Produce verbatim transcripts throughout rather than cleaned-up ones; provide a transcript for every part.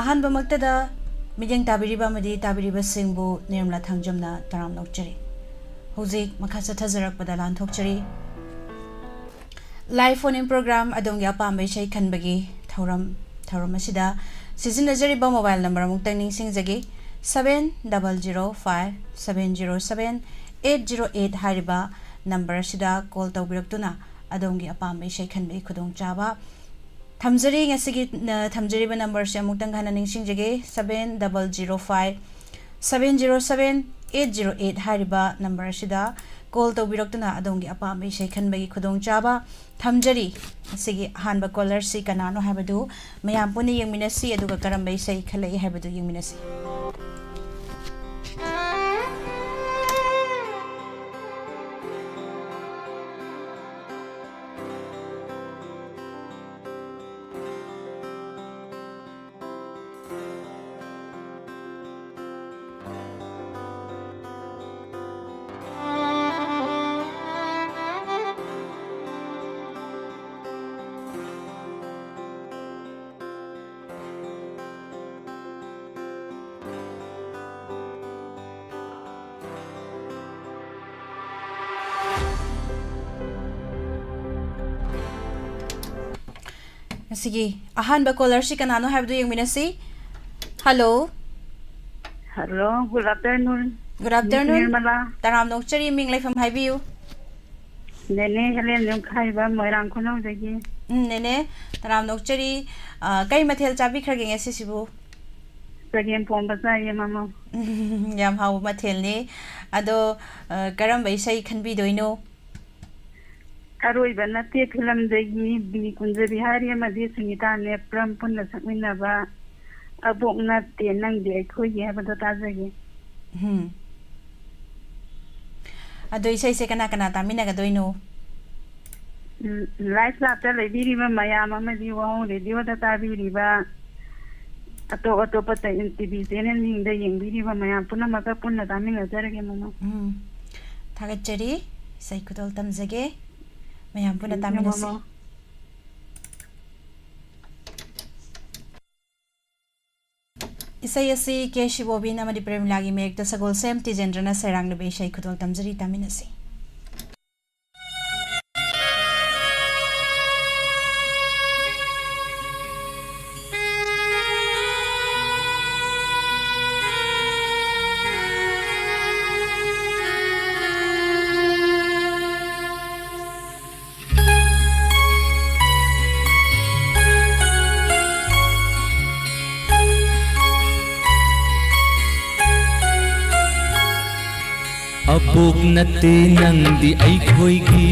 ꯑꯍꯥꯟꯕꯃꯛꯇꯗ ꯃꯤꯠꯌꯦꯡ ꯇꯥꯕꯤꯔꯤꯕ ꯑꯃꯗꯤ ꯇꯥꯕꯤꯔꯤꯕꯁꯤꯡꯕꯨ ꯅꯤꯔꯃꯂꯥ ꯊꯥꯡꯖꯝꯅ ꯇꯔꯥꯝꯅ ꯑꯣꯛꯆꯔꯤ꯫ ꯍꯧꯖꯤꯛ ꯃꯈꯥ ꯆꯠꯊꯖꯔꯛꯄꯗ ꯂꯥꯟꯊꯣꯛꯆꯔꯤ꯫ Live phone in program, ꯑꯗꯣꯝꯒꯤ ꯑꯄꯥꯝꯕ ꯏꯁꯩ ꯈꯟꯕꯒꯤ ꯊꯧꯔꯝ, ꯊꯧꯔꯝ ꯑꯁꯤꯗ ꯁꯤꯖꯤꯟꯅꯖꯔꯤꯕ mobile number ꯑꯃꯨꯛꯇꯪ ꯅꯤꯡꯁꯤꯡꯖꯒꯦ, seven double zero five seven zero seven eight zero eight ꯍꯥꯏꯔꯤꯕ number ꯑꯁꯤꯗ call ꯇꯧꯕꯤꯔꯛꯇꯨꯅ ꯑꯗꯣꯝꯒꯤ ꯑꯄꯥꯝꯕ ꯏꯁꯩ ꯈꯟꯕꯒꯤ ꯈꯨꯗꯣꯡꯆꯥꯕ ꯊꯝꯖꯔꯤ꯫ ꯉꯁꯤꯒꯤ, ꯑ, ꯊꯝꯖꯔꯤꯕ number ꯁꯦ ꯑꯃꯨꯛꯇꯪ ꯍꯟꯅ ꯅꯤꯡꯁꯤꯡꯖꯒꯦ, seven double zero five seven zero seven eight zero eight ꯍꯥꯏꯔꯤꯕ number ꯑꯁꯤꯗ call ꯇꯧꯕꯤꯔꯛꯇꯨꯅ ꯑꯗꯣꯝꯒꯤ ꯑꯄꯥꯝꯕ ꯏꯁꯩ ꯈꯟꯕꯒꯤ ꯈꯨꯗꯣꯡꯆꯥꯕ ꯊꯝꯖꯔꯤ꯫ ꯉꯁꯤꯒꯤ ꯑꯍꯥꯟꯕ caller ꯁꯤ ꯀꯅꯥꯅꯣ ꯍꯥꯏꯕꯗꯨ ꯃꯌꯥꯝ ꯄꯨꯟꯅ ꯌꯦꯡꯃꯤꯟꯅꯁꯤ, ꯑꯗꯨꯒ ꯀꯔꯝꯕ ꯏꯁꯩ ꯈꯜꯂꯛꯏ ꯍꯥꯏꯕꯗꯨ ꯌꯦꯡꯃꯤꯟꯅꯁꯤ꯫ ꯉꯁꯤꯒꯤ ꯑꯍꯥꯟꯕ caller ꯁꯤ ꯀꯅꯥꯅꯣ ꯍꯥꯏꯕꯗꯨ ꯌꯦꯡꯃꯤꯟꯅꯁꯤ꯫ Hello꯫ Hello, good afternoon. Good afternoon. Miss Nirmala. ꯇꯔꯥꯝꯅ ꯑꯣꯛꯆꯔꯤ, ꯃꯤꯡ ꯂꯩꯐꯝ ꯍꯥꯏꯕꯤꯌꯨ꯫ ꯅꯦꯅꯦ ꯍꯦꯂꯦꯟ ꯌꯨꯝꯈꯥꯏꯕꯝ, ꯃꯣꯏꯔꯥꯡ ꯈꯨꯅꯧꯗꯒꯤ꯫ ꯎꯝ, ꯅꯦꯅꯦ, ꯇꯔꯥꯝꯅ ꯑꯣꯛꯆꯔꯤ꯫ ꯑ, ꯀꯩ ꯃꯊꯦꯜ ꯆꯥꯕꯤꯈ꯭ꯔꯒꯦ ꯉꯁꯤꯁꯤꯕꯨ? ꯆꯒꯦꯝ ꯄꯣꯝꯕ ꯆꯥꯏꯌꯦ, ꯃꯃꯥ꯫ ꯌꯥꯝ ꯍꯥꯎꯕ ꯃꯊꯦꯜꯅꯤ꯫ ꯑꯗꯣ, ꯑ, ꯀꯔꯝꯕ ꯏꯁꯩ ꯈꯟꯕꯤꯗꯣꯏꯅꯣ? ꯑꯔꯣꯏꯕ ꯅꯠꯇꯦ ꯐꯤꯂꯝꯗꯒꯤ ꯕꯤ ꯀꯨꯟꯖꯕꯤꯍꯥꯔꯤ ꯑꯃꯗꯤ ꯁꯨꯅꯤꯇꯥ ꯅꯦꯄ꯭ꯔꯝ ꯄꯨꯟꯅ ꯁꯛꯃꯤꯟꯅꯕ ꯑꯕꯣꯛ ꯅꯠꯇꯦ ꯅꯪꯗꯤ ꯑꯩꯈꯣꯏꯒꯤ ꯍꯥꯏꯕꯗꯣ ꯇꯥꯖꯒꯦ꯫ ꯎꯝ꯫ ꯑꯗꯣ ꯏꯁꯩꯁꯦ ꯀꯅꯥ ꯀꯅꯥ ꯇꯥꯃꯤꯟꯅꯒꯗꯣꯏꯅꯣ? ꯎꯝ, live ꯂꯥꯛꯇ ꯂꯩꯕꯤꯔꯤꯕ ꯃꯌꯥꯝ ꯑꯃꯗꯤ ꯋꯥꯍꯣꯡ ꯔꯦꯗꯤꯑꯣꯗ ꯇꯥꯕꯤꯔꯤꯕ ꯑꯇꯣꯞ ꯑꯇꯣꯞꯄ ꯇ-, ꯇꯤꯚꯤ ꯆꯦꯅꯦꯜꯁꯤꯡꯗ ꯌꯦꯡꯕꯤꯔꯤꯕ ꯃꯌꯥꯝ ꯄꯨꯝꯅꯃꯛꯀ ꯄꯨꯟꯅ ꯇꯥꯃꯤꯟꯅꯖꯔꯒꯦ, ꯃꯃꯥ꯫ ꯎꯝ꯫ ꯊꯥꯒꯠꯆꯔꯤ꯫ ꯏꯁꯩ ꯈꯨꯗꯣꯜ ꯇꯝꯖꯒꯦ꯫ ꯃꯌꯥꯝ ꯄꯨꯟꯅ ꯎꯝ, ꯇꯥꯃꯤꯟꯅꯁꯤ꯫ ꯃꯃꯥ꯫ ꯏꯁꯩ ꯑꯁꯤ ꯀꯦ ꯁꯤꯕꯣꯕꯤꯟ ꯑꯃꯗꯤ ꯄ꯭ꯔꯦꯃꯤꯂꯥꯒꯤ ꯃꯌꯦꯛꯇ ꯁꯒꯣꯜꯁꯦꯝ ꯇꯤꯖꯦꯟꯗ꯭ꯔꯅ ꯁꯩꯔꯥꯡꯂꯤꯕ ꯏꯁꯩ ꯈꯨꯗꯣꯜ ꯇꯝꯖꯔꯤ, ꯇꯥꯃꯤꯟꯅꯁꯤ꯫ ꯑꯕꯣꯛ ꯅꯠꯇꯦ ꯅꯪꯗꯤ ꯑꯩꯈꯣꯏꯒꯤ,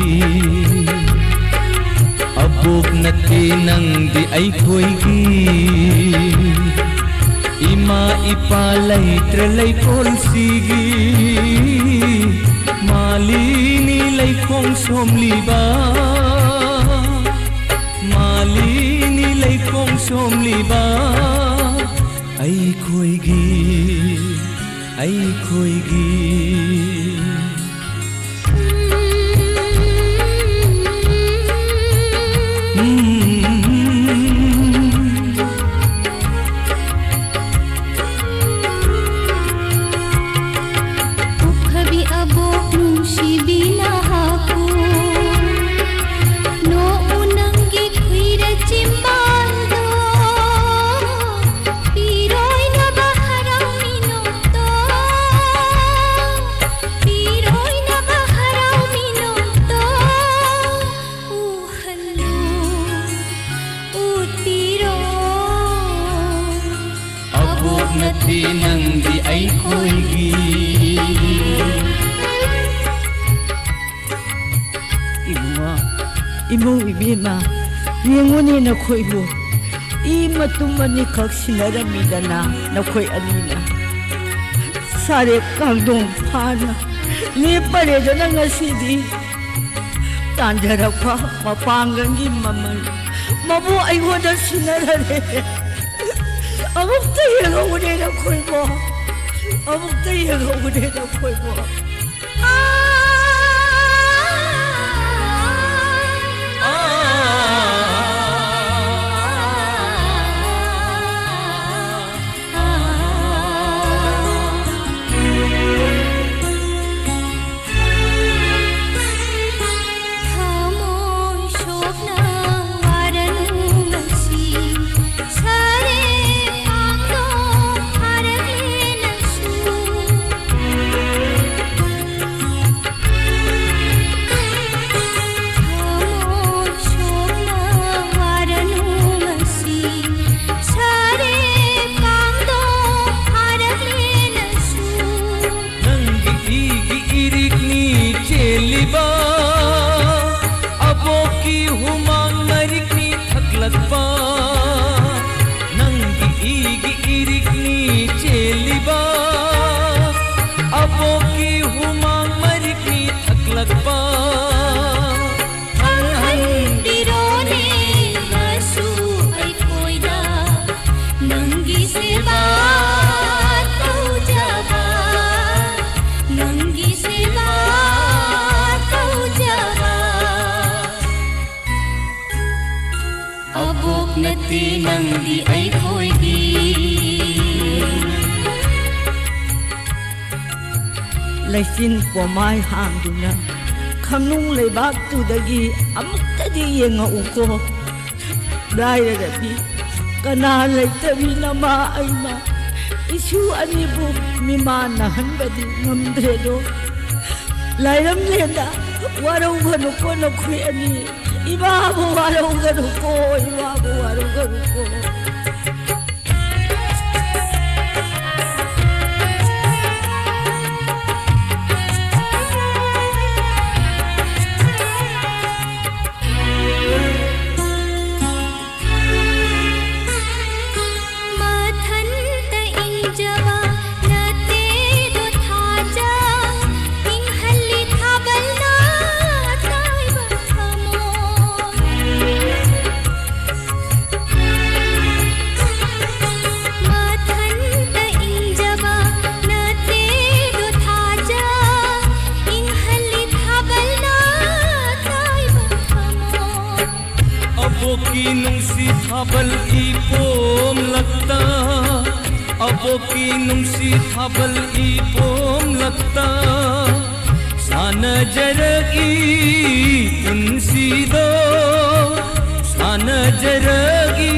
ꯑꯕꯣꯛ ꯅꯠꯇꯦ ꯅꯪꯗꯤ ꯑꯩꯈꯣꯏꯒꯤ꯫ ꯏꯃꯥ ꯏꯄꯥ ꯂꯩꯇ꯭ꯔ ꯂꯩꯀꯣꯜꯁꯤꯒꯤ, ꯃꯥꯂꯤꯅꯤ ꯂꯩꯈꯣꯡ ꯁꯣꯝꯂꯤꯕ, ꯃꯥꯂꯤꯅꯤ ꯂꯩꯈꯣꯡ ꯁꯣꯝꯂꯤꯕ ꯑꯩꯈꯣꯏꯒꯤ, ꯑꯩꯈꯣꯏꯒꯤ꯫ ꯎꯐꯕꯤ ꯑꯕꯣꯛ ꯅꯨꯡꯁꯤꯕꯤ ꯅꯍꯥꯛꯄꯨ, ꯅꯣꯛꯎ ꯅꯪꯒꯤ ꯈꯨꯏꯔ ꯆꯤꯝꯕꯥꯜꯗꯣ, ꯄꯤꯔꯣꯏꯅꯕ ꯍꯔꯥꯎ ꯃꯤꯅꯣꯛꯇꯣ, ꯄꯤꯔꯣꯏꯅꯕ ꯍꯔꯥꯎ ꯃꯤꯅꯣꯛꯇꯣ꯫ ꯎꯍꯜꯂꯨ, ꯎꯠꯄꯤꯔꯣ, ꯑꯕꯣꯛ ꯅꯠꯇꯦ ꯅꯪꯗꯤ ꯑꯩꯈꯣꯏꯒꯤ꯫ ꯏꯕꯨꯡꯉꯣ, ꯏꯃꯧ ꯏꯕꯦꯝꯃ, ꯌꯦꯡꯉꯨꯅꯦ ꯅꯈꯣꯏꯕꯨ꯫ ꯏ ꯃꯇꯨꯝ ꯑꯅꯤꯈꯛ ꯁꯤꯟꯅꯔꯝꯃꯤꯗꯅ ꯅꯈꯣꯏ ꯑꯅꯤꯅ꯫ ꯁꯥꯔꯦꯞ ꯀꯥꯡꯗꯣꯡ ꯐꯥꯅ ꯂꯦꯞꯄꯔꯦꯗꯅ ꯉꯁꯤꯗꯤ꯫ ꯇꯥꯟꯖꯔꯛꯄ ꯃꯄꯥꯡꯒꯜꯒꯤ ꯃꯃꯜ ꯃꯕꯨ ꯑꯩꯉꯣꯟꯗ ꯁꯤꯟꯅꯔꯔꯦ꯫ ꯑꯃꯨꯛꯇ ꯌꯦꯡꯍꯧꯅꯦ ꯅꯈꯣꯏꯕꯣ, ꯑꯃꯨꯛꯇ ꯌꯦꯡꯍꯧꯅꯦ ꯅꯈꯣꯏꯕꯣ꯫ ꯑꯕꯣꯛꯀꯤ ꯍꯨꯃꯥꯡ ꯃꯔꯤꯛꯅꯤ ꯊꯛꯂꯛꯄ꯫ ꯈꯪꯍꯟꯕꯤꯔꯣꯅꯦ ꯉꯁꯨ ꯑꯩꯈꯣꯏꯗ ꯅꯪꯒꯤ ꯁꯦꯕꯥ ꯇꯧꯖꯕ, ꯅꯪꯒꯤ ꯁꯦꯕꯥ ꯇꯧꯖꯕ꯫ ꯑꯕꯣꯛ ꯅꯠꯇꯦ ꯅꯪꯗꯤ ꯑꯩꯈꯣꯏꯒꯤ꯫ ꯂꯩꯆꯤꯟ ꯄꯣꯃꯥꯏ ꯍꯥꯡꯗꯨꯅ ꯈꯪꯅꯨꯡ ꯂꯩꯕꯥꯛꯇꯨꯗꯒꯤ ꯑꯃꯨꯛꯇꯗꯤ ꯌꯦꯡꯉꯛꯎꯀꯣ꯫ ꯂꯥꯏꯔꯔꯕꯤ, ꯀꯅꯥ ꯂꯩꯇꯕꯤ ꯅꯃꯥ ꯑꯩꯅ ꯏꯁꯨ ꯑꯅꯤꯕꯨ ꯃꯤꯃꯥꯟꯅꯍꯟꯕꯗꯤ ꯉꯝꯗ꯭ꯔꯦꯗꯣ꯫ ꯂꯥꯏꯔꯝꯂꯦꯟꯗ ꯋꯥꯔꯧꯒꯅꯨꯀꯣ ꯅꯈꯣꯏ ꯑꯅꯤ꯫ ꯏꯃꯥꯕꯨ ꯋꯥꯔꯧꯒꯅꯨꯀꯣ, ꯏꯃꯥꯕꯨ ꯋꯥꯔꯧꯒꯅꯨꯀꯣ꯫ ꯃꯊꯟꯇ ꯏꯪꯖꯕ ꯅꯠꯇꯦꯗꯣ ꯊꯥꯖ, ꯏꯪꯍꯜꯂꯤ ꯊꯥꯕꯜꯅ ꯇꯥꯏꯕ ꯊꯃꯣꯏ꯫ ꯃꯊꯟꯇ ꯏꯪꯖꯕ ꯅꯠꯇꯦꯗꯣ ꯊꯥꯖ, ꯏꯪꯍꯜꯂꯤ ꯊꯥꯕꯜꯅ ꯇꯥꯏꯕ ꯊꯃꯣꯏ꯫ ꯑꯕꯣꯛꯀꯤ ꯅꯨꯡꯁꯤ ꯊꯥꯕꯜ ꯏꯄꯣꯝꯂꯛꯇ, ꯑꯕꯣꯛꯀꯤ ꯅꯨꯡꯁꯤ ꯊꯥꯕꯜ ꯏꯄꯣꯝꯂꯛꯇ, ꯁꯥꯟꯅꯖꯔꯛꯏ ꯄꯨꯟꯁꯤꯗꯣ, ꯁꯥꯟꯅꯖꯔꯛꯏ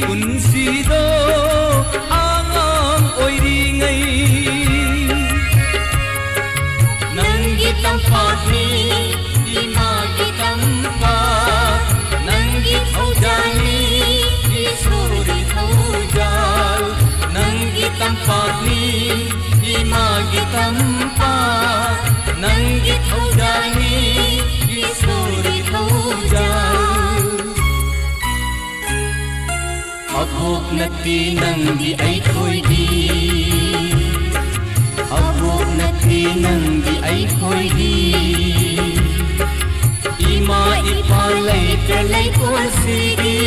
ꯄꯨꯟꯁꯤꯗꯣ, ꯑꯉꯥꯡ ꯑꯣꯏꯔꯤꯉꯩ꯫ ꯅꯪꯒꯤ ꯇꯝꯄꯥꯛꯅꯤ ꯏꯃꯥꯒꯤ ꯇꯝꯄꯥꯛ, ꯅꯪꯒꯤ ꯊꯧꯖꯥꯜꯅꯤ ꯏꯁꯣꯔꯒꯤ ꯊꯧꯖꯥꯜ꯫ ꯅꯪꯒꯤ ꯇꯝꯄꯥꯛꯅꯤ ꯏꯃꯥꯒꯤ ꯇꯝꯄꯥꯛ, ꯅꯪꯒꯤ ꯊꯧꯖꯥꯜꯅꯤ ꯏꯁꯣꯔꯒꯤ ꯊꯧꯖꯥꯜ꯫ ꯑꯕꯣꯛ ꯅꯠꯇꯦ ꯅꯪꯗꯤ ꯑꯩꯈꯣꯏꯒꯤ꯫ ꯅꯠꯇꯦ ꯅꯪꯗꯤ ꯑꯩꯈꯣꯏꯒꯤ꯫ ꯏꯃꯥ ꯏꯄꯥ ꯂꯩꯇ꯭ꯔ ꯂꯩꯀꯣꯜꯁꯤꯒꯤ꯫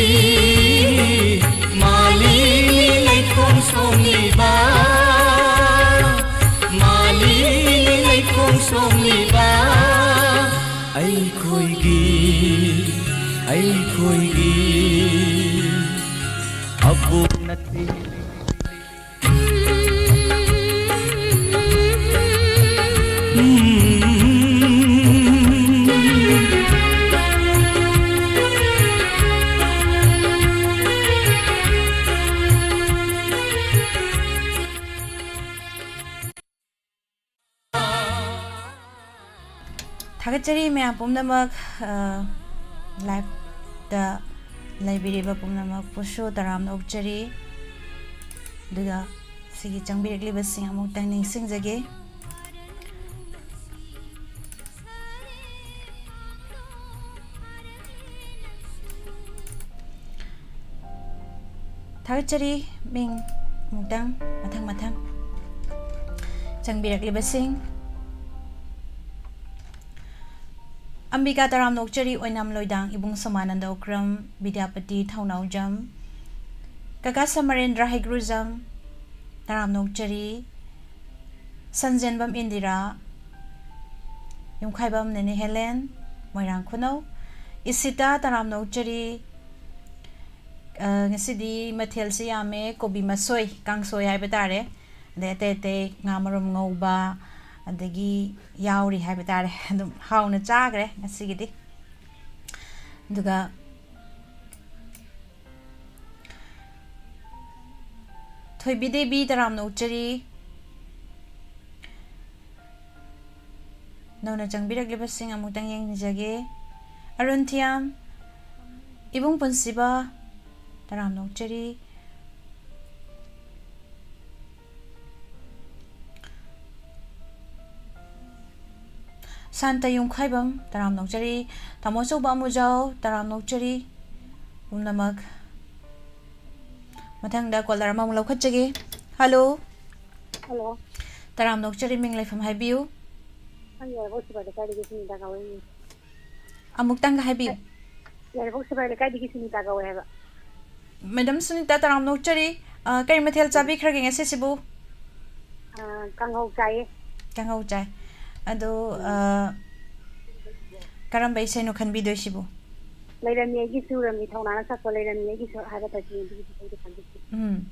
ꯃꯥꯂꯤꯅꯤ ꯂꯩꯈꯣꯡ ꯁꯣꯝꯂꯤꯕ꯫ ꯃꯥꯂꯤꯅꯤ ꯂꯩꯈꯣꯡ ꯁꯣꯝꯂꯤꯕ꯫ ꯑꯩꯈꯣꯏꯒꯤ꯫ ꯑꯩꯈꯣꯏꯒꯤ꯫ ꯑꯕꯣꯛ ꯅꯠꯇꯦ꯫ ꯊꯥꯒꯠꯆꯔꯤ ꯃꯌꯥꯝ ꯄꯨꯝꯅꯃꯛ, ꯑ, live-ꯇ ꯂꯩꯕꯤꯔꯤꯕ ꯄꯨꯝꯅꯃꯛꯄꯨꯁꯨ ꯇꯔꯥꯝꯅ ꯑꯣꯛꯆꯔꯤ꯫ ꯑꯗꯨꯒ ꯁꯤꯒꯤ ꯆꯪꯕꯤꯔꯛꯂꯤꯕꯁꯤꯡ ꯑꯃꯨꯛꯇꯪ ꯅꯤꯡꯁꯤꯡꯖꯒꯦ꯫ ꯊꯥꯒꯠꯆꯔꯤ꯫ ꯃꯤꯡ ꯑꯃꯨꯛꯇꯪ ꯃꯊꯪ ꯃꯊꯪ ꯆꯪꯕꯤꯔꯛꯂꯤꯕꯁꯤꯡ: ꯑꯝꯕꯤꯀꯥ ꯇꯔꯥꯝꯅ ꯑꯣꯛꯆꯔꯤ, ꯑꯣꯏꯅꯥꯝ ꯂꯣꯏꯗꯥꯡ ꯏꯕꯨꯡ ꯁꯣꯃꯥꯅꯟꯗ ꯎꯀ꯭ꯔꯝ, ꯕꯤꯗ꯭ꯌꯥꯄꯇꯤ ꯊꯧꯅꯥꯎꯖꯝ, ꯀꯀꯥ ꯁꯃꯔꯦꯟꯗ꯭ꯔ ꯍꯩꯒ꯭ꯔꯨꯖꯝ ꯇꯔꯥꯝꯅ ꯑꯣꯛꯆꯔꯤ, ꯁꯟꯖꯦꯟꯕꯝ ꯏꯟꯗꯤꯔꯥ, ꯌꯨꯝꯈꯥꯏꯕꯝ ꯅꯦꯅꯦ ꯍꯦꯂꯦꯟ, ꯃꯣꯏꯔꯥꯡ ꯈꯨꯅꯧ, ꯏꯁꯤꯇꯥ ꯇꯔꯥꯝꯅ ꯑꯣꯛꯆꯔꯤ꯫ ꯑ, ꯉꯁꯤꯗꯤ ꯃꯊꯦꯜꯁꯤ ꯌꯥꯝꯃꯦ, ꯀꯣꯕꯤ ꯃꯁꯣꯏ, ꯀꯥꯡꯁꯣꯏ ꯍꯥꯏꯕ ꯇꯥꯔꯦ, ꯑꯗꯩ ꯑꯇꯩ ꯑꯇꯩ ꯉꯥ ꯃꯔꯨꯝ ꯉꯧꯕ, ꯑꯗꯒꯤ ꯌꯥꯎꯔꯤ ꯍꯥꯏꯕ ꯇꯥꯔꯦ꯫ ꯑꯗꯨꯝ ꯍꯥꯎꯅ ꯆꯥꯈ꯭ꯔꯦ ꯉꯁꯤꯒꯤꯗꯤ꯫ ꯑꯗꯨꯒ ꯊꯣꯏꯕꯤ ꯗꯦꯕꯤ ꯇꯔꯥꯝꯅ ꯑꯣꯛꯆꯔꯤ꯫ ꯅꯧꯅ ꯆꯪꯕꯤꯔꯛꯂꯤꯕꯁꯤꯡ ꯑꯃꯨꯛꯇꯪ ꯌꯦꯡꯖꯒꯦ꯫ ꯑꯔꯨꯟ ꯊꯤꯌꯥꯝ, ꯏꯕꯨꯡ ꯄꯨꯟꯁꯤꯕ ꯇꯔꯥꯝꯅ ꯑꯣꯛꯆꯔꯤ꯫ ꯁꯥꯟꯇ ꯌꯨꯝꯈꯥꯏꯕꯝ ꯇꯔꯥꯝꯅ ꯑꯣꯛꯆꯔꯤ꯫ ꯇꯥꯃꯣ ꯑꯆꯧꯕ ꯑꯃꯨꯖꯥꯎ ꯇꯔꯥꯝꯅ ꯑꯣꯛꯆꯔꯤ꯫ ꯄꯨꯝꯅꯃꯛ꯫ ꯃꯊꯪꯗ caller ꯑꯃꯃꯨꯛ ꯂꯧꯈꯠꯆꯒꯦ꯫ Hello꯫ Hello꯫ ꯇꯔꯥꯝꯅ ꯑꯣꯛꯆꯔꯤ, ꯃꯤꯡ ꯂꯩꯐꯝ ꯍꯥꯏꯕꯤꯌꯨ꯫ ꯑꯩ ꯌꯥꯏꯔꯤꯄꯣꯛ ꯁꯤꯕꯥꯏ ꯂꯩꯀꯥꯏꯗꯒꯤ ꯁꯨꯅꯤꯇꯥ ꯀꯧꯏ꯫ ꯑꯃꯨꯛꯇꯪꯒ ꯍꯥꯏꯕꯤꯌꯨ꯫ ꯌꯥꯏꯔꯤꯄꯣꯛ ꯁꯤꯕꯥꯏ ꯂꯩꯀꯥꯏꯗꯒꯤ ꯁꯨꯅꯤꯇꯥ ꯀꯧꯋꯦ ꯍꯥꯏꯕ꯫ ꯃꯦꯗꯥꯝ ꯁꯨꯅꯤꯇꯥ, ꯇꯔꯥꯝꯅ ꯑꯣꯛꯆꯔꯤ꯫ ꯑ, ꯀꯔꯤ ꯃꯊꯦꯜ ꯆꯥꯕꯤꯈ꯭ꯔꯒꯦ ꯉꯁꯤꯁꯤꯕꯨ? ꯑ, ꯀꯥꯡꯍꯧ ꯆꯥꯏꯌꯦ꯫ ꯀꯥꯡꯍꯧ ꯆꯥꯏ꯫ ꯑꯗꯣ, ꯑ, ꯀꯔꯝꯕ ꯏꯁꯩꯅꯣ ꯈꯟꯕꯤꯗꯣꯏꯁꯤꯕꯨ? ꯂꯩꯔꯝꯃꯤ ꯑꯩꯒꯤꯁꯨ, ꯔꯝꯃꯤ ꯊꯧꯅꯥꯅ ꯁꯛꯄ ꯂꯩꯔꯝꯃꯤ ꯑꯩꯒꯤꯁꯨ ꯍꯥꯏꯕ ꯇꯥꯏꯇꯜꯒꯤ ꯏꯁꯩꯗꯣ ꯈꯟꯕꯤꯁꯤ꯫ ꯎꯝ꯫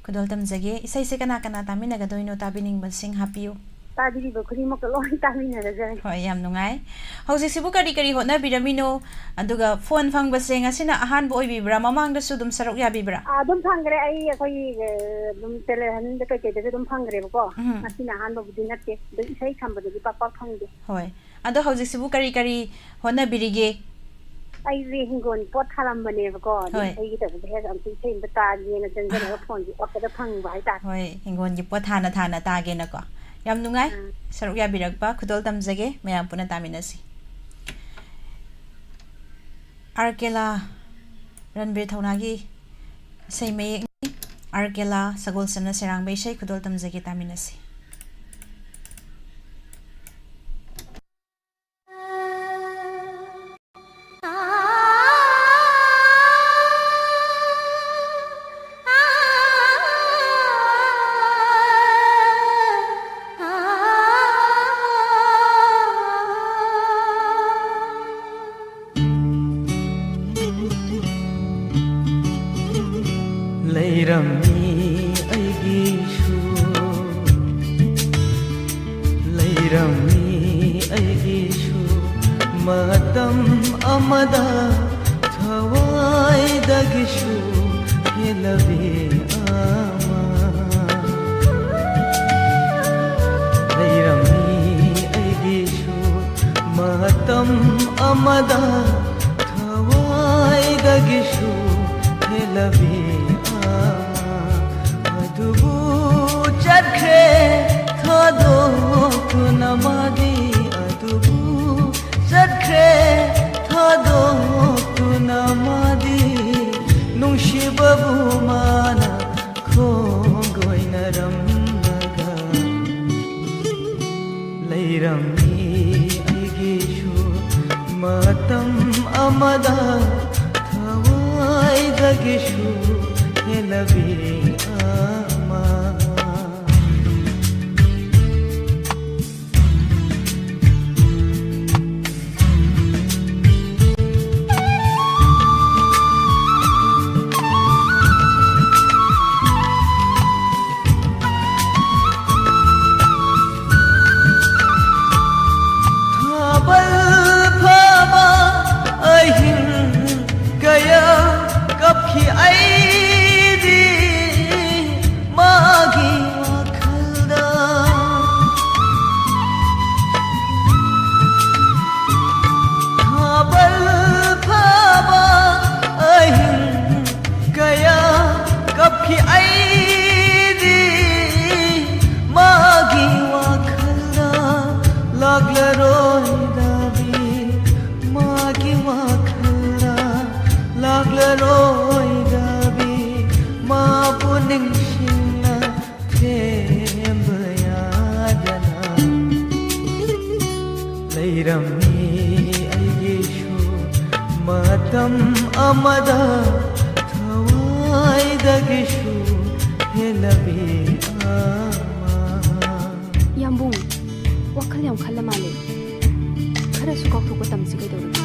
ꯈꯨꯗꯣꯜ ꯇꯝꯖꯒꯦ꯫ ꯏꯁꯩꯁꯦ ꯀꯅꯥ ꯀꯅꯥ ꯇꯥꯃꯤꯟꯅꯒꯗꯣꯏꯅꯣ? ꯇꯥꯕꯤꯅꯤꯡꯕꯁꯤꯡ ꯍꯥꯞꯄꯤꯌꯨ꯫ ꯇꯥꯕꯤꯔꯤꯕ ꯈꯨꯗꯤꯡꯃꯛꯀ ꯂꯣꯏ ꯇꯥꯃꯤꯟꯅꯔꯖꯔꯦ꯫ ꯍꯣꯏ, ꯌꯥꯝ ꯅꯨꯡꯉꯥꯏ꯫ ꯍꯧꯖꯤꯛꯁꯤꯕꯨ ꯀꯔꯤ ꯀꯔꯤ ꯍꯣꯠꯅꯕꯤꯔꯝꯃꯤꯅꯣ? ꯑꯗꯨꯒ ꯐꯣꯟ ꯐꯪꯕꯁꯦ ꯉꯁꯤꯅ ꯑꯍꯥꯟꯕ ꯑꯣꯏꯕꯤꯕ꯭ꯔꯥ? ꯃꯃꯥꯡꯗꯁꯨ ꯑꯗꯨꯝ ꯁꯔꯨꯛ ꯌꯥꯕꯤꯕ꯭ꯔꯥ? ꯑꯥ, ꯑꯗꯨꯝ ꯐꯪꯈ꯭ꯔꯦ꯫ ꯑꯩ ꯑꯩꯈꯣꯏꯒꯤ, ꯑ, ꯑꯗꯨꯝ ꯇꯦꯂꯦꯟꯗ ꯀꯩꯀꯩꯗꯁꯨ ꯑꯗꯨꯝ ꯐꯪꯈ꯭ꯔꯦꯕꯀꯣ꯫ ꯎꯝ꯫ ꯉꯁꯤꯅ ꯑꯍꯥꯟꯕꯕꯨꯗꯤ ꯅꯠꯇꯦ, ꯑꯗꯨ ꯏꯁꯩ ꯈꯟꯕꯗꯗꯤ ꯄꯥꯛ ꯄꯥꯛ ꯐꯪꯗꯦ꯫ ꯍꯣꯏ꯫ ꯑꯗꯣ ꯍꯧꯖꯤꯛꯁꯤꯕꯨ ꯀꯔꯤ ꯀꯔꯤ ꯍꯣꯠꯅꯕꯤꯔꯤꯒꯦ? ꯑꯩꯁꯦ ꯍꯤꯡꯒꯣꯜ ꯄꯣꯠ ꯊꯥꯔꯝꯕꯅꯦꯕꯀꯣ, ꯑꯗꯨ ꯍꯣꯏ꯫ ꯏꯁꯩꯒꯤꯗꯕꯗ ꯍꯦꯛ ꯑꯝꯇ ꯏꯁꯩ ꯑꯝꯇ ꯇꯥꯒꯦꯅ ꯆꯪꯖꯔꯒ ꯐꯣꯟꯁꯦ ꯑꯣꯠꯄꯗ ꯐꯪꯕ ꯍꯥꯏꯇꯥꯔꯦ꯫ ꯍꯣꯏ, ꯍꯤꯡꯒꯣꯜꯒꯤ ꯄꯣꯠ ꯊꯥꯅ ꯊꯥꯅ ꯇꯥꯒꯦꯅꯀꯣ꯫ ꯌꯥꯝ ꯅꯨꯡꯉꯥꯏ꯫ ꯎꯝ꯫ ꯁꯔꯨꯛ ꯌꯥꯕꯤꯔꯛꯄ ꯈꯨꯗꯣꯜ ꯇꯝꯖꯒꯦ꯫ ꯃꯌꯥꯝ ꯄꯨꯟꯅ ꯇꯥꯃꯤꯟꯅꯁꯤ꯫ ꯑꯥꯔ ꯀꯦꯂꯥ, ꯔꯟꯕꯤꯔ ꯊꯧꯅꯥꯒꯤ ꯏꯁꯩ ꯃꯌꯦꯛꯅꯤ꯫ ꯑꯥꯔ ꯀꯦꯂꯥ, ꯁꯒꯣꯜꯁꯦꯝꯅ ꯁꯦꯔꯥꯡꯕ ꯏꯁꯩ ꯈꯨꯗꯣꯜ ꯇꯝꯖꯒꯦ, ꯇꯥꯃꯤꯟꯅꯁꯤ꯫ ꯂꯩꯔꯝꯃꯤ ꯑꯩꯒꯤꯁꯨ, ꯂꯩꯔꯝꯃꯤ ꯑꯩꯒꯤꯁꯨ ꯃꯇꯝ ꯑꯃꯗ ꯊꯋꯥꯏꯗꯒꯤꯁꯨ ꯍꯦꯜꯂꯕꯤ ꯑꯃ꯫ ꯂꯩꯔꯝꯃꯤ ꯑꯩꯒꯤꯁꯨ ꯃꯇꯝ ꯑꯃꯗ ꯊꯋꯥꯏꯗꯒꯤꯁꯨ ꯍꯦꯜꯂꯕꯤ ꯑꯃ꯫ ꯑꯗꯨꯕꯨ ꯆꯠꯈ꯭ꯔꯦ ꯊꯥꯗꯣꯛꯇꯨꯅ ꯃꯥꯗꯤ, ꯑꯗꯨꯕꯨ ꯆꯠꯈ꯭ꯔꯦ ꯊꯥꯗꯣꯛꯇꯨꯅ ꯃꯥꯗꯤ, ꯅꯨꯡꯁꯤꯕꯕꯨ ꯃꯥꯅ ꯈꯣꯡꯒꯣꯏꯅꯔꯝꯂꯒ꯫ ꯊꯥꯕꯜ ꯐꯥꯕ ꯑꯍꯤꯡ ꯀꯌꯥ ꯀꯞꯈꯤ ꯑꯩꯗꯤ ꯃꯥꯒꯤ ꯋꯥꯈꯜꯗ꯫ ꯊꯥꯕꯜ ꯐꯥꯕ ꯑꯍꯤꯡ ꯀꯌꯥ ꯀꯞꯈꯤ ꯑꯩꯗꯤ ꯃꯥꯒꯤ ꯋꯥꯈꯜꯗ ꯂꯥꯛꯂꯔꯣꯏꯗꯕꯤ, ꯃꯥꯒꯤ ꯋꯥꯈꯜꯗ ꯂꯥꯛꯂꯔꯣꯏꯗꯕꯤ, ꯃꯥꯕꯨ ꯅꯤꯡꯁꯤꯡꯅ ꯊꯦꯝꯕ ꯌꯥꯗꯅ ꯂꯩꯔꯝꯃꯤ ꯑꯩꯒꯤꯁꯨ ꯃꯇꯝ ꯑꯃꯗ ꯊꯋꯥꯏꯗꯒꯤꯁꯨ ꯍꯦꯜꯂꯕꯤ ꯑꯃ꯫ ꯌꯥꯝꯕꯨꯡ, ꯋꯥꯈꯜ ꯌꯥꯝ ꯈꯜꯂ ꯃꯥꯜꯂꯦ꯫ ꯈꯔꯁꯨ ꯀꯥꯎꯊꯣꯛꯄ ꯇꯝꯁꯤ ꯀꯩꯗꯧꯔꯒꯦ?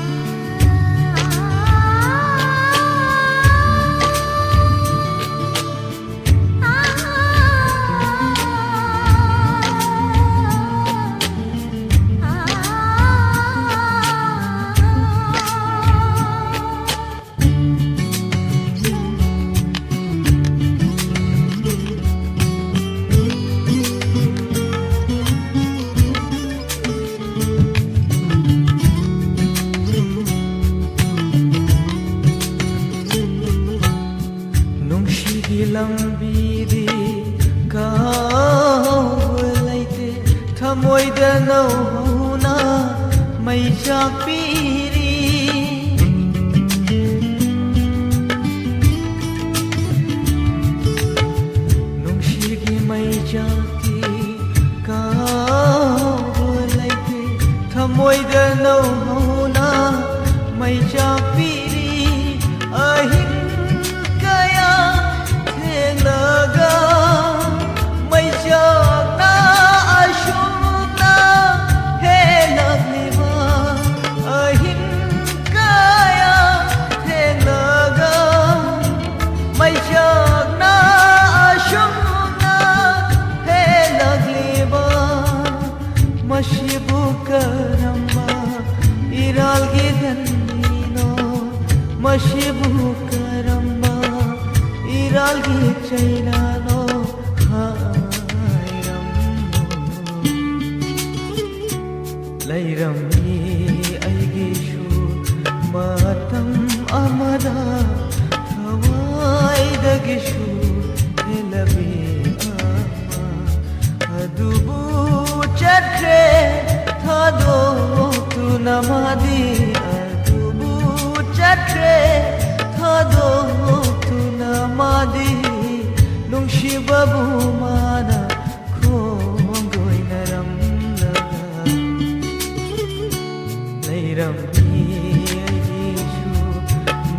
ꯅꯨꯡꯁꯤꯒꯤ ꯂꯝꯕꯤꯗꯤ ꯀꯥꯎꯕ ꯂꯩꯇꯦ, ꯊꯃꯣꯏꯗ ꯅꯧꯍꯧꯅ ꯃꯩ ꯆꯥꯛꯄꯤꯔꯤ꯫ ꯅꯨꯡꯁꯤꯒꯤ ꯃꯩ ꯆꯥꯛꯇꯤ ꯀꯥꯎꯕ ꯂꯩꯇꯦ, ꯊꯃꯣꯏꯗ ꯅꯧꯍꯧꯅ ꯃꯩ ꯆꯥꯛꯄꯤꯔꯤ꯫ ꯑꯍꯤꯡ ꯀꯌꯥ ꯊꯦꯡꯂꯕ ꯅꯃꯥꯗꯤ ꯑꯗꯨꯕꯨ ꯆꯠꯈ꯭ꯔꯦ ꯊꯥꯗꯣꯛꯇꯨꯅ ꯃꯥꯗꯤ ꯅꯨꯡꯁꯤꯕꯕꯨ ꯃꯥꯅ ꯈꯣꯡꯒꯣꯏꯅꯔꯝꯂꯒ ꯂꯩꯔꯝꯃꯤ ꯑꯩꯒꯤꯁꯨ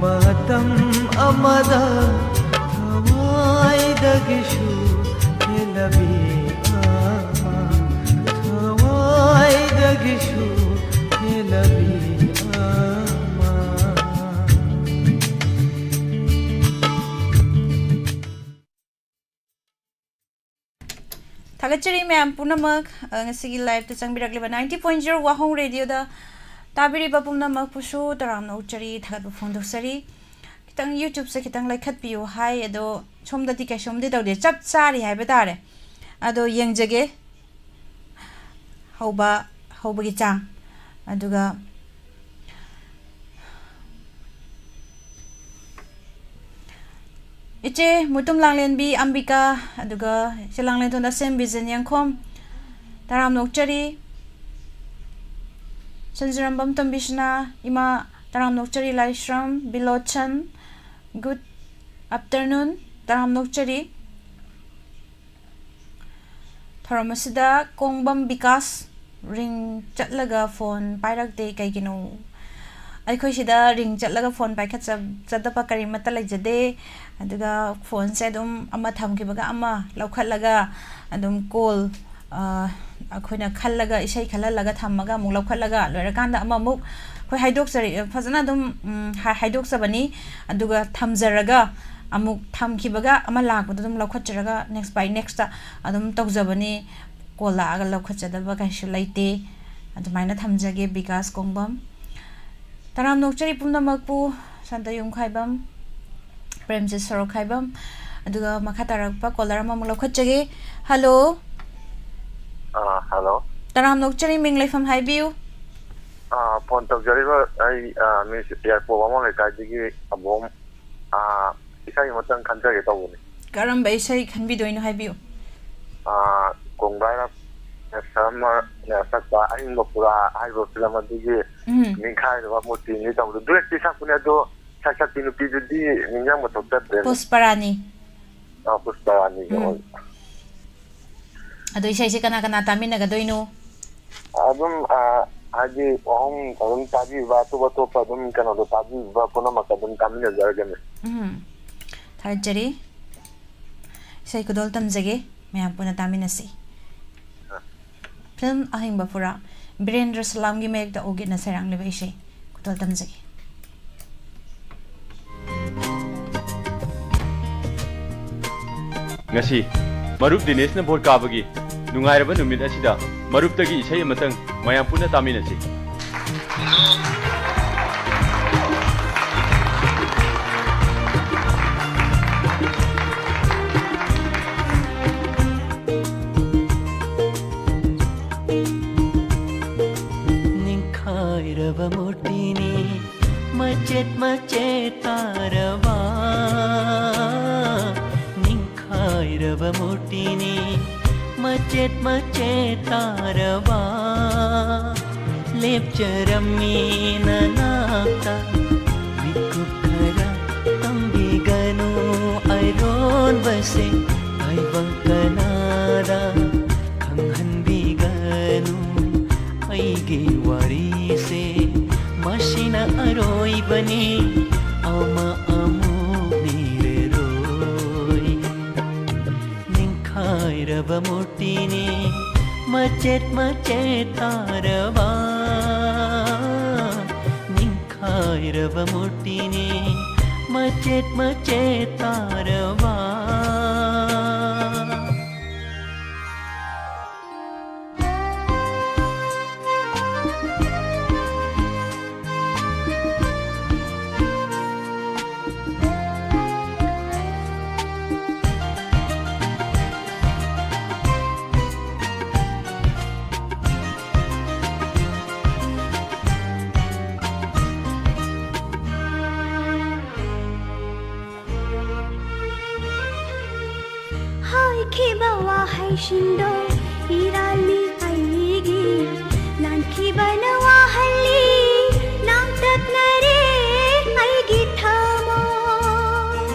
ꯃꯇꯝ ꯑꯃꯗ ꯊꯋꯥꯏꯗꯒꯤꯁꯨ ꯍꯦꯜꯂꯕꯤ ꯑꯃ ꯊꯋꯥꯏꯗꯒꯤꯁꯨ ꯍꯦꯜꯂꯕꯤ ꯑꯃ ꯊꯥꯒꯠꯆꯔꯤ ꯃꯌꯥꯝ ꯄꯨꯝꯅꯃꯛ꯫ ꯑ, ꯉꯁꯤꯒꯤ live ꯇ ꯆꯪꯕꯤꯔꯛꯂꯤꯕ ninety point zero ꯋꯥꯍꯣꯡ ꯔꯦꯗꯤꯑꯣꯗ ꯇꯥꯕꯤꯔꯤꯕ ꯄꯨꯝꯅꯃꯛꯄꯨꯁꯨ ꯇꯔꯥꯝꯅ ꯑꯣꯛꯆꯔꯤ, ꯊꯥꯒꯠꯄ ꯐꯣꯡꯗꯣꯛꯆꯔꯤ꯫ ꯈꯤꯇꯪ YouTube ꯁꯦ ꯈꯤꯇꯪ ꯂꯩꯈꯠꯄꯤꯌꯨ ꯍꯥꯏ, ꯑꯗꯣ ꯁꯣꯝꯗꯗꯤ ꯀꯩꯁꯨꯝꯗꯤ ꯇꯧꯗꯦ, ꯆꯞ ꯆꯥꯔꯤ ꯍꯥꯏꯕ ꯇꯥꯔꯦ꯫ ꯑꯗꯣ ꯌꯦꯡꯖꯒꯦ꯫ ꯍꯧꯕ ꯍꯧꯕꯒꯤ ꯆꯥꯡ꯫ ꯑꯗꯨꯒ ꯏꯆꯦ ꯃꯨꯇꯨꯝ ꯂꯥꯡꯂꯦꯟꯕꯤ ꯑꯝꯕꯤꯀꯥ, ꯑꯗꯨꯒ ꯏꯆꯦ ꯂꯥꯡꯂꯦꯟꯊꯣꯟ ꯑꯁꯦꯝ ꯕꯤꯖꯦꯟ ꯌꯦꯡꯈꯣꯝ, ꯇꯔꯥꯝꯅ ꯑꯣꯛꯆꯔꯤ꯫ ꯁꯟꯖꯤꯔꯝꯕꯝ ꯇꯣꯝꯕꯤꯁꯅꯥ, ꯏꯃꯥ, ꯇꯔꯥꯝꯅ ꯑꯣꯛꯆꯔꯤ꯫ ꯂꯥꯏꯁ꯭ꯔꯝ ꯕꯤꯂꯣꯆꯟ, good afternoon, ꯇꯔꯥꯝꯅ ꯑꯣꯛꯆꯔꯤ꯫ ꯊꯧꯔꯝ ꯑꯁꯤꯗ ꯀꯣꯡꯕꯝ ꯕꯤꯀꯥꯁ ring ꯆꯠꯂꯒ phone ꯄꯥꯏꯔꯛꯇꯦ ꯀꯩꯒꯤꯅꯣ? ꯑꯩꯈꯣꯏ ꯁꯤꯗ ring ꯆꯠꯂꯒ phone ꯄꯥꯏꯈꯠꯆꯗꯕ ꯀꯔꯤꯃꯠꯇ ꯂꯩꯖꯗꯦ꯫ ꯑꯗꯨꯒ phone ꯁꯦ ꯑꯗꯨꯝ ꯑꯃ ꯊꯝꯈꯤꯕꯒ ꯑꯃ ꯂꯧꯈꯠꯂꯒ ꯑꯗꯨꯝ call, ꯑ, ꯑꯩꯈꯣꯏꯅ ꯈꯜꯂꯒ, ꯏꯁꯩ ꯈꯜꯍꯜꯂꯒ ꯊꯝꯃꯒ ꯑꯃꯨꯛ ꯂꯧꯈꯠꯂꯒ ꯂꯣꯏꯔꯀꯥꯟꯗ ꯑꯃꯃꯨꯛ ꯑꯩꯈꯣꯏ ꯍꯥꯏꯗꯣꯛꯆꯔꯤ, ꯐꯖꯅ ꯑꯗꯨꯝ, ꯎꯝ, ꯍꯥꯏ-, ꯍꯥꯏꯗꯣꯛꯆꯕꯅꯤ꯫ ꯑꯗꯨꯒ ꯊꯝꯖꯔꯒ ꯑꯃꯨꯛ ꯊꯝꯈꯤꯕꯒ ꯑꯃ ꯂꯥꯛꯄꯗ ꯑꯗꯨꯝ ꯂꯧꯈꯠꯆꯔꯒ next by next ꯑꯗꯨꯝ ꯇꯧꯖꯕꯅꯤ꯫ Call ꯂꯥꯛꯑꯒ ꯂꯧꯈꯠꯆꯗꯕ ꯀꯩꯁꯨ ꯂꯩꯇꯦ꯫ ꯑꯗꯨꯃꯥꯏꯅ ꯊꯝꯖꯒꯦ ꯕꯤꯀꯥꯁ ꯀꯣꯡꯕꯝ꯫ ꯇꯔꯥꯝꯅ ꯑꯣꯛꯆꯔꯤ ꯄꯨꯝꯅꯃꯛꯄꯨ꯫ ꯁꯥꯟꯇꯌꯨꯝ ꯈꯥꯏꯕꯝ, ꯄ꯭ꯔꯦꯝꯖꯤꯠ ꯁꯣꯔꯣꯛꯈꯥꯏꯕꯝ꯫ ꯑꯗꯨꯒ ꯃꯈꯥ ꯇꯥꯔꯛꯄ caller ꯑꯃꯃꯨꯛ ꯂꯧꯈꯠꯆꯒꯦ꯫ Hello꯫ ꯑꯥ, hello꯫ ꯇꯔꯥꯝꯅ ꯑꯣꯛꯆꯔꯤ, ꯃꯤꯡ ꯂꯩꯐꯝ ꯍꯥꯏꯕꯤꯌꯨ꯫ ꯑꯥ, phone ꯇꯧꯖꯔꯤꯕ ꯑꯩ, ꯑꯥ, Miss ꯌꯥꯏꯔꯤꯄꯣꯛ ꯕꯥꯃꯣꯟ ꯂꯩꯀꯥꯏꯗꯒꯤ ꯑꯕꯣꯝ꯫ ꯑꯥ, ꯏꯁꯩ ꯑꯃꯇꯪ ꯈꯟꯖꯒꯦ ꯇꯧꯕꯅꯤ꯫ ꯀꯔꯝꯕ ꯏꯁꯩ ꯈꯟꯕꯤꯗꯣꯏꯅꯣ ꯍꯥꯏꯕꯤꯌꯨ꯫ ꯑꯥ, ꯀꯣꯡꯒꯥꯏꯔꯥꯛ ꯁꯔꯃꯅ ꯁꯛꯄ ꯑꯍꯤꯡꯕ ꯄꯨꯔꯥ ꯍꯥꯏꯔꯤꯕ ꯐꯤꯂꯝ ꯑꯗꯨꯒꯤ ꯎꯝ꯫ ꯅꯤꯡꯈꯥꯏꯔꯕ ꯃꯨꯔꯇꯤꯅꯤ ꯇꯧꯕꯗꯣ꯫ ꯗꯨꯋꯦꯠꯇꯤ ꯁꯛꯄꯅꯦ, ꯑꯗꯣ ꯁꯛ ꯁꯛꯄꯤ ꯅꯨꯄꯤꯗꯨꯗꯤ ꯅꯤꯡꯁꯤꯡꯕ ꯊꯣꯛꯆꯗ꯭ꯔꯦ꯫ ꯄꯨꯁꯄꯔꯥꯅꯤ꯫ ꯑ, ꯄꯨꯁꯄꯔꯥꯅꯤꯒꯤ ꯎꯝ꯫ ꯑꯣꯏꯕ꯫ ꯑꯗꯣ ꯏꯁꯩꯁꯦ ꯀꯅꯥ ꯀꯅꯥ ꯇꯥꯃꯤꯟꯅꯒꯗꯣꯏꯅꯣ? ꯑꯗꯨꯝ, ꯑ, ꯍꯥꯏꯗꯤ ꯑꯍꯨꯝ ꯑꯗꯨꯝ ꯇꯥꯕꯤꯕ, ꯑꯇꯣꯞ ꯑꯇꯣꯞꯄ ꯑꯗꯨꯝ ꯀꯩꯅꯣꯗꯣ ꯇꯥꯕꯤꯕ ꯄꯨꯝꯅꯃꯛꯇ ꯑꯗꯨꯝ ꯇꯥꯃꯤꯟꯅꯖꯔꯒꯦꯅꯦ꯫ ꯎꯝ꯫ ꯊꯥꯒꯠꯆꯔꯤ꯫ ꯏꯁꯩ ꯈꯨꯗꯣꯜ ꯇꯝꯖꯒꯦ, ꯃꯌꯥꯝ ꯄꯨꯟꯅ ꯇꯥꯃꯤꯟꯅꯁꯤ꯫ ꯐꯤꯂꯝ ꯑꯍꯤꯡꯕ ꯐꯨꯔꯥ, ꯕꯤꯔꯦꯟꯗ꯭ꯔ ꯁꯂꯥꯝꯒꯤ ꯃꯥꯌꯦꯛꯇ ꯑꯣꯒꯤꯠꯅ ꯁꯩꯔꯥꯡꯂꯤꯕ ꯏꯁꯩ ꯈꯨꯗꯣꯜ ꯇꯝꯖꯒꯦ꯫ ꯉꯁꯤ ꯃꯔꯨꯞ ꯗꯤꯅꯦꯁꯅ ꯚꯣꯠ ꯀꯥꯕꯒꯤ ꯅꯨꯡꯉꯥꯏꯔꯕ ꯅꯨꯃꯤꯠ ꯑꯁꯤꯗ ꯃꯔꯨꯞꯇꯒꯤ ꯏꯁꯩ ꯑꯃꯇꯪ ꯃꯌꯥꯝ ꯄꯨꯟꯅ ꯇꯥꯃꯤꯟꯅꯁꯤ꯫ ꯅꯤꯡꯈꯥꯏꯔꯕ ꯃꯨꯔꯇꯤꯅꯤ, ꯃꯆꯦꯠ ꯃꯆꯦꯠ ꯇꯥꯔꯕ꯫ ꯅꯤꯡꯈꯥꯏꯔꯕ ꯃꯨꯔꯇꯤꯅꯤ, ꯃꯆꯦꯠ ꯃꯆꯦꯠ ꯇꯥꯔꯕ꯫ ꯂꯦꯞꯆꯔꯝꯃꯤ ꯅꯅꯥꯛꯇ, ꯃꯤꯀꯨꯞ ꯈꯔ ꯇꯝꯕꯤꯒꯅꯨ꯫ ꯑꯔꯣꯟꯕꯁꯦ ꯇꯥꯏꯕꯪ ꯀꯅꯥꯗ ꯈꯪꯍꯟꯕꯤꯒꯅꯨ꯫ ꯑꯩꯒꯤ ꯋꯥꯔꯤꯁꯦ ꯃꯁꯤꯅ ꯑꯔꯣꯏꯕꯅꯤ, ꯑꯃ ꯑꯃꯨꯛ ꯂꯤꯔꯔꯣꯏ꯫ ꯅꯤꯡꯈꯥꯏꯔꯕ ꯃꯨꯔꯇꯤꯅꯤ, ꯃꯆꯦꯠ ꯃꯆꯦꯠ ꯇꯥꯔꯕ꯫ ꯅꯤꯡꯈꯥꯏꯔꯕ ꯃꯨꯔꯇꯤꯅꯤ, ꯃꯆꯦꯠ ꯃꯆꯦꯠ ꯇꯥꯔꯕ꯫ ꯍꯥꯏꯈꯤꯕ ꯋꯥꯍꯩꯁꯤꯡꯗꯣ ꯏꯔꯥꯜꯂꯤ ꯅꯥꯟꯈꯤꯕꯅ ꯋꯥꯍꯜꯂꯤ ꯅꯥꯡꯇꯛꯅꯔꯦ ꯑꯩꯒꯤ ꯊꯃꯣꯏ꯫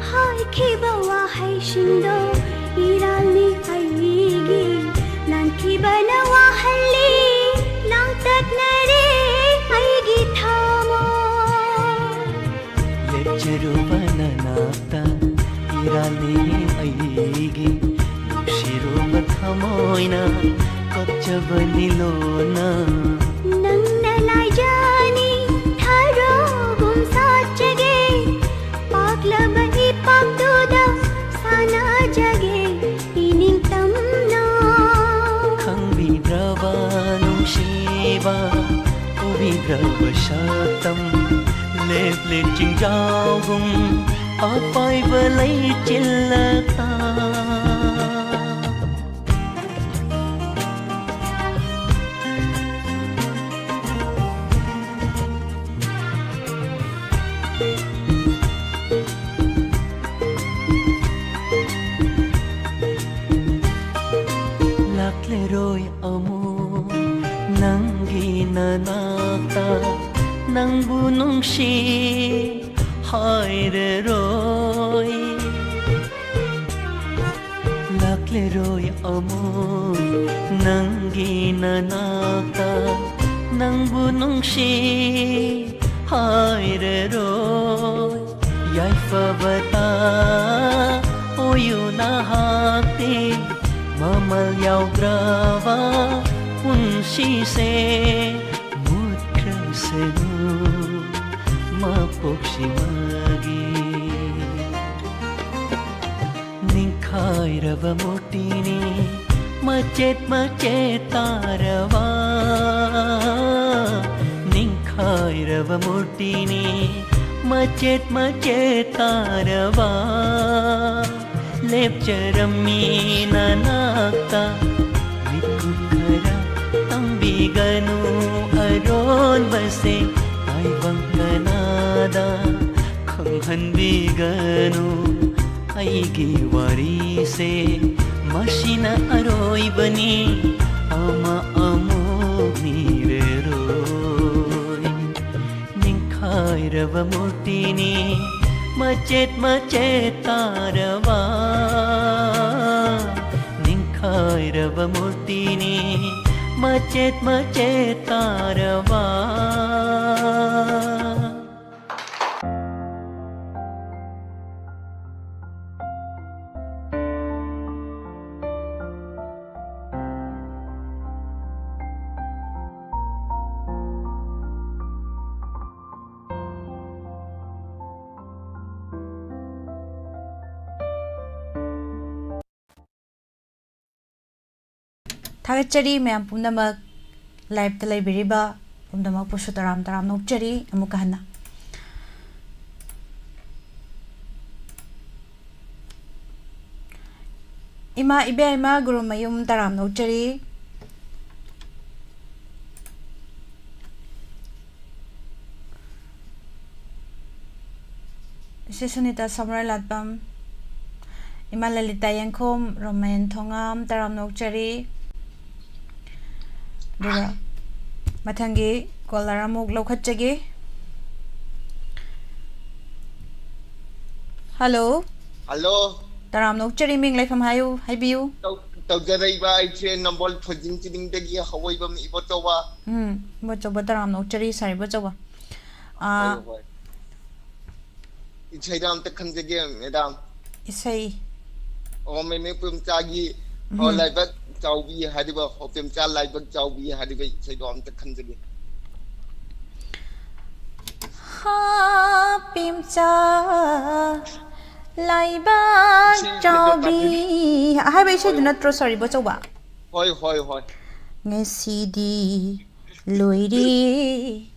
ꯍꯥꯏꯈꯤꯕ ꯋꯥꯍꯩꯁꯤꯡꯗꯣ ꯏꯔꯥꯜꯅꯤ ꯑꯩꯒꯤ꯫ ꯅꯥꯟꯈꯤꯕꯅ ꯋꯥꯍꯜꯂꯤ ꯅꯥꯡꯇꯛꯅꯔꯦ ꯑꯩꯒꯤ ꯊꯃꯣꯏ꯫ ꯂꯦꯞꯆꯔꯨꯕ ꯅꯅꯥꯛꯇ ꯏꯔꯥꯜꯂꯤ ꯑꯩꯒꯤ꯫ ꯅꯨꯡꯁꯤꯔꯨꯕ ꯊꯃꯣꯏꯅ ꯀꯞꯆꯕꯅꯤ ꯂꯣꯟꯅ꯫ ꯅꯪꯅ ꯂꯥꯏꯖꯅꯤ ꯊꯔꯣꯒꯨꯝ ꯁꯥꯠꯆꯒꯦ꯫ ꯄꯥꯛꯂꯕ ꯏꯄꯥꯛꯇꯨꯗ ꯁꯥꯟꯅꯖꯒꯦ ꯏꯅꯤꯡꯇꯝꯅ꯫ ꯈꯪꯕꯤꯗ꯭ꯔꯕ ꯅꯨꯡꯁꯤꯕ, ꯎꯕꯤꯗ꯭ꯔꯕ ꯁꯛꯇꯝ, ꯂꯦꯞꯂꯦ ꯆꯤꯡꯖꯥꯎꯒꯨꯝ ꯑꯄꯥꯏꯕ ꯂꯩꯆꯤꯜꯂꯛꯇ꯫ ꯂꯥꯛꯂꯔꯣꯏ ꯑꯃꯨꯛ ꯅꯪꯒꯤ ꯅꯅꯥꯛꯇ, ꯅꯪꯕꯨ ꯅꯨꯡꯁꯤ ꯍꯥꯏꯔꯔꯣꯏ꯫ ꯂꯥꯛꯂꯔꯣꯏ ꯑꯃꯨꯛ ꯅꯪꯒꯤ ꯅꯅꯥꯛꯇ, ꯅꯪꯕꯨ ꯅꯨꯡꯁꯤ ꯍꯥꯏꯔꯔꯣꯏ꯫ ꯌꯥꯏꯐꯕꯇ ꯑꯣꯏꯌꯨ ꯅꯍꯥꯛꯇꯤ, ꯃꯃꯜ ꯌꯥꯎꯗ꯭ꯔꯕ ꯄꯨꯟꯁꯤꯁꯦ ꯃꯨꯠꯈ꯭ꯔꯁꯅꯨ ꯃꯄꯣꯛꯁꯤꯃꯒꯤ꯫ ꯅꯤꯡꯈꯥꯏꯔꯕ ꯃꯨꯔꯇꯤꯅꯤ ꯃꯆꯦꯠ ꯃꯆꯦꯠ ꯇꯥꯔꯕ, ꯅꯤꯡꯈꯥꯏꯔꯕ ꯃꯨꯔꯇꯤꯅꯤ ꯃꯆꯦꯠ ꯃꯆꯦꯠ ꯇꯥꯔꯕ꯫ ꯂꯦꯞꯆꯔꯝꯃꯤ ꯅꯅꯥꯛꯇ ꯃꯤꯠꯀꯨꯞ ꯈꯔ ꯇꯝꯕꯤꯒꯅꯨ ꯑꯔꯣꯟꯕꯁꯦ ꯇꯥꯏꯕꯪ ꯀꯅꯥꯗ ꯈꯪꯍꯟꯕꯤꯒꯅꯨ꯫ ꯑꯩꯒꯤ ꯋꯥꯔꯤꯁꯦ ꯃꯁꯤꯅ ꯑꯔꯣꯏꯕꯅꯤ, ꯑꯃ ꯑꯃꯨꯛ ꯂꯤꯔꯔꯣꯏ꯫ ꯅꯤꯡꯈꯥꯏꯔꯕ ꯃꯨꯔꯇꯤꯅꯤ, ꯃꯆꯦꯠ ꯃꯆꯦꯠ ꯇꯥꯔꯕ, ꯅꯤꯡꯈꯥꯏꯔꯕ ꯃꯨꯔꯇꯤꯅꯤ, ꯃꯆꯦꯠ ꯃꯆꯦꯠ ꯇꯥꯔꯕ꯫ ꯊꯥꯒꯠꯆꯔꯤ ꯃꯌꯥꯝ ꯄꯨꯝꯅꯃꯛ, live ꯇ ꯂꯩꯕꯤꯔꯤꯕ ꯄꯨꯝꯅꯃꯛꯄꯨꯁꯨ ꯇꯔꯥꯝ ꯇꯔꯥꯝꯅ ꯑꯣꯛꯆꯔꯤ꯫ ꯑꯃꯨꯛꯀ ꯍꯟꯅ, ꯏꯃꯥ ꯏꯕꯦꯝꯃ ꯒꯨꯔꯨꯃꯌꯨꯝ ꯇꯔꯥꯝꯅ ꯑꯣꯛꯆꯔꯤ꯫ ꯏꯆꯦ ꯁꯨꯅꯤꯇꯥ ꯁꯃꯔ ꯂꯥꯠꯄꯝ, ꯏꯃꯥ ꯂꯂꯤꯇꯥ ꯌꯦꯡꯈꯣꯝ, ꯔꯣꯃꯦꯟ ꯊꯣꯉꯥꯝ, ꯇꯔꯥꯝꯅ ꯑꯣꯛꯆꯔꯤ꯫ ꯑꯗꯨꯒ ꯃꯊꯪꯒꯤ caller ꯑꯃꯨꯛ ꯂꯧꯈꯠꯆꯒꯦ꯫ Hello꯫ Hello꯫ ꯇꯔꯥꯝꯅ ꯑꯣꯛꯆꯔꯤ, ꯃꯤꯡ ꯂꯩꯐꯝ ꯍꯥꯏꯌꯨ, ꯍꯥꯏꯕꯤꯌꯨ꯫ ꯇꯧ-, ꯇꯧꯖꯔꯛꯏꯕ ꯑꯩꯁꯦ ꯅꯝꯕꯣꯜ ꯊꯣꯏꯖꯤꯡ ꯆꯤꯅꯤꯡꯗꯒꯤ ꯍꯋꯥꯏꯕꯝ ꯏꯕꯣꯆꯧꯕ꯫ ꯎꯝ, ꯏꯕꯣꯆꯧꯕ ꯇꯔꯥꯝꯅ ꯑꯣꯛꯆꯔꯤ, sir ꯏꯕꯣꯆꯧꯕ꯫ ꯑꯥ, ꯍꯣꯏ, ꯍꯣꯏ꯫ ꯏꯁꯩꯗ ꯑꯝꯇ ꯈꯟꯖꯒꯦ, madam꯫ ꯏꯁꯩ꯫ ꯑꯣ, ꯃꯦꯃꯦ ꯄꯦꯝꯆꯥꯒꯤ, ꯎꯝ꯫ ꯑꯣ, ꯂꯥꯏꯕꯛ ꯆꯥꯎꯕꯤ ꯍꯥꯏꯔꯤꯕ, ꯑꯣ, ꯄꯦꯝꯆꯥ ꯂꯥꯏꯕꯛ ꯆꯥꯎꯕꯤ ꯍꯥꯏꯔꯤꯕ ꯏꯁꯩꯗꯣ ꯑꯝꯇ ꯈꯟꯖꯒꯦ꯫ ꯍꯥ, ꯄꯦꯝꯆꯥ ꯂꯥꯏꯕꯛ ꯏꯁꯩ ꯐꯖꯕ ꯆꯥꯎꯕꯤ ꯇꯥꯕꯤꯔꯤ꯫ ꯍꯥꯏꯕ ꯏꯁꯩꯗꯨ ꯍꯣꯏ, ꯅꯠꯇ꯭ꯔꯣ, sir ꯏꯕꯣꯆꯧꯕ? ꯍꯣꯏ, ꯍꯣꯏ, ꯍꯣꯏ꯫ ꯉꯁꯤꯗꯤ ꯂꯣꯏꯔꯦ,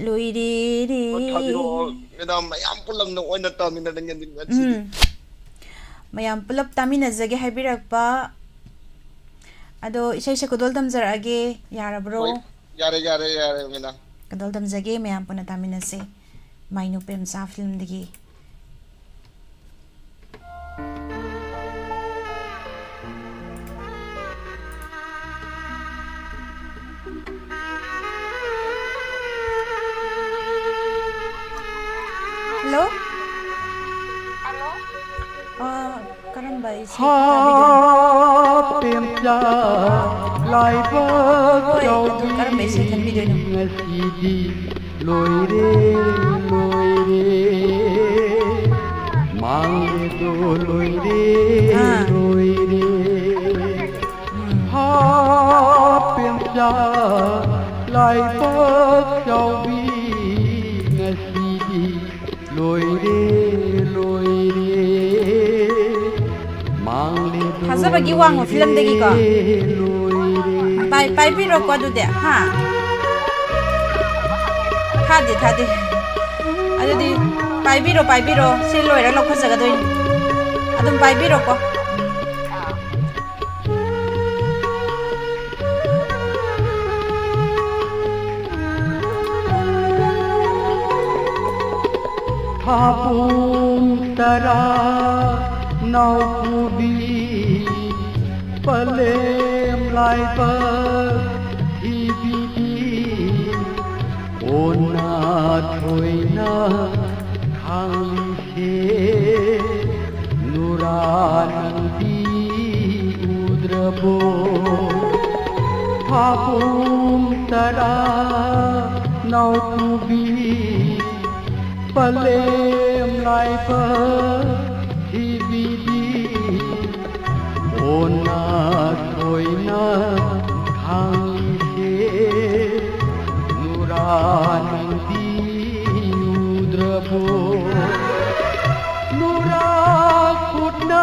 ꯂꯣꯏꯔꯦ ꯔꯦ꯫ ꯑꯣ, ꯊꯥꯕꯤꯔꯛꯑꯣ꯫ Madam, ꯃꯌꯥꯝ ꯄꯨꯂꯞꯅ ꯑꯣꯏꯅ ꯇꯥꯃꯤꯟꯅꯔꯒꯦ ꯉꯁꯤꯗꯤ꯫ ꯎꯝ꯫ ꯃꯌꯥꯝ ꯄꯨꯂꯞ ꯇꯥꯃꯤꯟꯅꯖꯒꯦ ꯍꯥꯏꯕꯤꯔꯛꯄ꯫ ꯑꯗꯣ ꯏꯁꯩꯁꯦ ꯈꯨꯗꯣꯜ ꯇꯝꯖꯔꯛꯑꯒꯦ, ꯌꯥꯔꯕ꯭ꯔꯣ? ꯍꯣꯏ, ꯌꯥꯔꯦ, ꯌꯥꯔꯦ, ꯌꯥꯔꯦ, madam꯫ ꯈꯨꯗꯣꯜ ꯇꯝꯖꯒꯦ, ꯃꯌꯥꯝ ꯄꯨꯟꯅ ꯇꯥꯃꯤꯟꯅꯁꯦ꯫ ꯃꯥꯏꯅꯨ ꯄꯦꯝꯆꯥ film ꯗꯒꯤ꯫ ꯍꯜꯂꯣ꯫ ꯑ, ꯀꯔꯝꯕ ꯏꯁꯩ ꯇꯥꯕꯤꯗꯣꯏꯅꯣ? ꯍꯥꯄꯦꯝꯆꯥ ꯂꯥꯏꯕꯛ ꯍꯣꯏ, ꯑꯗꯨ ꯀꯔꯝꯕ ꯏꯁꯩ ꯆꯥꯎꯕꯤ ꯈꯟꯕꯤꯗꯣꯏꯅꯣ? ꯉꯁꯤꯗꯤ ꯂꯣꯏꯔꯦ, ꯂꯣꯏꯔꯦ꯫ ꯃꯥꯡꯂꯦꯗꯣ ꯂꯣꯏꯔꯦ, ꯑꯥ꯫ ꯂꯣꯏꯔꯦ꯫ ꯎꯝ꯫ ꯍꯥꯄꯦꯝꯆꯥ ꯂꯥꯏꯕꯛ ꯆꯥꯎꯕꯤ ꯉꯁꯤꯗꯤ ꯂꯣꯏꯔꯦ, ꯂꯣꯏꯔꯦ꯫ ꯃꯥꯡꯂꯦꯗꯣ ꯊꯥꯖꯕꯒꯤ ꯋꯥꯡꯃ ꯐꯤꯂꯝꯗꯒꯤꯀꯣ? ꯂꯣꯏꯔꯦ, ꯂꯣꯏꯔꯦ꯫ ꯄꯥꯏ-, ꯄꯥꯏꯕꯤꯔꯣꯀꯣ ꯑꯗꯨꯗꯤ, ꯍꯥ? ꯊꯥꯗꯦ, ꯊꯥꯗꯦ꯫ ꯑꯗꯨꯗꯤ ꯄꯥꯏꯕꯤꯔꯣ, ꯄꯥꯏꯕꯤꯔꯣ꯫ ꯁꯤ ꯂꯣꯏꯔ ꯂꯧꯈꯠꯆꯒꯗꯣꯏꯅꯤ꯫ ꯑꯗꯨꯝ ꯄꯥꯏꯕꯤꯔꯣꯀꯣ꯫ ꯊꯥꯕꯨꯝ ꯇꯔꯥ ꯅꯥꯎꯄꯨꯕꯤ, ꯄꯂꯦꯝ ꯂꯥꯏꯕꯛ ꯊꯤꯕꯤꯕꯤ, ꯑꯣꯟꯅ ꯊꯣꯏꯅ ꯈꯥꯡꯂꯤꯁꯦ ꯅꯨꯔꯥ ꯅꯪꯗꯤ ꯎꯗ꯭ꯔꯕꯣ? ꯊꯥꯕꯨꯝ ꯇꯔꯥ ꯅꯥꯎꯄꯨꯕꯤ, ꯄꯂꯦꯝ ꯂꯥꯏꯕꯛ ꯊꯤꯕꯤꯗꯤ, ꯑꯣꯟꯅ ꯊꯣꯏꯅ ꯈꯥꯡꯂꯤꯁꯦ ꯅꯨꯔꯥ ꯅꯪꯗꯤ ꯎꯗ꯭ꯔꯕꯣ? ꯅꯨꯔꯥ ꯈꯨꯠꯅ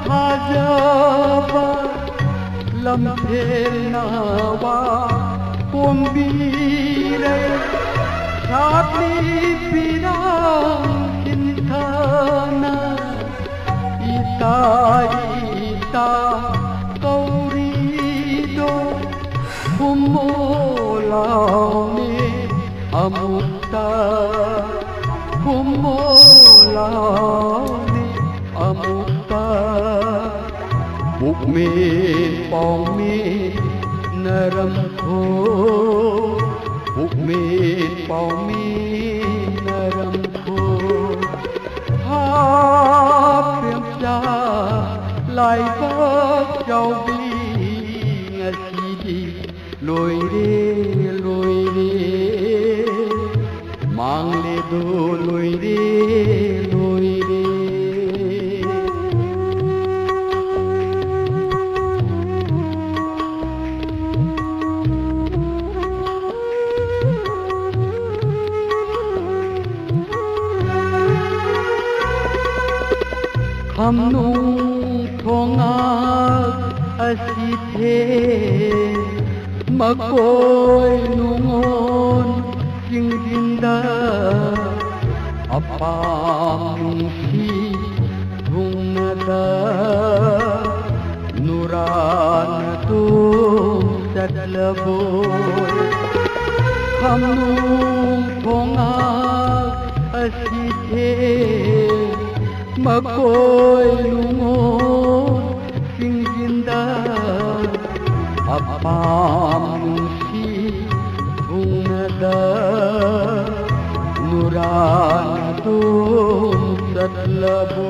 ꯊꯥꯖꯕ ꯂꯝꯐꯦꯜꯅ ꯋꯥ ꯀꯣꯝꯕꯤꯔꯦ꯫ ꯁꯥꯠꯂꯤ ꯄꯤꯔꯥꯡ ꯆꯤꯟꯊꯅ ꯏꯇꯥ ꯏꯇꯥ ꯀꯧꯔꯤꯗꯣ ꯈꯨꯝꯃꯣ ꯂꯥꯎꯅꯦ ꯑꯃꯨꯛꯇ, ꯈꯨꯝꯃꯣ ꯂꯥꯎꯅꯦ ꯑꯃꯨꯛꯇ꯫ ꯄꯨꯛꯃꯦꯟ ꯄꯥꯎꯃꯦꯟꯅꯔꯝꯈꯣ, ꯄꯨꯛꯃꯦꯟ ꯄꯥꯎꯃꯦꯟꯅꯔꯝꯈꯣ꯫ ꯑꯗꯨ ꯂꯣꯏꯔꯦ, ꯂꯣꯏꯔꯦ꯫ ꯈꯝꯅꯨꯡ ꯊꯣꯉꯥꯛ ꯑꯁꯤꯊꯦ ꯃꯀꯣꯏ ꯅꯨꯡꯉꯣꯟ ꯆꯤꯡꯖꯤꯟꯗ ꯑꯄꯥꯝ ꯅꯨꯡꯁꯤ ꯊꯨꯡꯅꯗ ꯅꯨꯔꯥꯅ ꯇꯨꯡ ꯆꯠꯂꯕꯣ? ꯈꯝꯅꯨꯡ ꯊꯣꯉꯥꯛ ꯑꯁꯤꯊꯦ ꯃꯀꯣꯏ ꯅꯨꯡꯉꯣꯟ ꯆꯤꯡꯖꯤꯟꯗ ꯑꯄꯥꯝ ꯅꯨꯡꯁꯤ ꯊꯨꯡꯅꯗ ꯅꯨꯔꯥꯅ ꯇꯨꯡ ꯆꯠꯂꯕꯣ?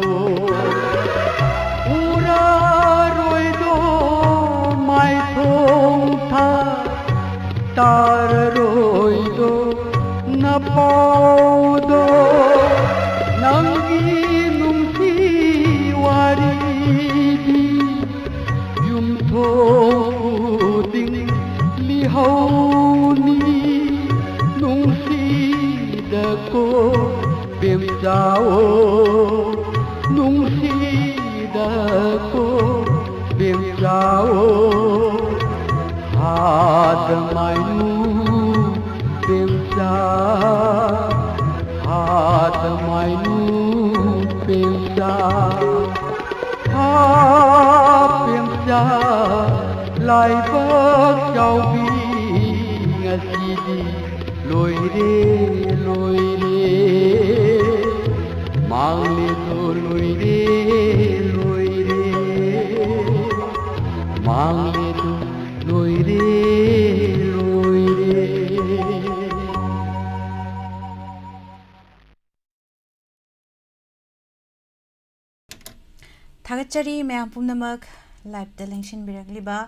ꯎꯔꯔꯣꯏꯗꯣ ꯃꯥꯏꯊꯣꯡ ꯊꯥ ꯇꯥꯔꯔꯣꯏꯗꯣ ꯅꯄꯥꯎꯗꯣ ꯅꯪꯒꯤ ꯅꯨꯡꯁꯤ ꯋꯥꯔꯤꯗꯤ ꯌꯨꯝꯊꯣꯡ ꯈꯨꯗꯤꯡ ꯂꯤꯍꯧꯅꯤ ꯅꯨꯡꯁꯤꯗꯀꯣ ꯕꯦꯝꯆꯥꯑꯣ ꯅꯨꯡꯁꯤꯗꯀꯣ ꯕꯦꯝꯆꯥꯑꯣ ꯍꯥꯗ ꯃꯥꯏꯅꯨ ꯄꯦꯝꯆꯥ ꯍꯥꯗ ꯃꯥꯏꯅꯨ ꯄꯦꯝꯆꯥ ꯍꯥ ꯄꯦꯝꯆꯥ ꯂꯥꯏꯕꯛ ꯆꯥꯎꯕꯤ ꯉꯁꯤꯗꯤ ꯂꯣꯏꯔꯦ ꯂꯣꯏꯔꯦ ꯃꯥꯡꯂꯦꯗꯣ ꯂꯣꯏꯔꯦ ꯂꯣꯏꯔꯦ ꯃꯥꯡꯂꯦꯗꯣ ꯂꯣꯏꯔꯦ ꯂꯣꯏꯔꯦ꯫ ꯊꯥꯒꯠꯆꯔꯤ ꯃꯌꯥꯝ ꯄꯨꯝꯅꯃꯛ live ꯇ ꯂꯦꯡꯁꯤꯟꯕꯤꯔꯛꯂꯤꯕ,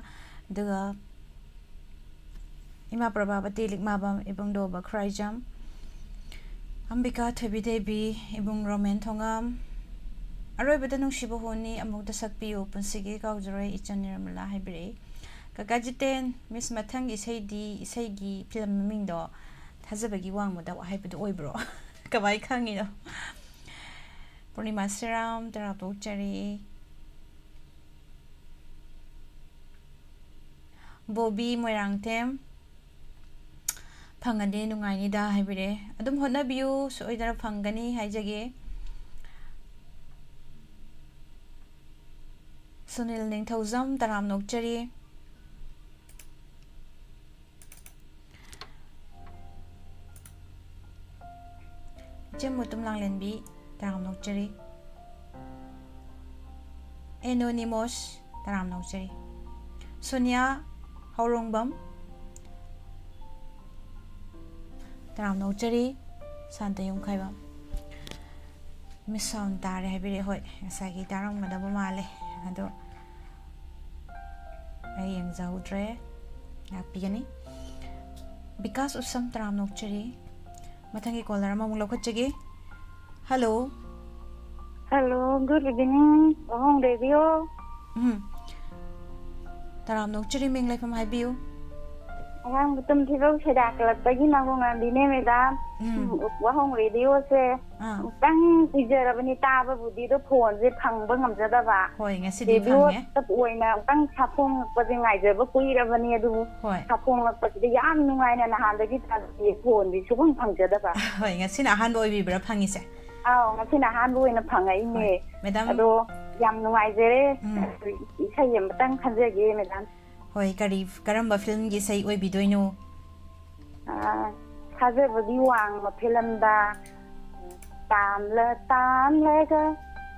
ꯑꯗꯨꯒ ꯏꯃꯥ ꯄ꯭ꯔꯚꯥꯕꯇꯤ ꯂꯤꯛꯃꯥꯕꯝ ꯏꯕꯨꯡꯗꯣ ꯕꯈ꯭ꯔꯥꯏꯖꯝ, ꯑꯝꯕꯤꯀꯥ ꯊꯣꯏꯕꯤꯗꯦꯕꯤ, ꯏꯕꯨꯡ ꯔꯣꯃꯦꯟ ꯊꯣꯉꯝ, ꯑꯔꯣꯏꯕꯗ ꯅꯨꯡꯁꯤꯕ ꯍꯣꯅꯤ ꯑꯃꯨꯛꯇ ꯁꯛꯄꯤꯌꯨ, ꯄꯨꯟꯁꯤꯒꯤ ꯀꯥꯎꯖꯔꯣꯏ ꯏꯆꯟ ꯅꯤꯔꯃꯂꯥ ꯍꯥꯏꯕꯤꯔꯛꯏ꯫ ꯀꯀꯥ ꯖꯤꯇꯦꯟ, ꯃꯤꯁ, ꯃꯊꯪ ꯏꯁꯩꯗꯤ, ꯏꯁꯩꯒꯤ ꯐꯤꯂꯝ ꯃꯃꯤꯡꯗꯣ ꯊꯥꯖꯕꯒꯤ ꯋꯥꯡꯃꯗ ꯍꯥꯏꯕꯗꯨ ꯑꯣꯏꯕ꯭ꯔꯣ? ꯀꯃꯥꯏ ꯈꯪꯉꯤꯅꯣ? ꯄꯨꯔꯅꯤꯃꯥ ꯁꯤꯔꯥꯝ, ꯇꯔꯥ ꯄꯣꯛꯆꯔꯤ꯫ ꯕꯣꯕꯤ ꯃꯣꯏꯔꯥꯡꯊꯦꯝ, ꯐꯪꯉꯗꯤ ꯅꯨꯡꯉꯥꯏꯅꯤꯗ ꯍꯥꯏꯕꯤꯔꯛꯑꯦ꯫ ꯑꯗꯨꯝ ꯍꯣꯠꯅꯕꯤꯌꯨ, ꯁꯣꯏꯗꯅ ꯐꯪꯒꯅꯤ ꯍꯥꯏꯖꯒꯦ꯫ ꯁꯨꯅꯤꯜ ꯅꯤꯡꯊꯧꯖꯝ, ꯇꯔꯥꯝꯅ ꯑꯣꯛꯆꯔꯤ꯫ ꯏꯆꯦ ꯃꯨꯇꯨꯝ ꯂꯥꯡꯂꯦꯟꯕꯤ, ꯇꯔꯥꯝꯅ ꯑꯣꯛꯆꯔꯤ꯫ ꯑꯦꯅꯣꯅꯤꯃꯣꯁ, ꯇꯔꯥꯝꯅ ꯑꯣꯛꯆꯔꯤ꯫ ꯁꯣꯅꯤꯌꯥ ꯍꯧꯔꯣꯡꯕꯝ, ꯇꯔꯥꯝꯅ ꯑꯣꯛꯆꯔꯤ꯫ ꯁꯥꯟꯇ ꯌꯨꯝꯈꯥꯏꯕꯝ, ꯃꯤꯁ ꯁꯥꯎꯟ ꯇꯥꯔꯦ ꯍꯥꯏꯕꯤꯔꯛꯑꯦ꯫ ꯍꯣꯏ, ꯉꯁꯥꯏꯒꯤ ꯇꯥꯔꯝꯒꯗꯕ ꯃꯥꯜꯂꯦ, ꯑꯗꯣ ꯑꯩ ꯌꯦꯡꯖꯍꯧꯗ꯭ꯔꯦ꯫ ꯉꯥꯛꯄꯤꯒꯅꯤ꯫ ꯕꯤꯀꯥꯁ ꯎꯁꯝ, ꯇꯔꯥꯝꯅ ꯑꯣꯛꯆꯔꯤ꯫ ꯃꯊꯪꯒꯤ ꯀꯣꯂꯔ ꯑꯃꯃꯨꯛ ꯂꯧꯈꯠꯆꯒꯦ꯫ ꯍꯜꯂꯣ꯫ Hello, good evening, ꯋꯥꯍꯣꯡ ꯔꯦꯗꯤꯑꯣ꯫ ꯎꯝ꯫ ꯇꯔꯥꯝꯅ ꯑꯣꯛꯆꯔꯤ, ꯃꯤꯡ ꯂꯩꯐꯝ ꯍꯥꯏꯕꯤꯌꯨ꯫ ꯑꯉꯥꯡꯕ ꯇꯨꯝ ꯊꯤꯕꯧ ꯁꯦꯗꯥ ꯀꯂꯛꯄꯒꯤ ꯃꯥꯡꯒꯣꯡ ꯉꯥꯟꯕꯤꯅꯦ, ꯃꯦꯗꯥꯝ꯫ ꯎꯝ꯫ ꯎꯝ, ꯋꯥꯍꯣꯡ ꯔꯦꯗꯤꯑꯣꯁꯦ ꯑꯥ꯫ ꯑꯃꯨꯛꯇꯪ ꯀꯨꯏꯖꯔꯕꯅꯤ ꯇꯥꯕꯕꯨꯗꯤ, ꯑꯗꯣ ꯐꯣꯟꯁꯦ ꯐꯪꯕ ꯉꯝꯖꯗꯕ꯫ ꯍꯣꯏ, ꯉꯁꯤꯗꯤ ꯔꯦꯗꯤꯑꯣ ꯐꯪꯉꯦ꯫ ꯑꯣꯏꯅ ꯑꯃꯨꯛꯇꯪ ꯁꯥꯐꯣꯡꯉꯛꯄꯁꯦ ꯉꯥꯏꯖꯕ ꯀꯨꯏꯔꯕꯅꯤ, ꯑꯗꯨꯕꯨ ꯍꯣꯏ꯫ ꯁꯥꯐꯣꯡꯉꯛꯄꯁꯤꯗ ꯌꯥꯝ ꯅꯨꯡꯉꯥꯏꯅ ꯅꯍꯥꯟꯗꯒꯤ ꯇꯥꯖꯩꯌꯦ, ꯐꯣꯟꯗꯤ ꯁꯨꯐꯪ ꯐꯪꯖꯗꯕ꯫ ꯍꯣꯏ, ꯉꯁꯤꯅ ꯑꯍꯥꯟꯕ ꯑꯣꯏꯕꯤꯕ꯭ꯔꯥ ꯐꯪꯉꯤꯁꯦ? ꯑꯥꯎ, ꯉꯁꯤꯅ ꯑꯍꯥꯟꯕ ꯑꯣꯏꯅ ꯐꯪꯉꯛꯏꯅꯦ꯫ ꯍꯣꯏ, ꯃꯦꯗꯥꯝ꯫ ꯑꯗꯣ ꯌꯥꯝ ꯅꯨꯡꯉꯥꯏꯖꯔꯦ꯫ ꯎꯝ꯫ ꯏꯁꯩ ꯑꯃꯇꯪ ꯈꯟꯖꯒꯦ, ꯃꯦꯗꯥꯝ꯫ ꯍꯣꯏ, ꯀꯔꯤ, ꯀꯔꯝꯕ ꯐꯤꯂꯝꯒꯤ ꯏꯁꯩ ꯑꯣꯏꯕꯤꯗꯣꯏꯅꯣ? ꯑꯥ, ꯊꯥꯖꯕꯒꯤ ꯋꯥꯡꯃ ꯐꯤꯂꯝꯗ ꯇꯥꯝꯂ ꯇꯥꯝꯂꯒ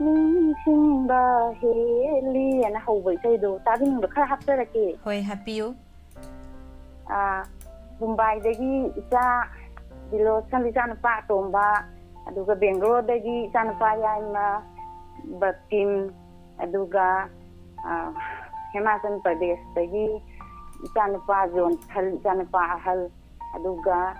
ꯅꯤꯡꯁꯤꯡꯕ ꯍꯦꯜꯂꯤ ꯑꯅ ꯍꯧꯕ ꯏꯁꯩꯗꯣ ꯇꯥꯕꯤꯅꯤꯡꯕ ꯈꯔ ꯍꯥꯞꯆꯔꯛꯀꯦ꯫ ꯍꯣꯏ, ꯍꯥꯞꯄꯤꯌꯨ꯫ ꯑꯥ, ꯃꯨꯝꯕꯥꯏꯗꯒꯤ ꯏꯆꯥ ꯗꯤꯂꯣꯁꯟ, ꯏꯆꯥꯅꯨꯄꯥ ꯑꯇꯣꯝꯕ, ꯑꯗꯨꯒ ꯕꯦꯡꯒ꯭ꯂꯣꯔꯗꯒꯤ ꯏꯆꯥꯅꯨꯄꯥ ꯌꯥꯏꯃ ꯕꯛꯇꯤꯝ, ꯑꯗꯨꯒ, ꯑꯥ, ꯍꯤꯃꯥꯆꯜ ꯄ꯭ꯔꯗꯦꯁꯇꯒꯤ ꯏꯆꯥꯅꯨꯄꯥ ꯖꯣꯟꯁꯟ, ꯏꯆꯥꯅꯨꯄꯥ ꯑꯍꯜ, ꯑꯗꯨꯒ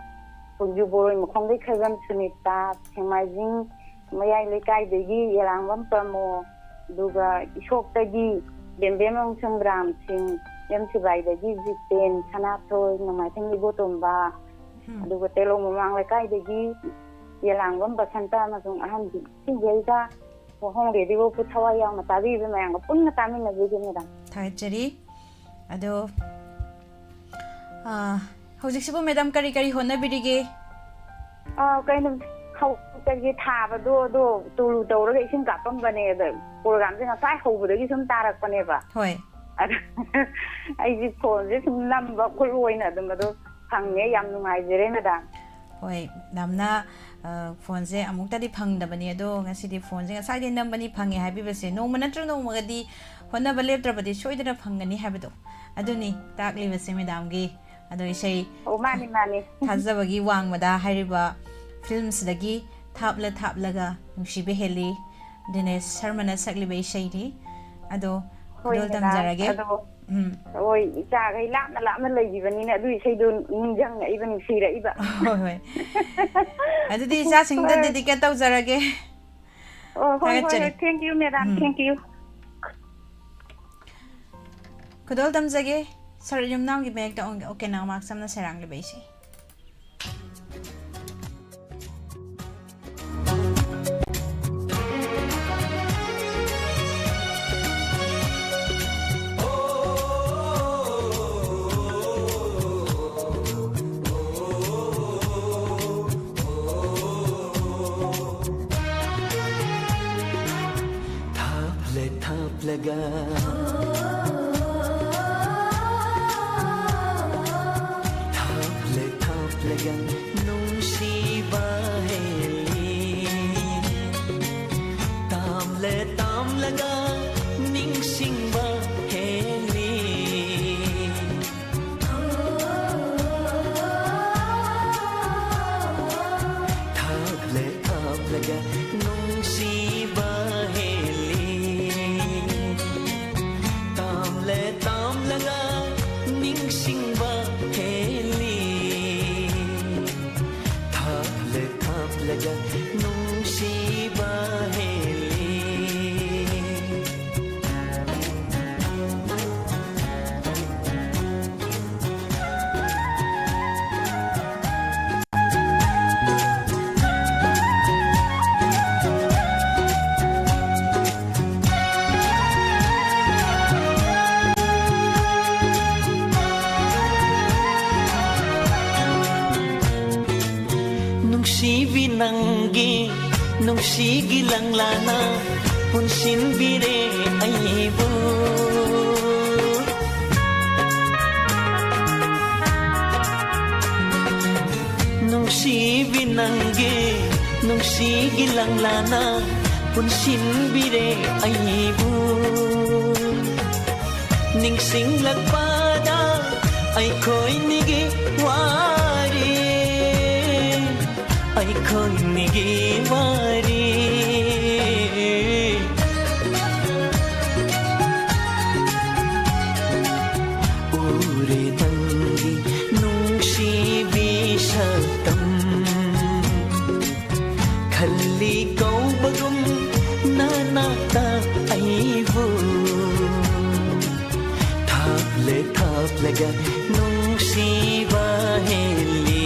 ꯃꯅꯤꯄꯨꯔꯒꯤ ꯕꯣꯔꯣꯏ ꯃꯈꯣꯡꯗꯩ ꯈꯔꯒꯟ ꯁꯨꯅꯤꯇꯥ, ꯁꯦꯡꯃꯥꯏꯖꯤꯡ ꯃꯌꯥꯏ ꯂꯩꯀꯥꯏꯗꯒꯤ ꯌꯦꯂꯥꯡꯕꯝ ꯄ꯭ꯔꯃꯣ, ꯑꯗꯨꯒ ꯏꯁꯣꯛꯇꯒꯤ ꯕꯦꯝꯕꯦꯝ ꯁꯪꯒ꯭ꯔꯥꯝꯁꯤꯡ, ꯑꯦꯝ ꯁꯤꯕꯥꯏꯗꯒꯤ ꯖꯤꯇꯦꯟ, ꯁꯅꯥꯊꯣꯏ, ꯅꯣꯡꯃꯥꯏꯊꯦꯝ ꯏꯕꯣꯇꯣꯝꯕ, ꯎꯝ꯫ ꯑꯗꯨꯒ ꯇꯦꯂꯧ ꯃꯃꯥꯡ ꯂꯩꯀꯥꯏꯗꯒꯤ ꯌꯦꯂꯥꯡꯕꯝ ꯕꯁꯟꯇ ꯑꯃꯁꯨꯡ ꯑꯍꯟ ꯁꯤꯡꯈꯩꯒ ꯋꯥꯍꯣꯡ ꯔꯦꯗꯤꯑꯣꯕꯨ ꯊꯋꯥꯏ ꯌꯥꯎꯅ ꯇꯥꯕꯤꯔꯤꯕ ꯃꯌꯥꯝꯒ ꯄꯨꯟꯅ ꯇꯥꯃꯤꯟꯅꯖꯒꯦ, ꯃꯦꯗꯥꯝ꯫ ꯊꯥꯒꯠꯆꯔꯤ꯫ ꯑꯗꯣ, ꯑꯥ, ꯍꯧꯖꯤꯛꯁꯤꯕꯨ ꯃꯦꯗꯥꯝ ꯀꯔꯤ ꯀꯔꯤ ꯍꯣꯠꯅꯕꯤꯔꯤꯒꯦ? ꯑꯥ, ꯀꯩꯅꯣ, ꯍꯧꯖꯤꯛꯇꯒꯤ ꯊꯥꯕꯗꯣ, ꯑꯗꯣ ꯇꯨꯂꯨ ꯇꯧꯔꯒ ꯏꯁꯤꯡ ꯀꯥꯞꯄꯝꯕꯅꯦ꯫ ꯑꯗ ꯄ꯭ꯔꯣꯒ꯭ꯔꯥꯝꯁꯦ ꯉꯁꯥꯏ ꯍꯧꯕꯗꯒꯤ ꯁꯨꯝ ꯇꯥꯔꯛꯄꯅꯦꯕ꯫ ꯍꯣꯏ꯫ ꯑꯗ ꯑꯩꯁꯦ ꯐꯣꯟꯁꯦ ꯁꯨꯝ ꯅꯝꯕ, ꯈꯨꯠꯂꯣꯏꯅ ꯑꯗꯨꯝ ꯑꯗꯣ ꯐꯪꯉꯦ꯫ ꯌꯥꯝ ꯅꯨꯡꯉꯥꯏꯖꯔꯦ, ꯃꯦꯗꯥꯝ꯫ ꯍꯣꯏ, ꯃꯦꯗꯥꯝꯅ, ꯑ, ꯐꯣꯟꯁꯦ ꯑꯃꯨꯛꯇꯗꯤ ꯐꯪꯗꯕꯅꯤ, ꯑꯗꯣ ꯉꯁꯤꯗꯤ ꯐꯣꯟꯁꯦ ꯉꯁꯥꯏꯗꯩ ꯅꯝꯕꯅꯤ, ꯐꯪꯉꯦ ꯍꯥꯏꯕꯤꯕꯁꯦ, ꯅꯣꯡꯃ ꯅꯠꯇ꯭ꯔ ꯅꯣꯡꯃꯒꯗꯤ ꯍꯣꯠꯅꯕ ꯂꯦꯞꯇ꯭ꯔꯕꯗꯤ ꯁꯣꯏꯗꯅ ꯐꯪꯒꯅꯤ ꯍꯥꯏꯕꯗꯣ, ꯑꯗꯨꯅꯤ ꯇꯥꯛꯂꯤꯕꯁꯦ ꯃꯦꯗꯥꯝꯒꯤ꯫ ꯑꯗꯣ ꯏꯁꯩ ꯑꯣ, ꯃꯥꯅꯤ, ꯃꯥꯅꯤ꯫ ꯊꯥꯖꯕꯒꯤ ꯋꯥꯡꯃꯗ ꯍꯥꯏꯔꯤꯕ ꯐꯤꯂꯝꯁꯤꯗꯒꯤ ꯊꯥꯞꯂ ꯊꯥꯞꯂꯒ ꯅꯨꯡꯁꯤꯕ ꯍꯦꯜꯂꯤ, ꯗꯤꯅꯦꯁ ꯁꯔꯃꯅ ꯁꯛꯂꯤꯕ ꯏꯁꯩꯅꯤ꯫ ꯑꯗꯣ ꯍꯣꯏ, ꯈꯨꯗꯣꯜ ꯃꯦꯗꯥꯝ꯫ ꯇꯝꯖꯔꯒꯦ꯫ ꯑꯗꯣ ꯎꯝ꯫ ꯍꯣꯏ, ꯏꯆꯥꯈꯩ ꯂꯥꯞꯅ ꯂꯥꯞꯅ ꯂꯩꯈꯤꯕꯅꯤꯅ ꯑꯗꯨ ꯏꯁꯩꯗꯣ ꯅꯤꯡꯁꯤꯡꯉꯛꯏꯕ, ꯅꯨꯡꯁꯤꯔꯛꯏꯕ꯫ ꯍꯣꯏ, ꯍꯣꯏ꯫ ꯑꯗꯨꯗꯤ ꯏꯆꯥꯁꯤꯡꯗ ꯍꯣꯏ꯫ ꯗꯦꯗꯤꯀꯦꯠ ꯇꯧꯖꯔꯒꯦ꯫ ꯑꯣ, ꯍꯣꯏ, ꯍꯣꯏ, ꯊꯥꯒꯠꯆꯔꯤ꯫ ꯍꯣꯏ, thank you, madam, um. Thank you꯫ ꯈꯨꯗꯣꯜ ꯇꯝꯖꯒꯦ, ꯁꯔ ꯌꯨꯝꯅꯥꯝꯒꯤ ꯃꯌꯦꯛꯇ ꯑꯣꯡ-, ꯑꯣꯀꯦ ꯅꯥꯎꯃꯥꯛ ꯆꯝꯅ ꯁꯩꯔꯥꯡꯂꯤꯕ ꯏꯁꯩ꯫ ꯊꯥꯞꯂ ꯊꯥꯞꯂꯒ, ꯊꯥꯞꯂ ꯊꯥꯞꯂꯒ ꯅꯨꯡꯁꯤꯕ ꯍꯦꯜꯂꯤ꯫ ꯇꯥꯝꯂ ꯇꯥꯝꯂꯒ ꯅꯤꯡꯁꯤꯡꯕ ꯍꯦꯜꯂꯤ꯫ ꯊꯥꯞꯂ ꯊꯥꯞꯂꯒ ꯅꯨꯡꯁꯤꯕ ꯍꯦꯜꯂꯤ꯫ ꯇꯥꯝ ꯅꯨꯡꯁꯤꯕ ꯍꯦꯜꯂꯤ꯫ ꯅꯨꯡꯁꯤꯕꯤ ꯅꯪꯒꯤ ꯅꯨꯡꯁꯤꯒꯤ ꯂꯪꯂꯥꯅ ꯄꯨꯟꯁꯤꯟꯕꯤꯔꯦ ꯑꯩꯕꯨ꯫ ꯅꯨꯡꯁꯤꯕꯤ ꯅꯪꯒꯤ ꯅꯨꯡꯁꯤꯒꯤ ꯂꯪꯂꯥꯅ ꯄꯨꯟꯁꯤꯟꯕꯤꯔꯦ ꯑꯩꯕꯨ꯫ ꯅꯤꯡꯁꯤꯡꯂꯛꯄꯗ ꯑꯩꯈꯣꯏꯅꯤꯒꯤ ꯋꯥꯔꯤ, ꯑꯩꯈꯣꯏꯅꯤꯒꯤ ꯋꯥꯔꯤ꯫ ꯎꯔꯦ ꯅꯪꯒꯤ ꯅꯨꯡꯁꯤꯕꯤ ꯁꯛꯇꯝ, ꯈꯜꯂꯤ ꯀꯧꯕꯒꯨꯝ ꯅꯅꯥꯛꯇ ꯑꯩꯕꯨ꯫ ꯊꯥꯞꯂꯦ ꯊꯥꯞꯂꯒ ꯅꯨꯡꯁꯤꯕ ꯍꯦꯜꯂꯤ꯫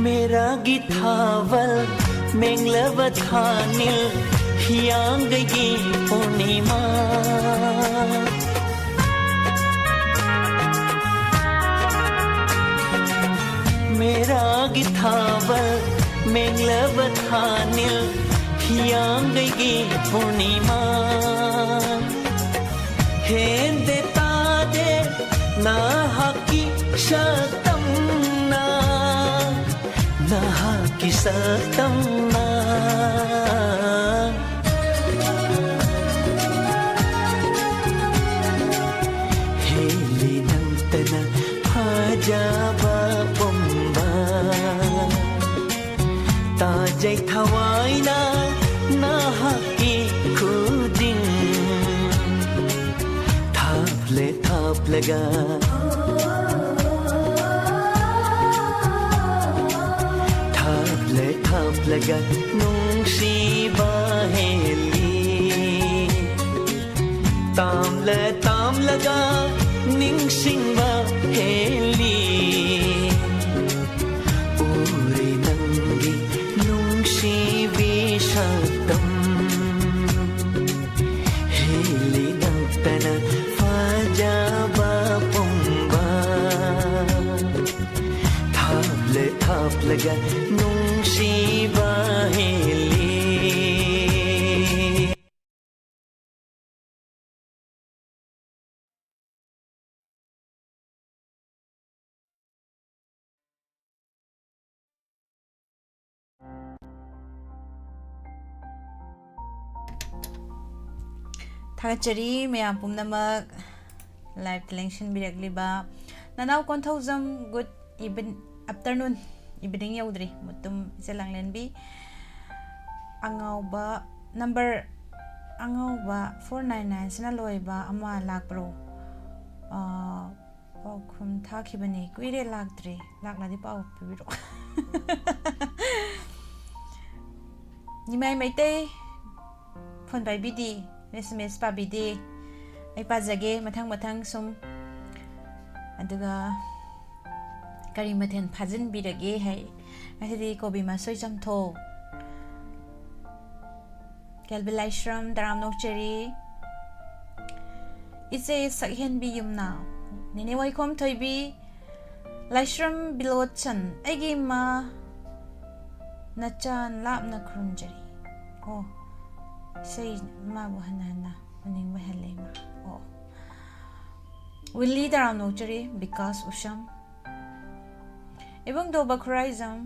ꯃꯦꯔꯥꯒꯤ ꯊꯥꯕꯜ, ꯃꯦꯡꯂꯕ ꯊꯥꯅꯤꯜ, ꯍꯤꯌꯥꯡꯒꯩꯒꯤ ꯄꯨꯔꯅꯤꯃꯥ꯫ ꯃꯦꯔꯥꯒꯤ ꯊꯥꯕꯜ, ꯃꯦꯡꯂꯕ ꯊꯥꯅꯤꯜ, ꯍꯤꯌꯥꯡꯒꯩꯒꯤ ꯄꯨꯔꯅꯤꯃꯥ꯫ ꯍꯦꯟꯗꯦ ꯇꯥꯗꯦ ꯅꯍꯥꯛꯀꯤ ꯁꯛꯇꯝꯅ, ꯅꯍꯥꯛꯀꯤ ꯁꯛꯇꯝꯅ꯫ ꯆꯩꯊꯋꯥꯏꯅ ꯅꯍꯥꯛꯀꯤ ꯈꯨꯖꯤꯡ ꯊꯥꯞꯂꯦ ꯊꯥꯞꯂꯒ, ꯊꯥꯞꯂꯦ ꯊꯥꯞꯂꯒ ꯅꯨꯡꯁꯤꯕ ꯍꯦꯜꯂꯤ꯫ ꯇꯥꯝꯂꯦ ꯇꯥꯝꯂꯒ ꯅꯤꯡꯁꯤꯡꯕ ꯍꯦꯜꯂꯤ꯫ ꯎꯔꯦ ꯅꯪꯒꯤ ꯅꯨꯡꯁꯤꯕꯤ ꯁꯛꯇꯝ꯫ ꯍꯦꯜꯂꯤ ꯅꯛꯇꯅ ꯐꯖꯕ ꯄꯨꯝꯕ꯫ ꯊꯥꯞꯂꯦ ꯊꯥꯞꯂꯒ ꯅꯨꯡꯁꯤꯕ ꯍꯦꯜꯂꯤ꯫ ꯊꯥꯒꯠꯆꯔꯤ ꯃꯌꯥꯝ ꯄꯨꯝꯅꯃꯛ live ꯂꯦꯡꯁꯤꯟꯕꯤꯔꯛꯂꯤꯕ ꯅꯅꯥꯎ Konthoujam. Good even-, afternoon, evening ꯌꯧꯗ꯭ꯔꯤ꯫ Mutum ꯏꯆꯦ ꯂꯥꯡꯂꯦꯟꯕꯤ꯫ ꯑꯉꯥꯎꯕ number, ꯑꯉꯥꯎꯕ four nine nine ꯁꯤꯅ ꯂꯣꯏꯕ ꯑꯃ ꯂꯥꯛꯄ꯭ꯔꯣ? ꯑꯥ, ꯄꯥꯎꯈꯨꯝ ꯊꯥꯈꯤꯕꯅꯤ, ꯀꯨꯏꯔꯦ ꯂꯥꯛꯇ꯭ꯔꯤ꯫ ꯂꯥꯛꯂꯗꯤ ꯄꯥꯎ ꯄꯤꯕꯤꯔꯛꯑꯣ꯫ ꯅꯤꯃꯥꯏ ꯃꯩꯇꯩ ꯐꯣꯟ ꯄꯥꯏꯕꯤꯗꯦ, S M S ꯄꯥꯕꯤꯗꯦ꯫ ꯑꯩ ꯄꯥꯖꯒꯦ ꯃꯊꯪ ꯃꯊꯪ ꯁꯨꯝ꯫ ꯑꯗꯨꯒ ꯀꯔꯤ ꯃꯊꯦꯜ ꯐꯥꯖꯤꯟꯕꯤꯔꯒꯦ ꯍꯥꯏ꯫ ꯉꯁꯤꯗꯤ ꯀꯣꯕꯤ ꯃꯁꯣꯏ ꯆꯝꯊꯣꯡ꯫ ꯀꯦꯜꯕꯤꯟ ꯂꯥꯏꯁ꯭ꯔꯝ, ꯇꯔꯥꯝꯅ ꯑꯣꯛꯆꯔꯤ꯫ ꯏꯆꯦ ꯁꯛꯍꯦꯟꯕꯤ ꯌꯨꯝꯅꯥꯝ, ꯅꯦꯅꯦ ꯋꯥꯏꯈꯣꯝ ꯊꯣꯏꯕꯤ, ꯂꯥꯏꯁ꯭ꯔꯝ ꯕꯤꯂꯣꯆꯟ, ꯑꯩꯒꯤ ꯏꯃꯥ ꯅꯆꯥꯟ ꯂꯥꯞꯅ ꯈꯨꯔꯨꯝꯖꯔꯤ꯫ ꯑꯣ, ꯏꯁꯩ ꯃꯥꯕꯨ ꯍꯟꯅ ꯍꯟꯅ ꯎꯅꯤꯡꯕ ꯍꯦꯜꯂꯦ ꯏꯃꯥ꯫ ꯑꯣ꯫ ꯋꯤꯜꯂꯤ, ꯇꯔꯥꯝꯅ ꯑꯣꯛꯆꯔꯤ꯫ ꯕꯤꯀꯥꯁ ꯎꯁꯝ, ꯏꯕꯨꯡꯗꯣ ꯕꯈꯨꯔꯥꯏꯖꯝ,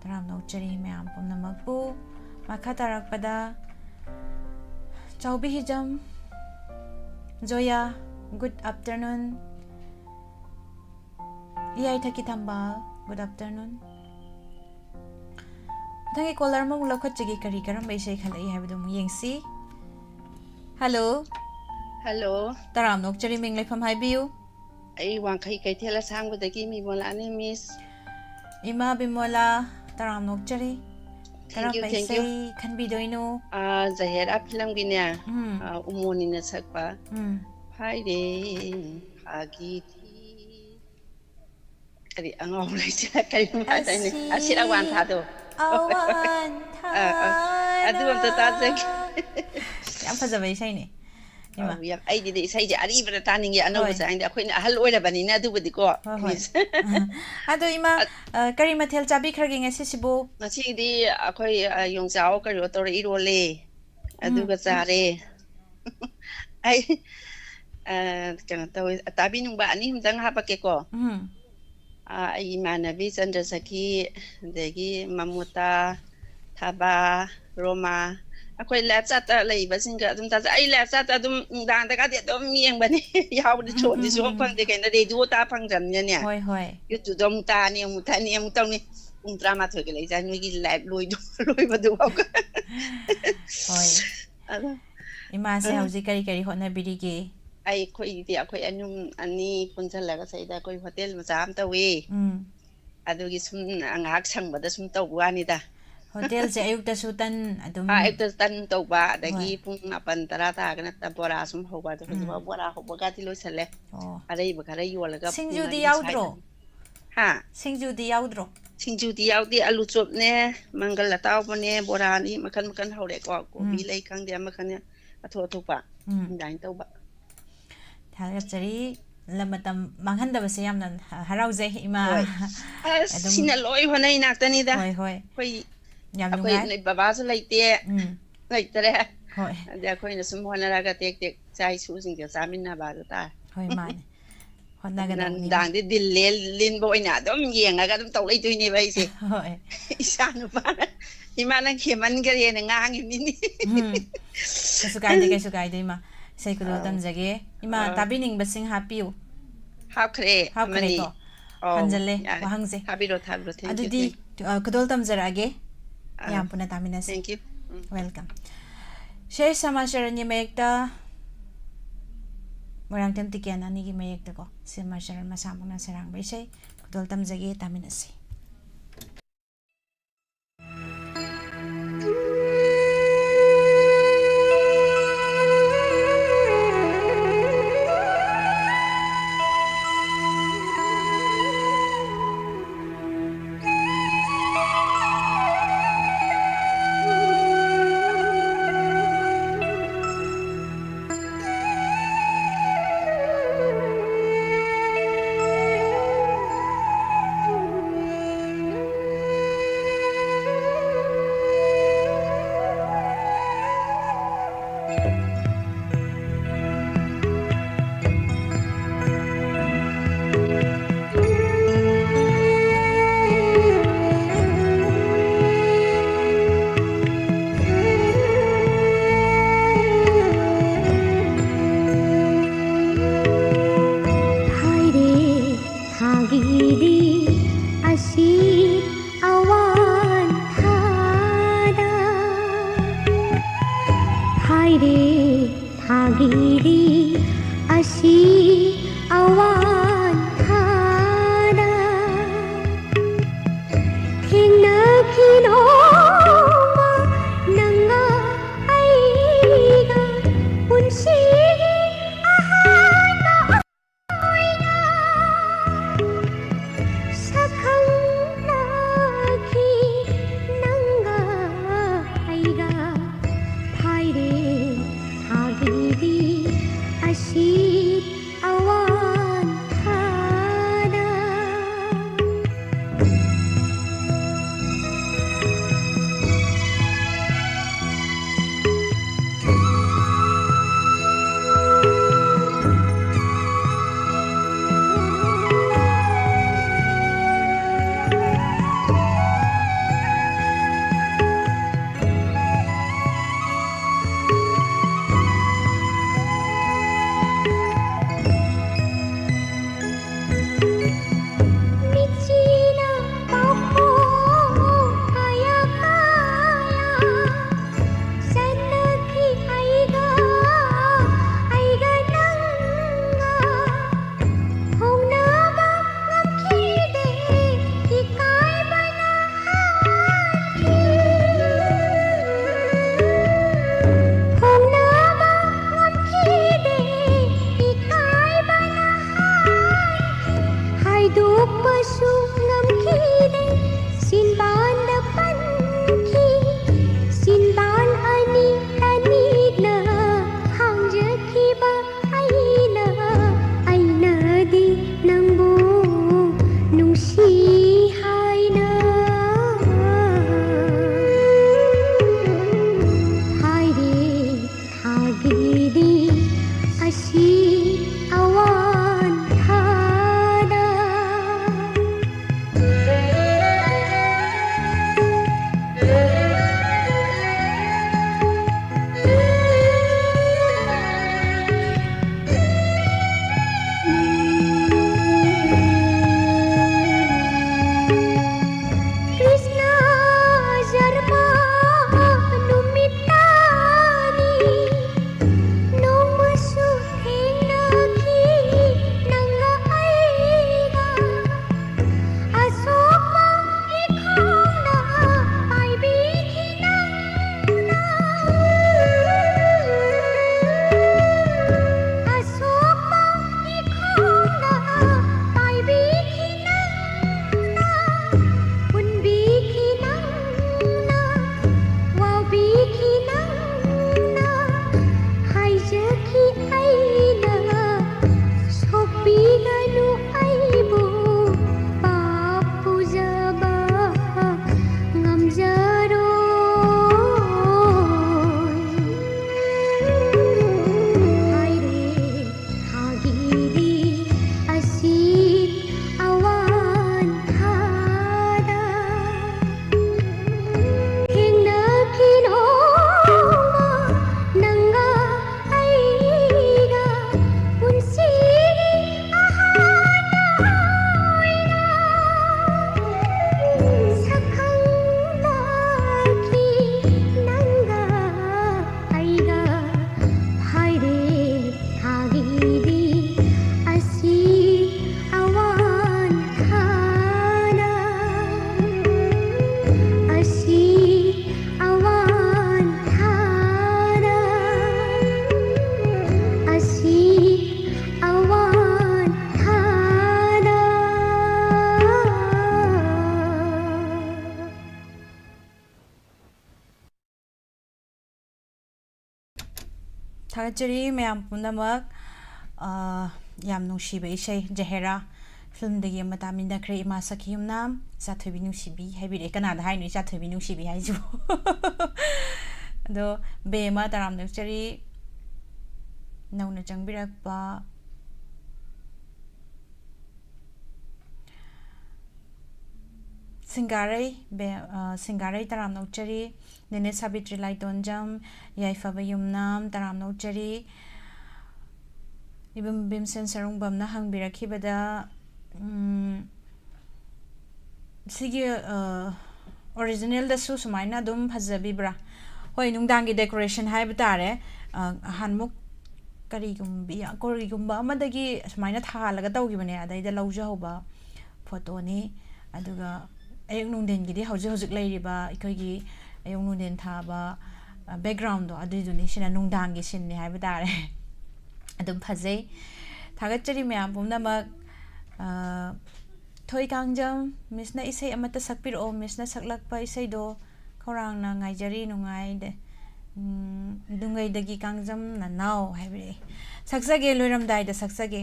ꯇꯔꯥꯝꯅ ꯑꯣꯛꯆꯔꯤ ꯃꯌꯥꯝ ꯄꯨꯝꯅꯃꯛꯄꯨ꯫ ꯃꯈꯥ ꯇꯥꯔꯛꯄꯗ ꯆꯥꯎꯕꯤ ꯍꯤꯖꯝ, ꯖꯣꯌꯥ, good afternoon꯫ ꯏꯌꯥꯏꯊꯛꯀꯤ ꯊꯝꯕꯥꯜ, Good afternoon. ꯃꯊꯪꯒꯤ caller ꯑꯃꯃꯨꯛ ꯂꯧꯈꯠꯆꯒꯦ, ꯀꯔꯤ ꯀꯔꯝꯕ ꯏꯁꯩ ꯈꯜꯂꯛꯏ ꯍꯥꯏꯕꯗꯣ ꯑꯃꯨꯛ ꯌꯦꯡꯁꯤ꯫ Hello. Hello. ꯇꯔꯥꯝꯅ ꯑꯣꯛꯆꯔꯤ, ꯃꯤꯡ ꯂꯩꯐꯝ ꯍꯥꯏꯕꯤꯌꯨ꯫ ꯑꯩ ꯋꯥꯡꯈꯩ ꯀꯩꯊꯦꯜ ꯑꯁꯥꯡꯕꯗꯒꯤ ꯃꯤꯃꯣꯂꯥꯅꯤ, miss. ꯏꯃꯥ ꯕꯤꯃꯣꯂꯥ, ꯇꯔꯥꯝꯅ ꯑꯣꯛꯆꯔꯤ꯫ Thank you, ꯀꯔꯝꯕ thank you. ꯏꯁꯩ ꯈꯟꯕꯤꯗꯣꯏꯅꯣ? ꯑꯥ, ꯖꯍꯦꯔꯥ ꯐꯤꯂꯝꯒꯤꯅꯦ, ꯎꯝ꯫ ꯑꯥ, ꯎꯃꯣꯅꯤꯅ ꯁꯛꯄ ꯎꯝ꯫ ꯐꯥꯏꯔꯦ ꯐꯥꯒꯤ ꯊꯤ, ꯀꯔꯤ ꯑꯉꯥꯎꯕ ꯂꯩꯁꯤꯅ ꯀꯔꯤ ꯍꯥꯏꯗꯥꯏꯅꯦ? ꯑꯁꯤꯠ ꯑꯋꯥꯟ ꯊꯥꯗꯣ꯫ ꯑꯋꯥꯟ ꯑꯥ, ꯑꯥ꯫ ꯑꯗꯨ ꯑꯝꯇ ꯇꯥꯖꯒꯦ꯫ ꯌꯥꯝ ꯐꯖꯕ ꯏꯁꯩꯅꯦ꯫ ꯏꯃꯥ꯫ ꯑꯧ, ꯌꯥꯝ, ꯑꯩꯗꯤꯅꯦ ꯏꯁꯩꯁꯦ ꯑꯔꯤꯕꯗ ꯇꯥꯅꯤꯡꯉꯦ, ꯑꯅꯧꯕꯁꯦ ꯍꯣꯏ꯫ ꯍꯥꯏꯗꯤ ꯑꯩꯈꯣꯏꯅ ꯑꯍꯜ ꯑꯣꯏꯔꯕꯅꯤꯅ ꯑꯗꯨꯕꯨꯗꯤꯀꯣ, ꯍꯣꯏ, ꯍꯣꯏ꯫ miss꯫ ꯑꯗꯣ ꯏꯃꯥ, ꯑ- ꯑ, ꯀꯔꯤ ꯃꯊꯦꯜ ꯆꯥꯕꯤꯈ꯭ꯔꯒꯦ ꯉꯁꯤꯁꯤꯕꯨ? ꯉꯁꯤꯒꯤꯗꯤ ꯑꯩꯈꯣꯏ, ꯑ, ꯌꯣꯡꯆꯥꯛ ꯀꯩꯅꯣ ꯇꯧꯔ ꯏꯔꯣꯜꯂꯦ, ꯎꯝ꯫ ꯑꯗꯨꯒ ꯆꯥꯔꯦ꯫ ꯑꯩ, ꯑ, ꯀꯩꯅꯣ ꯇꯧꯋꯦ, ꯑꯇꯥꯕꯤ ꯅꯨꯡꯕ ꯑꯅꯤ ꯑꯍꯨꯝꯗꯪ ꯍꯥꯞꯄꯛꯀꯦꯀꯣ꯫ ꯎꯝ꯫ ꯑ, ꯑꯩꯒꯤ ꯏꯃꯥꯟꯅꯕꯤ ꯆꯟꯗ꯭ꯔꯁꯈꯤ, ꯑꯗꯒꯤ ꯃꯃꯣꯇꯥ, ꯊꯥꯕ, ꯔꯣꯃꯥ, ꯑꯩꯈꯣꯏ live chat ꯇ ꯂꯩꯕꯁꯤꯡꯒ ꯑꯗꯨꯝ ꯆꯥꯖ-, ꯑꯩ live chat ꯇ ꯑꯗꯨꯝ ꯅꯨꯡꯗꯥꯡꯗꯒꯗꯤ ꯑꯗꯨꯝ ꯌꯦꯡꯕꯅꯤ꯫ ꯌꯥꯎꯕꯗꯤ ꯁꯣꯟꯗꯤ ꯁꯨꯡꯐꯪ ꯐꯪꯗꯦ, ꯀꯩꯅꯣ, radio ꯇꯥ ꯐꯪꯗ꯭ꯔꯕꯅꯤꯅꯅꯦ꯫ ꯍꯣꯏ, ꯍꯣꯏ꯫ YouTube ꯇ ꯑꯃꯨꯛ ꯇꯥꯅꯤ, ꯑꯃꯨꯛ ꯊꯠꯅꯤ, ꯑꯃꯨꯛ ꯇꯧꯅꯤ꯫ ꯄꯨꯡ ꯇꯔꯥꯃꯥꯊꯣꯏꯒ ꯂꯩꯖꯥꯠ ꯅꯣꯏꯒꯤ live ꯂꯣꯏꯗꯨ-, ꯂꯣꯏꯕꯗꯨꯐꯥꯎ꯫ ꯍꯣꯏ꯫ ꯑꯗꯣ, ꯏꯃꯥꯁꯦ ꯎꯝ꯫ ꯍꯧꯖꯤꯛ ꯀꯔꯤ ꯀꯔꯤ ꯍꯣꯠꯅꯕꯤꯔꯤꯒꯦ? ꯑꯩꯈꯣꯏꯗꯤ, ꯑꯩꯈꯣꯏ ꯑꯅꯨꯝ ꯑꯅꯤ ꯄꯨꯟꯁꯤꯜꯂꯒ ꯁꯤꯗ ꯑꯩꯈꯣꯏ ꯍꯣꯇꯦꯜ ꯃꯆꯥ ꯑꯃ ꯇꯧꯋꯦ꯫ ꯎꯝ꯫ ꯑꯗꯨꯒꯤ ꯁꯨꯝ ꯉꯥꯏꯍꯥꯛ ꯁꯪꯕꯗ ꯁꯨꯝ ꯇꯧꯕ ꯋꯥꯅꯤꯗ꯫ ꯍꯣꯇꯦꯜꯁꯦ ꯑꯌꯨꯛꯇꯁꯨ ꯇꯟ ꯑꯗꯨꯝ꯫ ꯑꯥ, ꯑꯌꯨꯛꯇ ꯇꯟ ꯇꯧꯕ, ꯑꯗꯒꯤ ꯍꯣꯏ꯫ ꯄꯨꯡ ꯃꯥꯄꯟ ꯇꯔꯥ ꯇꯥꯔꯒꯅ ꯇ-, ꯕꯣꯔꯥ ꯁꯨꯝ ꯍꯧꯕ꯫ ꯑꯗꯣ ꯍꯧꯖꯤꯛꯐꯥꯎ ꯎꯝ꯫ ꯕꯣꯔꯥ ꯍꯧꯕꯒꯗꯤ ꯂꯣꯏꯁꯜꯂꯦ꯫ ꯑꯣ꯫ ꯑꯔꯩꯕ ꯈꯔ ꯌꯣꯜꯂꯒ ꯄꯨꯡ ꯁꯤꯡꯖꯨꯗꯤ ꯃꯔꯤ ꯌꯥꯎꯗ꯭ꯔꯣ? ꯁ꯭ꯋꯥꯏꯗ꯫ ꯍꯥ? ꯁꯤꯡꯖꯨꯗꯤ ꯌꯥꯎꯗ꯭ꯔꯣ? ꯁꯤꯡꯖꯨꯗꯤ ꯌꯥꯎꯗꯦ, ꯑꯂꯨ ꯆꯣꯞꯅꯦ, ꯃꯪꯒꯜ ꯑꯇꯥꯎꯕꯅꯦ, ꯕꯣꯔꯥꯅꯤ, ꯃꯈꯟ ꯃꯈꯟ ꯍꯧꯔꯦꯀꯣ꯫ ꯀꯣꯕꯤ ꯎꯝ꯫ ꯂꯩ ꯈꯪꯗꯦ, ꯑꯃ ꯈꯪꯗꯦ, ꯑꯇꯣꯞ ꯑꯇꯣꯞꯄ ꯎꯝ꯫ ꯑꯗꯨꯃꯥꯏꯅ ꯇꯧꯕ꯫ ꯊꯥꯒꯠꯆꯔꯤ꯫ ꯂ-, ꯃꯇꯝ ꯃꯥꯡꯍꯟꯗꯕꯁꯦ ꯌꯥꯝꯅ ꯍ-, ꯍꯔꯥꯎꯖꯩ, ꯏꯃꯥ꯫ ꯍꯣꯏ꯫ ꯑꯁ, ꯑꯗꯨꯝ ꯁꯤꯅ ꯂꯣꯏ ꯍꯣꯠꯅꯩ ꯉꯥꯛꯇꯅꯤꯗ꯫ ꯍꯣꯏ, ꯍꯣꯏ꯫ ꯑꯩꯈꯣꯏ, ꯌꯥꯝ ꯑꯩꯈꯣꯏ ꯅꯨꯡꯉꯥꯏ꯫ ꯅꯣꯏ ꯕꯕꯥꯁꯨ ꯂꯩꯇꯦ, ꯎꯝ꯫ ꯂꯩꯇꯔꯦ꯫ ꯍꯣꯏ꯫ ꯑꯗ ꯑꯩꯈꯣꯏꯅ ꯁꯨꯝ ꯍꯣꯠꯅꯔꯒ ꯇꯦꯛ ꯇꯦꯛ ꯏꯆꯥ ꯏꯁꯨꯁꯤꯡꯒ ꯆꯥꯃꯤꯟꯅꯕ ꯑꯗꯨ ꯇꯥꯔꯦ꯫ ꯍꯣꯏ, ꯃꯥꯅꯦ꯫ ꯑꯗꯨꯅ ꯍꯣꯠꯅꯒꯗꯧꯅꯤ, ꯏꯃꯥ꯫ ꯅꯨꯡꯗꯥꯡꯗꯤ ꯗꯤꯜ ꯂꯦꯟ-, ꯂꯤꯟꯕ ꯑꯣꯏꯅ ꯑꯗꯨꯝ ꯌꯦꯡꯉꯒ ꯑꯗꯨꯝ ꯇꯧ ꯂꯩꯗꯣꯏꯅꯦꯕ ꯑꯩꯁꯦ꯫ ꯍꯣꯏ꯫ ꯏꯆꯥ ꯅꯨꯄꯥꯅ, "ꯏꯃꯥ, ꯅꯪ ꯍꯦꯃꯟꯈ꯭ꯔꯦꯅ" ꯉꯥꯡꯉꯤꯕꯅꯤꯅꯦ꯫ ꯎꯝ꯫ ꯀꯩꯁꯨ ꯀꯥꯏꯗꯦ, ꯀꯩꯁꯨ ꯀꯥꯏꯗꯦ, ꯏꯃꯥ꯫ ꯏꯁꯩ ꯈꯨꯗꯣꯜ ꯑꯥ꯫ ꯇꯝꯖꯒꯦ꯫ ꯏꯃꯥ, ꯑꯥ꯫ ꯇꯥꯕꯤꯅꯤꯡꯕꯁꯤꯡ ꯍꯥꯞꯄꯤꯌꯨ꯫ ꯍꯥꯞꯈ꯭ꯔꯦ, ꯑꯃꯅꯤ꯫ ꯍꯥꯞꯈ꯭ꯔꯦꯀꯣ? ꯑꯧ, ꯍꯟꯖꯜꯂꯦ ꯌꯥꯔꯦ꯫ ꯋꯥꯍꯪꯁꯦ꯫ ꯊꯥꯕꯤꯔꯣ, ꯊꯥꯕꯤꯔꯣ꯫ Thank you, ꯑꯗꯨꯗꯤ thank you. ꯑ, ꯈꯨꯗꯣꯜ ꯇꯝꯖꯔꯛꯑꯒꯦ꯫ ꯑꯥ, ꯃꯌꯥꯝ ꯄꯨꯟꯅ ꯇꯥꯃꯤꯟꯅꯁꯤ꯫ Thank you. ꯎꯝ꯫ Welcome. ꯁꯦꯔ ꯁꯃꯥꯆꯔꯟꯒꯤ ꯃꯌꯦꯛꯇ ꯃꯣꯏꯔꯥꯡꯊꯦꯝ ꯇꯤꯀꯦꯟ ꯑꯅꯤꯒꯤ ꯃꯌꯦꯛꯇꯀꯣ, ꯁꯃꯥꯆꯔꯟ ꯃꯁꯥꯃꯛꯅ ꯁꯩꯔꯥꯡꯕ ꯏꯁꯩ ꯈꯨꯗꯣꯜ ꯇꯝꯖꯒꯦ, ꯇꯥꯃꯤꯟꯅꯁꯤ꯫ ꯍꯥꯏꯔꯦ ꯊꯥꯒꯤꯗꯤ ꯑꯁꯤ ꯑꯋꯥꯟ ꯊꯥꯗ꯫ ꯍꯥꯏꯔꯦ ꯊꯥꯒꯤꯗꯤ ꯑꯁꯤ ꯑꯋꯥꯟ ꯊꯥꯗ꯫ ꯊꯦꯡꯅꯈꯤ ꯅꯣꯡꯃ ꯅꯪꯒ ꯑꯩꯒ ꯄꯨꯟꯁꯤꯒꯤ ꯑꯍꯥꯟꯕ ꯑꯣꯏꯅ ꯁꯛꯈꯪꯅꯈꯤ ꯅꯪꯒ ꯑꯩꯒ꯫ ꯍꯥꯏꯔꯦ ꯊꯥꯒꯤꯗꯤ ꯊꯥꯒꯠꯆꯔꯤ ꯃꯌꯥꯝ ꯄꯨꯝꯅꯃꯛ꯫ ꯑ, ꯌꯥꯝ ꯅꯨꯡꯁꯤꯕ ꯏꯁꯩ, ꯖꯍꯦꯔꯥ ꯐꯤꯂꯝꯗꯒꯤ ꯑꯃ ꯇꯥꯃꯤꯟꯅꯈ꯭ꯔꯦ, ꯏꯃꯥ ꯁꯈꯤ ꯌꯨꯝꯅꯥꯝ, ꯏꯆꯥꯊꯣꯏꯕꯤ ꯅꯨꯡꯁꯤꯕꯤ ꯍꯥꯏꯕꯤꯔꯛꯑꯦ꯫ ꯀꯅꯥꯗ ꯍꯥꯏꯅꯣ ꯏꯆꯥꯊꯣꯏꯕꯤ ꯅꯨꯡꯁꯤꯕꯤ ꯍꯥꯏꯁꯤꯕꯨ? ꯑꯗꯣ ꯕꯦꯝꯃ ꯇꯔꯥꯝꯅ ꯑꯣꯛꯆꯔꯤ, ꯅꯧꯅ ꯆꯪꯕꯤꯔꯛꯄ꯫ ꯁꯤꯡꯒꯥꯔꯩ, ꯕꯦ-, ꯑ, ꯁꯤꯡꯒꯥꯔꯩ ꯇꯔꯥꯝꯅ ꯑꯣꯛꯆꯔꯤ꯫ ꯅꯦꯅꯦ ꯁꯥꯕꯤꯇ꯭ꯔꯤ ꯂꯥꯏꯇꯣꯟꯖꯝ, ꯌꯥꯏꯐꯕ ꯌꯨꯝꯅꯥꯝ ꯇꯔꯥꯝꯅ ꯑꯣꯛꯆꯔꯤ꯫ ꯏꯕꯨꯡ ꯚꯤꯝꯁꯦꯟ ꯁꯔꯨꯡꯕꯝꯅ ꯍꯪꯕꯤꯔꯛꯈꯤꯕꯗ, ꯎꯝ, ꯁꯤꯒꯤ, ꯑ, originalꯗꯁꯨ ꯁꯨꯃꯥꯏꯅ ꯑꯗꯨꯝ ꯐꯖꯕꯤꯕ꯭ꯔꯥ? ꯍꯣꯏ, ꯅꯨꯡꯗꯥꯡꯒꯤ decoration ꯍꯥꯏꯕ ꯇꯥꯔꯦ꯫ ꯑ, ꯑꯍꯥꯟꯃꯨꯛ ꯀꯔꯤꯒꯨꯝꯕꯤ-, ꯀꯔꯤꯒꯨꯝꯕ ꯑꯃꯗꯒꯤ ꯁꯨꯃꯥꯏꯅ ꯊꯥꯍꯜꯂꯒ ꯇꯧꯈꯤꯕꯅꯦ, ꯑꯗꯩꯗ ꯂꯧꯖꯍꯧꯕ ꯐꯣꯇꯣꯅꯤ꯫ ꯑꯗꯨꯒ ꯑꯌꯨꯛ ꯅꯨꯡꯊꯤꯟꯒꯤꯗꯤ ꯍꯧꯖꯤꯛ ꯍꯧꯖꯤꯛ ꯂꯩꯔꯤꯕ ꯑꯩꯈꯣꯏꯒꯤ ꯑꯌꯨꯛ ꯅꯨꯡꯊꯤꯟ ꯊꯥꯕ, ꯑ, backgroundꯗꯣ ꯑꯗꯨꯏꯗꯨꯅꯤ꯫ ꯁꯤꯅ ꯅꯨꯡꯗꯥꯡꯒꯤ sceneꯅꯤ ꯍꯥꯏꯕ ꯇꯥꯔꯦ꯫ ꯑꯗꯨꯝ ꯐꯖꯩ꯫ ꯊꯥꯒꯠꯆꯔꯤ ꯃꯌꯥꯝ ꯄꯨꯝꯅꯃꯛ꯫ ꯑ, ꯊꯣꯏ ꯀꯥꯡꯖꯝ, Missꯅ ꯏꯁꯩ ꯑꯃꯠꯇ ꯁꯛꯄꯤꯔꯛꯑꯣ, Missꯅ ꯁꯛꯂꯛꯄ ꯏꯁꯩꯗꯣ ꯈꯧꯔꯥꯡꯅ ꯉꯥꯏꯖꯔꯤ, ꯅꯨꯡꯉꯥꯏꯗꯦ꯫ ꯎꯝ, ꯅꯨꯡꯉꯩꯗꯒꯤ ꯀꯥꯡꯖꯝ ꯅꯅꯥꯎ ꯍꯥꯏꯕꯤꯔꯛꯑꯦ꯫ ꯁꯛꯆꯒꯦ, ꯂꯣꯏꯔꯝꯗꯥꯏꯗ ꯁꯛꯆꯒꯦ꯫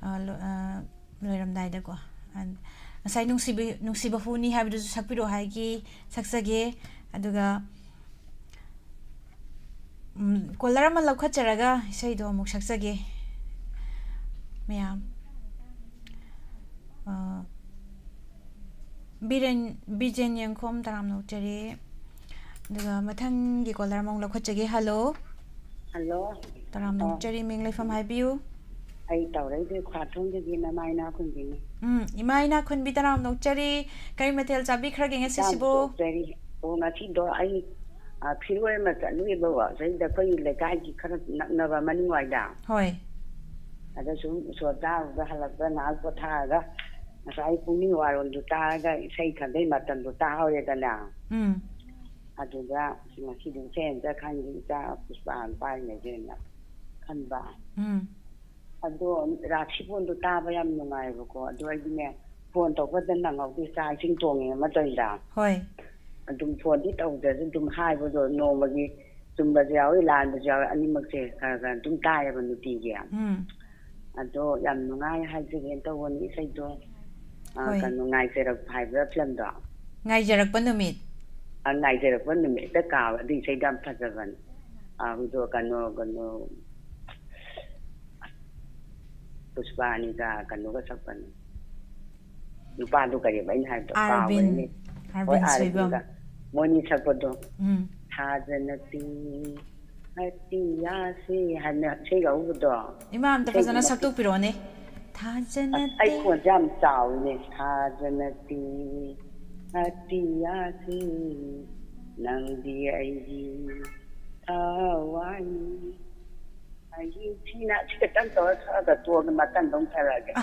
ꯑ, ꯂꯣ-, ꯑ, ꯂꯣꯏꯔꯝꯗꯥꯏꯗꯀꯣ꯫ ꯑ, ꯉꯁꯥꯏ ꯅꯨꯡꯁꯤꯕ, ꯅꯨꯡꯁꯤꯕ ꯍꯨꯅꯤ ꯍꯥꯏꯕꯗꯨꯁꯨ ꯁꯛꯄꯤꯔꯛꯑꯣ ꯍꯥꯏꯒꯤ, ꯁꯛꯆꯒꯦ꯫ ꯑꯗꯨꯒ, ꯎꯝ, caller ꯑꯃ ꯂꯧꯈꯠꯆꯔꯒ ꯏꯁꯩꯗꯣ ꯑꯃꯨꯛ ꯁꯛꯆꯒꯦ꯫ ꯃꯌꯥꯝ꯫ ꯑ, ꯕꯤꯔꯦꯟ, ꯕꯤꯖꯦꯟ ꯌꯦꯡꯈꯣꯝ ꯇꯔꯥꯝꯅ ꯑꯣꯛꯆꯔꯤ꯫ ꯑꯗꯨꯒ ꯃꯊꯪꯒꯤ caller ꯑꯃꯃꯨꯛ ꯂꯧꯈꯠꯆꯒꯦ꯫ Hello꯫ Hello꯫ ꯇꯔꯥꯝꯅ ꯑꯣ꯫ ꯑꯣꯛꯆꯔꯤ, ꯃꯤꯡ ꯂꯩꯐꯝ ꯍꯥꯏꯕꯤꯌꯨ꯫ ꯑꯩ ꯇꯧꯔꯛꯏꯁꯦ ꯈ꯭ꯋꯥꯊꯣꯡꯗꯒꯤꯅ ꯃꯥꯏꯅꯥ ꯈꯨꯟꯕꯤꯅꯤ꯫ ꯎꯝ, ꯏꯃꯥ ꯏꯅꯥ ꯈꯨꯟꯕꯤ ꯇꯔꯥꯝꯅ ꯑꯣꯛꯆꯔꯤ꯫ ꯀꯔꯤ ꯃꯊꯦꯜ ꯆꯥꯕꯤꯈ꯭ꯔꯒꯦ ꯉꯁꯤꯁꯤꯕꯨ? ꯇꯔꯥꯝꯅ ꯑꯣꯛꯆꯔꯤ꯫ ꯑꯣ, ꯉꯁꯤꯗꯣ ꯑꯩ, ꯑ, ꯐꯤꯔꯣꯏ ꯑꯃ ꯆꯠꯂꯨꯏꯕꯀꯣ, ꯁꯤꯗ ꯑꯩꯈꯣꯏ ꯂꯩꯀꯥꯏꯒꯤ ꯈꯔ ꯅꯛꯅꯕ ꯃꯅꯤꯡꯋꯥꯏꯗ꯫ ꯍꯣꯏ꯫ ꯑꯗ ꯁꯨꯝ ꯎꯁꯣꯞ ꯆꯥꯔꯨꯕ ꯍꯜꯂꯛꯄ ꯉꯥꯏꯍꯥꯛ ꯄꯣꯊꯥꯔꯒ ꯉꯁꯥꯏ ꯄꯨꯛꯅꯤꯡ ꯋꯥꯔꯣꯜꯗꯨ ꯇꯥꯔꯒ ꯏꯁꯩ ꯈꯟꯕꯩ ꯃꯇꯝꯗꯨ ꯇꯥꯍꯧꯔꯦꯗꯅ꯫ ꯎꯝ꯫ ꯑꯗꯨꯗ ꯉꯁꯤꯗꯤ ꯏꯁꯩ ꯑꯝꯇ ꯈꯟꯒꯦ, ꯏꯆꯥ ꯄꯨꯁꯄꯥꯅ ꯄꯥꯏꯔꯤꯉꯩꯗꯅ ꯈꯟꯕ꯫ ꯎꯝ꯫ ꯑꯗꯣ ꯔꯥꯁꯤꯕꯣꯟꯗꯣ ꯇꯥꯕ ꯌꯥꯝ ꯅꯨꯡꯉꯥꯏꯕꯀꯣ꯫ ꯑꯗꯣ ꯑꯩꯗꯤꯅꯦ, phone ꯇꯧꯕꯗ ꯅꯪꯍꯧꯗꯦ, ꯆꯥꯛ ꯏꯁꯤꯡ ꯊꯣꯡꯉꯦ ꯑꯃ ꯇꯧꯔꯤꯗ꯫ ꯍꯣꯏ꯫ ꯑꯗꯨꯝ phoneꯗꯤ ꯇꯧꯗ꯭ꯔꯁꯨ ꯑꯗꯨꯝ ꯍꯥꯏꯕꯗꯣ ꯅꯣꯡꯃꯒꯤ ꯆꯨꯝꯕꯁꯨ ꯌꯥꯎꯏ, ꯂꯥꯟꯕꯁꯨ ꯌꯥꯎꯏ, ꯑꯅꯤꯃꯛꯁꯦ ꯈꯔ ꯈꯔ ꯑꯗꯨꯝ ꯇꯥꯏꯌꯦꯕ ꯅꯨꯡꯇꯤꯒꯤ꯫ ꯎꯝ ꯑꯗꯣ ꯌꯥꯝ ꯅꯨꯡꯉꯥꯏ ꯍꯥꯏꯖꯒꯦꯅ ꯇꯧꯕꯅꯤ ꯏꯁꯩꯗꯣ꯫ ꯑ, ꯍꯣꯏ꯫ ꯀꯩꯅꯣ, ꯉꯥꯏꯖꯔꯛꯄ ꯍꯥꯏꯕ꯭ꯔꯥ ꯐꯤꯂꯝꯗꯣ? ꯉꯥꯏꯖꯔꯛꯄ ꯅꯨꯃꯤꯠ꯫ ꯑ, ꯉꯥꯏꯖꯔꯛꯄ ꯅꯨꯃꯤꯠ ꯍꯦꯛꯇ ꯀꯥꯎꯋꯦ꯫ ꯑꯗꯨ ꯏꯁꯩꯗꯣ ꯌꯥꯝ ꯐꯖꯕꯅꯤ꯫ ꯑ, ꯑꯗꯣ ꯀꯩꯅꯣ, ꯀꯩꯅꯣ, ꯄꯨꯁꯄꯥꯅꯤꯒ ꯀꯩꯅꯣꯒ ꯁꯛꯄꯅꯤ꯫ ꯅꯨꯄꯥꯗꯣ ꯀꯔꯤꯕ ꯑꯩꯅ ꯍꯥꯏꯕꯗꯣ? ꯑꯥꯔꯕꯤꯟ꯫ ꯀꯥꯎꯔꯦꯅꯦ꯫ ꯍꯣꯏ, ꯑꯥꯔꯕꯤꯟ ꯁꯣꯏꯕꯝ꯫ ꯑꯥꯔꯕꯤꯟꯒ ꯃꯣꯏꯅꯤ ꯁꯛꯄꯗꯣ꯫ ꯎꯝ꯫ ꯊꯥꯖ ꯅꯠꯇꯦ ꯑꯇꯤꯌꯥꯁꯤ ꯍꯥꯏꯅ ꯏꯁꯩ ꯌꯥꯎꯕꯗꯣ꯫ ꯏꯃꯥ, ꯑꯝꯇ ꯏꯁꯩꯗꯨ ꯐꯖꯅ ꯃꯇꯦꯛ- ꯁꯛꯇꯣꯛꯄꯤꯔꯛꯑꯣꯅꯦ꯫ ꯊꯥꯖ ꯑꯁ, ꯑꯩ ꯅꯠꯇꯦ꯫ ꯈꯣꯟꯁꯦ ꯌꯥꯝ ꯆꯥꯎꯋꯤꯅꯦ꯫ ꯊꯥꯖ ꯅꯠꯇꯦ ꯑꯇꯤꯌꯥꯁꯤ ꯅꯪꯗꯤ ꯑꯩꯒꯤ ꯊꯋꯥꯏꯅꯤ꯫ ꯑꯩꯒꯤ ꯁꯤꯅ ꯁꯤ ꯈꯛꯇꯪ ꯇꯧꯔ ꯁꯛꯑꯒ ꯇꯣꯛꯑꯒ ꯃꯊꯪꯗ ꯑꯃꯨꯛ ꯁꯛꯂꯛꯑꯒꯦ꯫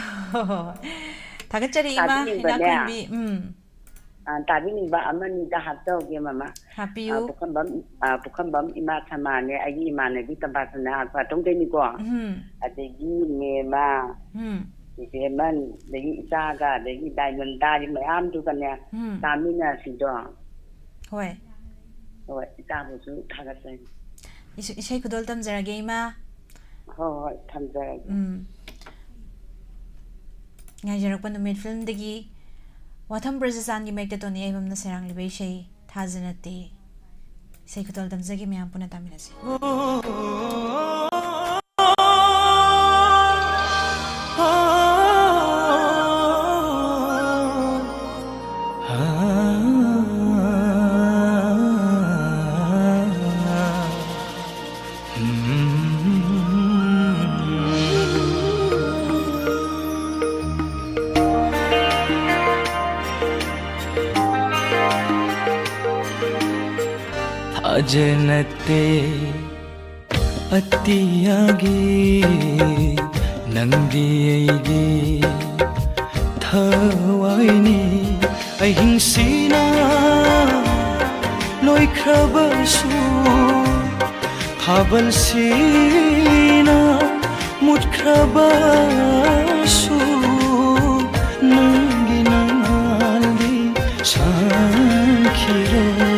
ꯊꯥꯒꯠꯆꯔꯤ ꯏꯃꯥ ꯇꯥꯕꯤꯅꯤꯡꯕꯅꯦ꯫ ꯏꯅꯥꯈꯣꯟꯕꯤ꯫ ꯎꯝ꯫ ꯑ, ꯇꯥꯕꯤꯅꯤꯡꯕ ꯑꯃꯅꯤꯗ ꯍꯥꯞꯆꯍꯧꯒꯦ ꯃꯃꯥ꯫ ꯑ, ꯍꯥꯞꯄꯤꯌꯨ꯫ ꯄꯨꯈꯝꯕꯝ, ꯑ, ꯄꯨꯈꯝꯕꯝ ꯏꯃꯥ ꯁꯃꯥꯅꯦ, ꯑꯩꯒꯤ ꯏꯃꯥꯟꯅꯕꯤ ꯇꯝꯐꯥꯁꯅꯥ ꯈ꯭ꯋꯥꯇꯣꯡꯗꯩꯅꯤꯀꯣ꯫ ꯎꯝ꯫ ꯑꯗꯒꯤ ꯃꯦꯃ, ꯎꯝ꯫ ꯏꯕꯦꯝꯃꯟ, ꯑꯗꯒꯤ ꯏꯆꯥꯒ, ꯑꯗꯒꯤ ꯗꯥꯏꯃꯟꯗꯥꯔꯤ ꯃꯌꯥꯝꯗꯨꯒꯅꯦ ꯎꯝ꯫ ꯆꯥꯃꯤꯟꯅꯁꯤꯗꯣ꯫ ꯍꯣꯏ꯫ ꯍꯣꯏ, ꯏꯆꯥꯕꯨꯁꯨ ꯊꯥꯒꯠꯆꯔꯤ꯫ ꯏꯁ-, ꯏꯁꯩ ꯈꯨꯗꯣꯜ ꯇꯝꯖꯔꯒꯦ ꯏꯃꯥ꯫ ꯍꯣꯏ, ꯍꯣꯏ, ꯊꯝꯖꯔꯒꯦ꯫ ꯎꯝ꯫ ꯉꯥꯏꯖꯔꯛꯄ ꯅꯨꯃꯤꯠ ꯐꯤꯂꯝꯗꯒꯤ ꯋꯥꯊꯝ ꯕ꯭ꯔꯖꯆꯥꯟꯒꯤ ꯃꯌꯦꯛꯇ ꯇꯣꯅꯤ ꯌꯥꯏꯕꯝꯅ ꯁꯩꯔꯥꯡꯂꯤꯕ ꯏꯁꯩ ꯊꯥꯖ ꯅꯠꯇꯦ꯫ ꯏꯁꯩ ꯈꯨꯗꯣꯜ ꯇꯝꯖꯒꯦ, ꯃꯌꯥꯝ ꯄꯨꯟꯅ ꯇꯥꯃꯤꯟꯅꯁꯤ꯫ ꯊꯥꯖꯅꯠꯇꯦ ꯑꯇꯤꯌꯥꯒꯤ ꯅꯪꯗꯤ ꯑꯩꯒꯤ ꯊꯋꯥꯏꯅꯤ꯫ ꯑꯍꯤꯡꯁꯤꯅ ꯂꯣꯏꯈ꯭ꯔꯕꯁꯨ, ꯊꯥꯕꯜꯁꯤꯅ ꯃꯨꯠꯈ꯭ꯔꯕꯁꯨ, ꯅꯪꯒꯤ ꯅꯉꯥꯜꯗꯤ ꯁꯪꯈꯤꯔꯣꯏ꯫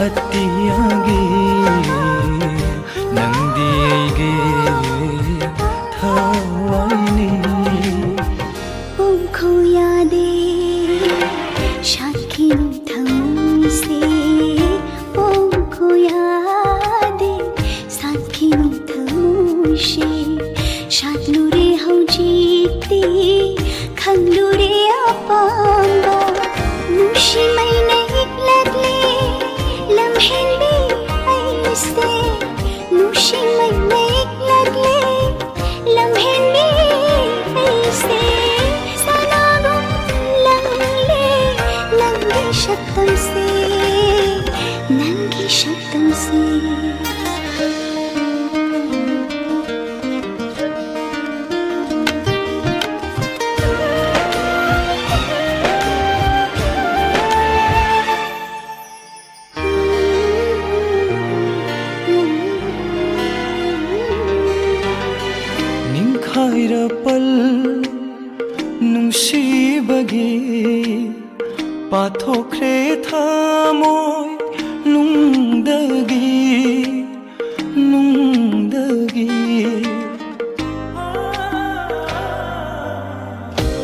ꯑꯇꯤꯌꯥꯒꯤ ꯅꯪꯗꯤ ꯑꯩꯒꯤ ꯊꯋꯥꯏꯅꯤ꯫ ꯄꯣꯡꯈꯣ ꯌꯥꯗꯦ ꯁꯥꯠꯈꯤꯅꯨ ꯊꯃꯣꯏꯁꯦ, ꯄꯣꯡꯈꯣ ꯌꯥꯗꯦ ꯁꯥꯠꯈꯤꯅꯨ ꯊꯃꯣꯏꯁꯦ꯫ ꯁꯥꯠꯂꯨꯔꯦ ꯍꯧꯖꯤꯛꯇꯤ ꯈꯪꯂꯨꯔꯦ ꯑꯄꯥꯝꯕ, ꯅꯨꯡꯁꯤ ꯃꯩꯅ ꯏꯛꯂꯛꯂꯦ ꯂꯝꯍꯦꯟꯕꯤ ꯑꯩꯁꯦ, ꯅꯨꯡꯁꯤ ꯃꯩꯅ ꯏꯛꯂꯛꯂꯦ ꯂꯝꯍꯦꯟꯕꯤ ꯑꯩꯁꯦ꯫ ꯁꯅꯥꯒꯨꯝ ꯂꯪꯂꯦ ꯅꯪꯒꯤ ꯁꯛꯇꯝꯁꯦ, ꯅꯪꯒꯤ ꯁꯛꯇꯝꯁꯦ꯫ ꯅꯤꯡꯈꯥꯏꯔꯄꯜ ꯅꯨꯡꯁꯤꯕꯒꯤ ꯄꯥꯊꯣꯛꯈ꯭ꯔꯦ ꯊꯃꯣꯏ ꯅꯨꯡꯗꯒꯤ, ꯅꯨꯡꯗꯒꯤ꯫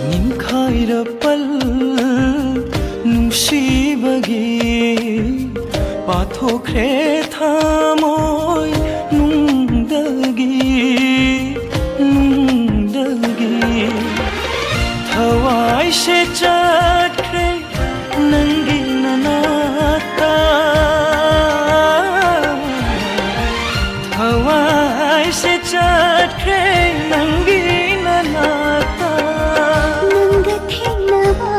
ꯅꯤꯡꯈꯥꯏꯔꯄꯜ ꯅꯨꯡꯁꯤꯕꯒꯤ ꯄꯥꯊꯣꯛꯈ꯭ꯔꯦ ꯊꯃꯣꯏ ꯅꯨꯡꯗꯒꯤ, ꯅꯨꯡꯗꯒꯤ꯫ ꯊꯋꯥꯏꯁꯦ ꯆꯠꯈ꯭ꯔꯦ ꯅꯪꯒꯤ ꯅꯅꯥꯛꯇ, ꯊꯋꯥꯏꯁꯦ ꯆꯠꯈ꯭ꯔꯦ ꯅꯪꯒꯤ ꯅꯅꯥꯛꯇ꯫ ꯅꯪꯒ ꯊꯦꯡꯅꯕ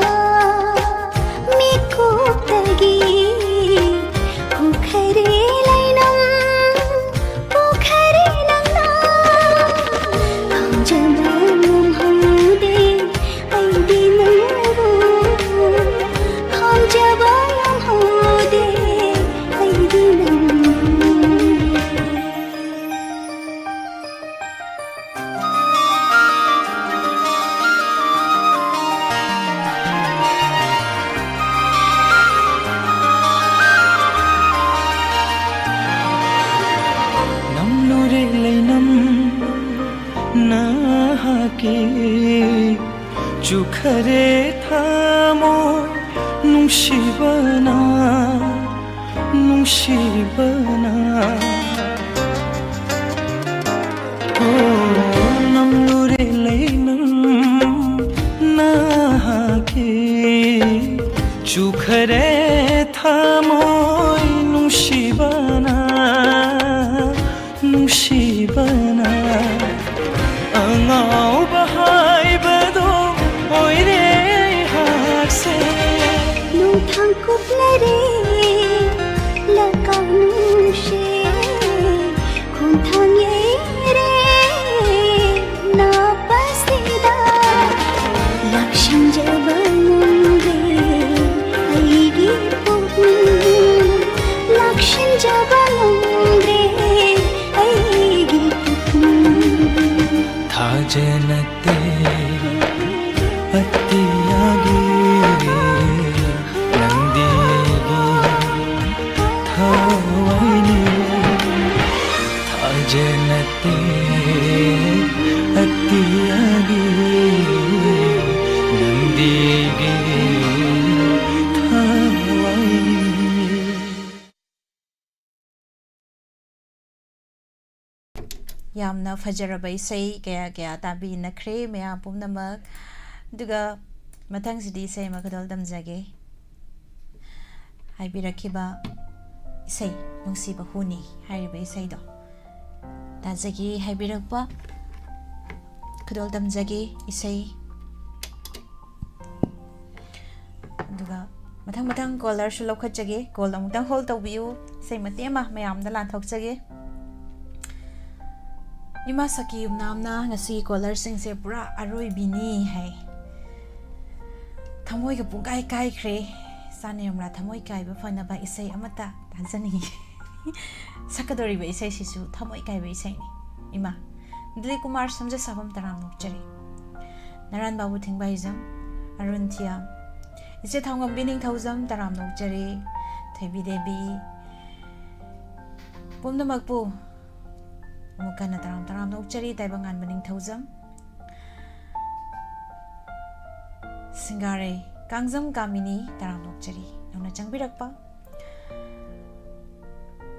ꯃꯤꯀꯨꯞꯇꯒꯤ ꯎꯈꯔꯦ ꯂꯩꯅꯝ ꯈꯔꯦ ꯊꯃꯣꯏ ꯅꯨꯡꯁꯤꯕꯅ, ꯅꯨꯡꯁꯤꯕꯅ꯫ ꯑꯣ, ꯅꯝꯂꯨꯔꯦ ꯂꯩꯅꯝ ꯅꯍꯥꯛꯀꯤ, ꯆꯨꯈꯔꯦ ꯊꯃꯣꯏ ꯅꯨꯡꯁꯤꯕꯅ, ꯅꯨꯡꯁꯤꯕꯅ꯫ ꯑꯉꯥꯎꯕ ꯍꯥꯏꯕꯗꯣ ꯑꯣꯏꯔꯦ ꯑꯩꯍꯥꯛꯁꯦ꯫ ꯅꯨꯡꯊꯥꯡ ꯀꯨꯞꯂꯔꯦ ꯂꯀꯥꯎ ꯅꯨꯡꯁꯦ, ꯈꯣꯡꯊꯥꯡ ꯌꯩꯔꯦ ꯅꯥꯄꯁꯤꯗ꯫ ꯂꯥꯛꯁꯤꯟꯖꯕ ꯉꯝꯗ꯭ꯔꯦ ꯑꯩꯒꯤ ꯄꯨꯛꯅꯤꯡ, ꯂꯥꯛꯁꯤꯟꯖꯕ ꯉꯝꯗ꯭ꯔꯦ ꯑꯩꯒꯤ ꯄꯨꯛꯅꯤꯡ꯫ ꯊꯥꯖꯅꯠꯇꯦ ꯑꯇꯤꯌꯥꯒꯤ, ꯅꯪꯗꯤ ꯑꯩꯒꯤ ꯊꯋꯥꯏꯅꯤ꯫ ꯊꯥꯖꯅꯠꯇꯦ ꯑꯇꯤꯌꯥꯒꯤ, ꯅꯪꯗꯤ ꯑꯩꯒꯤ ꯊꯋꯥꯏꯅꯤ꯫ ꯌꯥꯝꯅ ꯐꯖꯔꯕ ꯏꯁꯩ ꯀꯌꯥ ꯀꯌꯥ ꯇꯥꯕꯤꯅꯈ꯭ꯔꯦ ꯃꯌꯥꯝ ꯄꯨꯝꯅꯃꯛ꯫ ꯑꯗꯨꯒ ꯃꯊꯪꯁꯤꯗꯤ ꯏꯁꯩ ꯑꯃ ꯈꯨꯗꯣꯜ ꯇꯝꯖꯒꯦ꯫ ꯍꯥꯏꯕꯤꯔꯛꯈꯤꯕ ꯏꯁꯩ ꯅꯨꯡꯁꯤꯕ ꯍꯨꯅꯤ ꯍꯥꯏꯔꯤꯕ ꯏꯁꯩꯗꯣ ꯇꯥꯖꯒꯦ ꯍꯥꯏꯕꯤꯔꯛꯄ ꯈꯨꯗꯣꯜ ꯇꯝꯖꯒꯦ ꯏꯁꯩ꯫ ꯑꯗꯨꯒ ꯃꯊꯪ ꯃꯊꯪ ꯀꯣꯂꯔꯁꯨ ꯂꯧꯈꯠꯆꯒꯦ꯫ ꯀꯣꯜ ꯑꯃꯨꯛꯇꯪ ꯍꯣꯜ ꯇꯧꯕꯤꯌꯨ꯫ ꯏꯁꯩ ꯃꯇꯦꯛ ꯑꯃ ꯃꯌꯥꯝꯗ ꯂꯥꯟꯊꯣꯛꯆꯒꯦ꯫ ꯏꯃꯥ ꯁꯈꯤ ꯌꯨꯝꯅꯥꯝꯅ ꯉꯁꯤꯒꯤ ꯀꯣꯂꯔꯁꯤꯡꯁꯦ ꯄꯨꯔꯥ ꯑꯔꯣꯏꯕꯤꯅꯤ ꯍꯥꯏ꯫ ꯊꯃꯣꯏꯒ ꯄꯨꯡꯀꯥꯏ ꯀꯥꯏꯈ꯭ꯔꯦ꯫ ꯏꯆꯥ ꯅꯤꯔꯃꯂꯥ ꯊꯃꯣꯏ ꯀꯥꯏꯕ ꯐꯅꯕ ꯏꯁꯩ ꯑꯃꯠꯇ ꯇꯥꯖꯅꯤꯡꯉꯤ꯫ ꯁꯛꯀꯗꯧꯔꯤꯕ ꯏꯁꯩꯁꯤꯁꯨ ꯊꯃꯣꯏ ꯀꯥꯏꯕ ꯏꯁꯩꯅꯤ꯫ ꯏꯃꯥ ꯗꯤꯂꯤꯞ ꯀꯨꯃꯥꯔ ꯁꯝꯖꯁꯥꯕꯝ ꯇꯔꯥꯝꯅ ꯑꯣꯛꯆꯔꯤ꯫ ꯅꯔꯥꯟ ꯕꯥꯕꯨ ꯊꯤꯡꯕꯥꯏꯖꯝ, ꯑꯔꯨꯟ ꯊꯤꯌꯥꯝ, ꯏꯆꯦ ꯊꯥꯎꯉꯝꯕꯤ ꯅꯤꯡꯊꯧꯖꯝ ꯇꯔꯥꯝꯅ ꯑꯣꯛꯆꯔꯤ꯫ ꯊꯣꯏꯕꯤ ꯗꯦꯕꯤ, ꯄꯨꯝꯅꯃꯛꯄꯨ ꯑꯃꯨꯛ ꯍꯟꯅ ꯇꯔꯥꯝ ꯇꯔꯥꯝꯅ ꯑꯣꯛꯆꯔꯤ꯫ ꯇꯥꯏꯕꯪꯉꯥꯟꯕ ꯅꯤꯡꯊꯧꯖꯝ, ꯁꯤꯡꯒꯥꯔꯩ ꯀꯥꯡꯖꯝ ꯀꯥꯃꯤꯅꯤ, ꯇꯔꯥꯝꯅ ꯑꯣꯛꯆꯔꯤ꯫ ꯅꯧꯅ ꯆꯪꯕꯤꯔꯛꯄ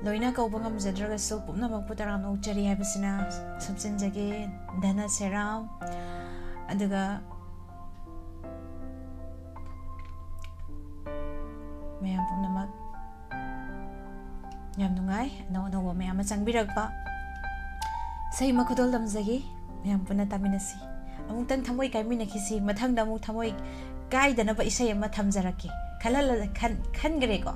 ꯂꯣꯏꯅ ꯀꯧꯕ ꯉꯝꯖꯗ꯭ꯔꯒꯁꯨ ꯄꯨꯝꯅꯃꯛꯄꯨ ꯇꯔꯥꯝꯅ ꯑꯣꯛꯆꯔꯤ ꯍꯥꯏꯕꯁꯤꯅ ꯁꯨꯞꯆꯤꯟꯖꯒꯦ꯫ ꯙꯅ ꯁꯦꯔꯥꯝ, ꯑꯗꯨꯒ ꯃꯌꯥꯝ ꯄꯨꯝꯅꯃꯛ ꯌꯥꯝ ꯅꯨꯡꯉꯥꯏ, ꯑꯅꯧ ꯑꯅꯧꯕ ꯃꯌꯥꯝ ꯑꯃ ꯆꯪꯕꯤꯔꯛꯄ꯫ ꯏꯁꯩ ꯑꯃ ꯈꯨꯗꯣꯜ ꯇꯝꯖꯒꯦ, ꯃꯌꯥꯝ ꯄꯨꯟꯅ ꯇꯥꯃꯤꯟꯅꯁꯤ꯫ ꯑꯃꯨꯛꯇꯪ ꯊꯃꯣꯏ ꯀꯥꯏꯃꯤꯟꯅꯈꯤꯁꯤ, ꯃꯊꯪꯗ ꯑꯃꯨꯛ ꯊꯃꯣꯏ ꯀꯥꯏꯗꯅꯕ ꯏꯁꯩ ꯑꯃ ꯊꯝꯖꯔꯛꯀꯦ꯫ ꯈꯜꯍꯜꯂ-, ꯈꯟ-, ꯈꯟꯈ꯭ꯔꯦꯀꯣ?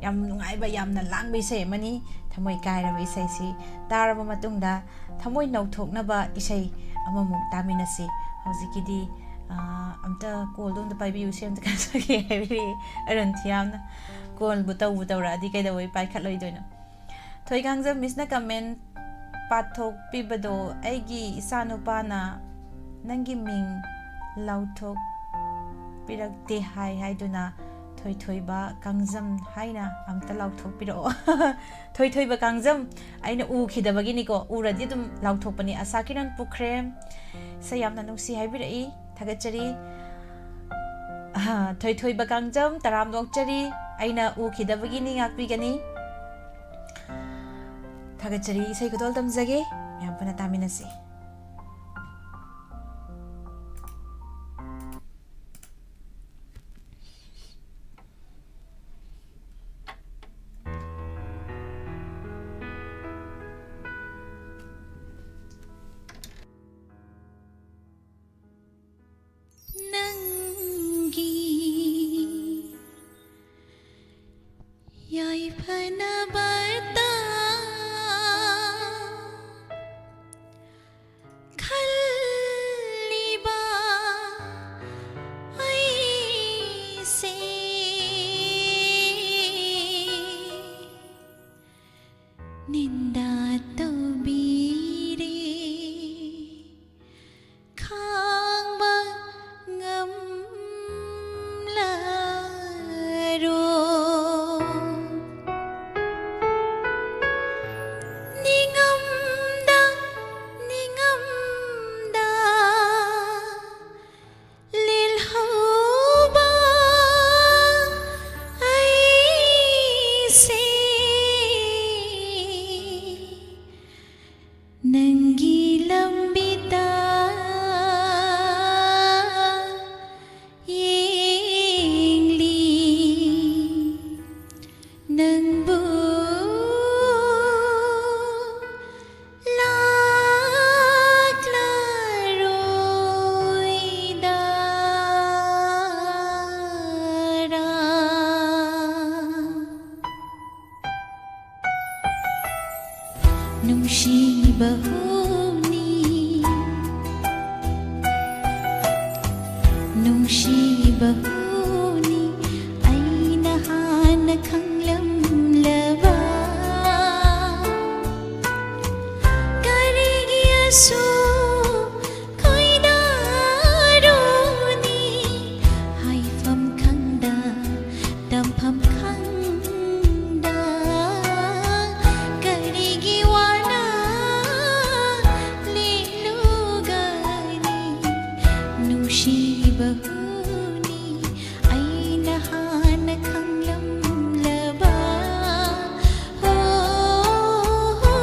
ꯌꯥꯝ ꯅꯨꯡꯉꯥꯏꯕ, ꯌꯥꯝꯅ ꯂꯥꯡꯕ ꯏꯁꯩ ꯑꯃꯅꯤ꯫ ꯊꯃꯣꯏ ꯀꯥꯏꯔꯕ ꯏꯁꯩꯁꯤ ꯇꯥꯔꯕ ꯃꯇꯨꯡꯗ ꯊꯃꯣꯏ ꯅꯧꯊꯣꯛꯅꯕ ꯏꯁꯩ ꯑꯃꯃꯨꯛ ꯇꯥꯃꯤꯟꯅꯁꯤ꯫ ꯍꯧꯖꯤꯛꯀꯤꯗꯤ, ꯑꯥ, ꯑꯝꯇ ꯀꯣꯜꯗꯣ ꯑꯝꯇ ꯄꯥꯏꯕꯤꯌꯨꯁꯦ, ꯑꯝꯇ ꯀꯥꯟꯅꯒꯦ ꯍꯥꯏꯕꯤꯔꯛꯑꯦ ꯑꯔꯨꯟ ꯊꯤꯌꯥꯝꯅ꯫ ꯀꯣꯜꯕꯨ ꯇꯧꯕꯨ ꯇꯧꯔꯛꯑꯗꯤ ꯀꯩꯗꯧꯕꯩ ꯄꯥꯏꯈꯠꯂꯣꯏꯗꯣꯏꯅꯣ? ꯊꯣꯏꯀꯥꯡꯖꯝ ꯃꯤꯁꯅ ꯀꯃꯦꯟ ꯄꯥꯊꯣꯛꯄꯤꯕꯗꯣ, ꯑꯩꯒꯤ ꯏꯆꯥꯅꯨꯄꯥꯅ ꯅꯪꯒꯤ ꯃꯤꯡ ꯂꯥꯎꯊꯣꯛꯄꯤꯔꯛꯇꯦ ꯍꯥꯏ ꯍꯥꯏꯗꯨꯅ ꯊꯣꯏꯊꯣꯏꯕ ꯀꯥꯡꯖꯝ ꯍꯥꯏꯅ ꯑꯝꯇ ꯂꯥꯎꯊꯣꯛꯄꯤꯔꯛꯑꯣ꯫ ꯊꯣꯏꯊꯣꯏꯕ ꯀꯥꯡꯖꯝ, ꯑꯩꯅ ꯎꯈꯤꯗꯕꯒꯤꯅꯤꯀꯣ, ꯎꯔꯗꯤ ꯑꯗꯨꯝ ꯂꯥꯎꯊꯣꯛꯄꯅꯤ꯫ ꯑꯁꯥ ꯀꯤꯔꯟ ꯄꯨꯈ꯭ꯔꯦꯝ, ꯏꯁꯩ ꯌꯥꯝꯅ ꯅꯨꯡꯁꯤ ꯍꯥꯏꯕꯤꯔꯛꯏ, ꯊꯥꯒꯠꯆꯔꯤ꯫ ꯑꯍ, ꯊꯣꯏꯊꯣꯏꯕ ꯀꯥꯡꯖꯝ, ꯇꯔꯥꯝꯅ ꯑꯣꯛꯆꯔꯤ, ꯑꯩꯅ ꯎꯈꯤꯗꯕꯒꯤꯅꯤ, ꯉꯥꯛꯄꯤꯒꯅꯤ꯫ ꯊꯥꯒꯠꯆꯔꯤ, ꯏꯁꯩ ꯈꯨꯗꯣꯜ ꯇꯝꯖꯒꯦ, ꯃꯌꯥꯝ ꯄꯨꯟꯅ ꯇꯥꯃꯤꯟꯅꯁꯤ꯫ ꯅꯪꯒꯤ ꯌꯥꯏꯐꯅꯕꯇ ꯈꯜꯂꯤꯕ ꯑꯩꯁꯦ ꯅꯤꯟꯗꯥ ꯇꯧꯕꯤꯔꯦ, ꯈꯥꯡꯕ ꯉꯝꯂꯔꯣꯏ꯫ ꯅꯤꯡꯉꯝꯗ, ꯅꯤꯡꯉꯝꯗ ꯂꯦꯜꯍꯧ ꯅꯨꯡꯁꯤꯕ ꯍꯨꯅꯤ, ꯅꯨꯡꯁꯤꯕ ꯍꯨꯅꯤ, ꯑꯩꯅ ꯍꯥꯟꯅ ꯈꯪꯂꯝꯂꯕ꯫ ꯀꯔꯤꯒꯤ ꯑꯁꯨꯛ ꯈꯣꯏꯗꯥꯔꯨꯅꯤ? ꯍꯥꯏꯐꯝ ꯈꯪꯗ, ꯇꯝꯐꯝ ꯈꯪꯗ, ꯀꯔꯤꯒꯤ ꯋꯥꯅ ꯂꯦꯜꯂꯨꯒꯅꯤ? ꯅꯨꯡꯁꯤꯕ ꯍꯨꯅꯤ, ꯑꯩꯅ ꯍꯥꯟꯅ ꯈꯪꯂꯝꯂꯕ꯫ ꯍꯣ, ꯍꯣ, ꯍꯣ꯫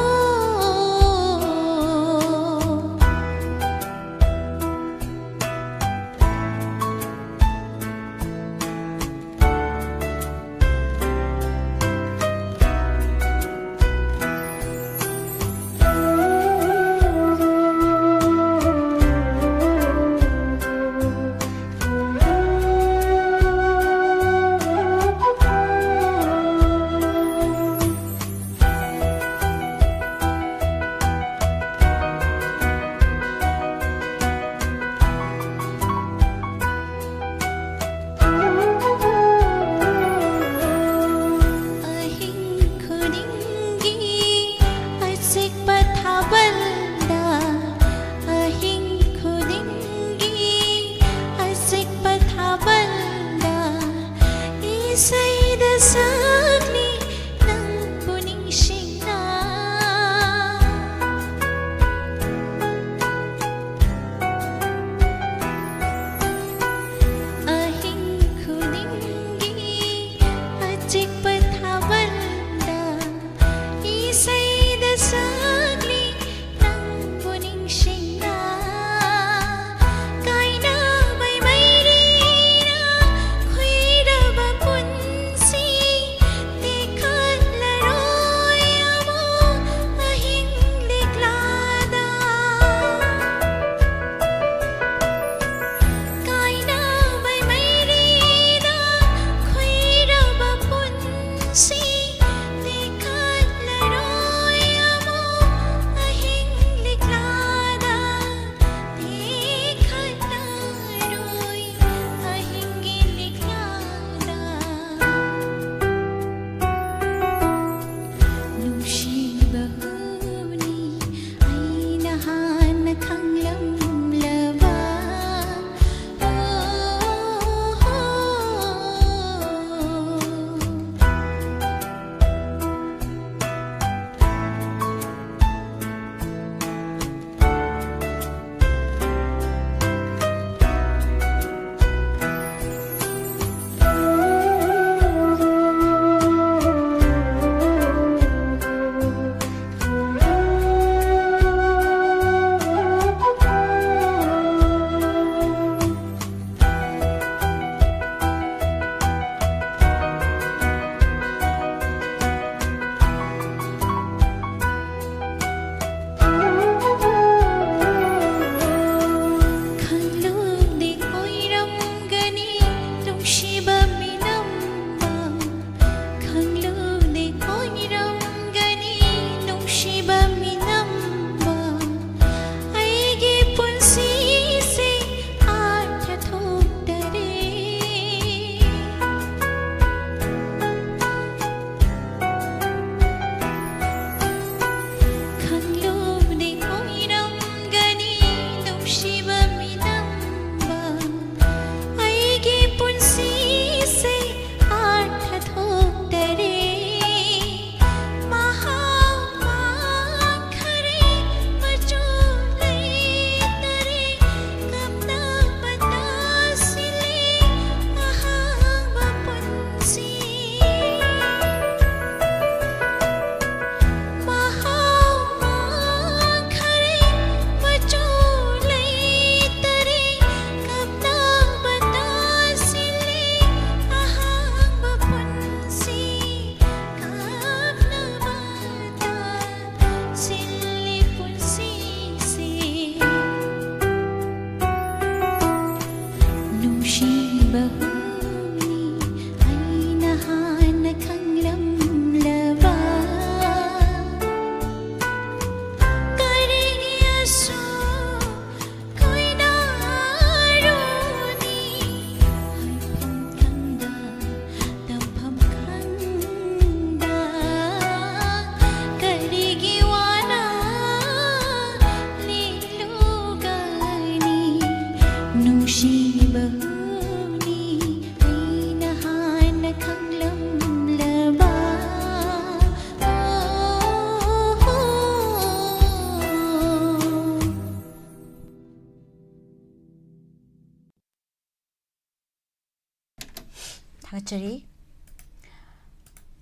ꯆꯔꯤ꯫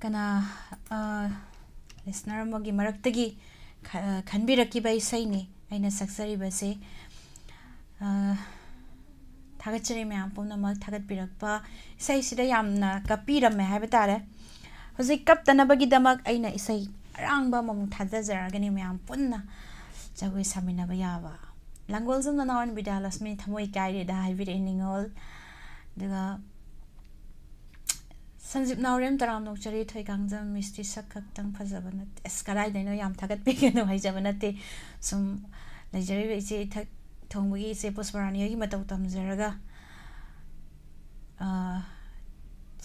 ꯀꯅꯥ, ꯑ, listener ꯑꯃꯒꯤ ꯃꯔꯛꯇꯒꯤ ꯈ-, ꯈꯟꯕꯤꯔꯛꯈꯤꯕ ꯏꯁꯩꯅꯤ ꯑꯩꯅ ꯁꯛꯆꯔꯤꯕꯁꯦ꯫ ꯑ, ꯊꯥꯒꯠꯆꯔꯤ ꯃꯌꯥꯝ ꯄꯨꯝꯅꯃꯛ ꯊꯥꯒꯠꯄꯤꯔꯛꯄ꯫ ꯏꯁꯩꯁꯤꯗ ꯌꯥꯝꯅ ꯀꯞꯄꯤꯔꯝꯃꯦ ꯍꯥꯏꯕ ꯇꯥꯔꯦ꯫ ꯍꯧꯖꯤꯛ ꯀꯞꯇꯅꯕꯒꯤꯗꯃꯛ ꯑꯩꯅ ꯏꯁꯩ ꯑꯔꯥꯡꯕ ꯑꯃꯃꯨꯛ ꯊꯥꯖꯖꯔꯛꯑꯒꯅꯤ ꯃꯌꯥꯝ ꯄꯨꯟꯅ ꯖꯒꯣꯏ ꯁꯥꯃꯤꯟꯅꯕ ꯌꯥꯕ꯫ ꯂꯥꯡꯒꯣꯜꯖꯝ ꯅꯅꯥꯎ ꯕꯤꯗ꯭ꯌꯥꯂꯛꯁꯃꯤ ꯊꯃꯣꯏ ꯀꯥꯏꯔꯦꯗ ꯍꯥꯏꯕꯤꯔꯛꯑꯦ ꯅꯤꯉꯣꯜ꯫ ꯑꯗꯨꯒ ꯁꯟꯖꯤꯞ ꯅꯥꯎꯔꯦꯝ ꯇꯔꯥꯝ ꯅꯣꯛꯆꯔꯤ ꯊꯣꯏꯀꯥꯡꯖꯝ ꯃꯤꯁꯇꯤ ꯁꯛ ꯈꯛꯇꯪ ꯐꯖꯕ ꯅꯠꯇꯦ꯫ ꯑꯁ, ꯀꯗꯥꯏꯗꯩꯅꯣ, ꯌꯥꯝ ꯊꯥꯒꯠꯄꯤꯒꯅꯨ ꯍꯥꯏꯖꯕ ꯅꯠꯇꯦ꯫ ꯁꯨꯝ ꯂꯩꯖꯔꯤꯕ ꯏꯆꯦ ꯏꯊꯛ ꯊꯣꯡꯕꯒꯤ ꯏꯆꯦ ꯄꯨꯁꯄꯔꯥꯅꯤ ꯍꯣꯏꯒꯤ ꯃꯇꯧ ꯇꯝꯖꯔꯒ, ꯑ,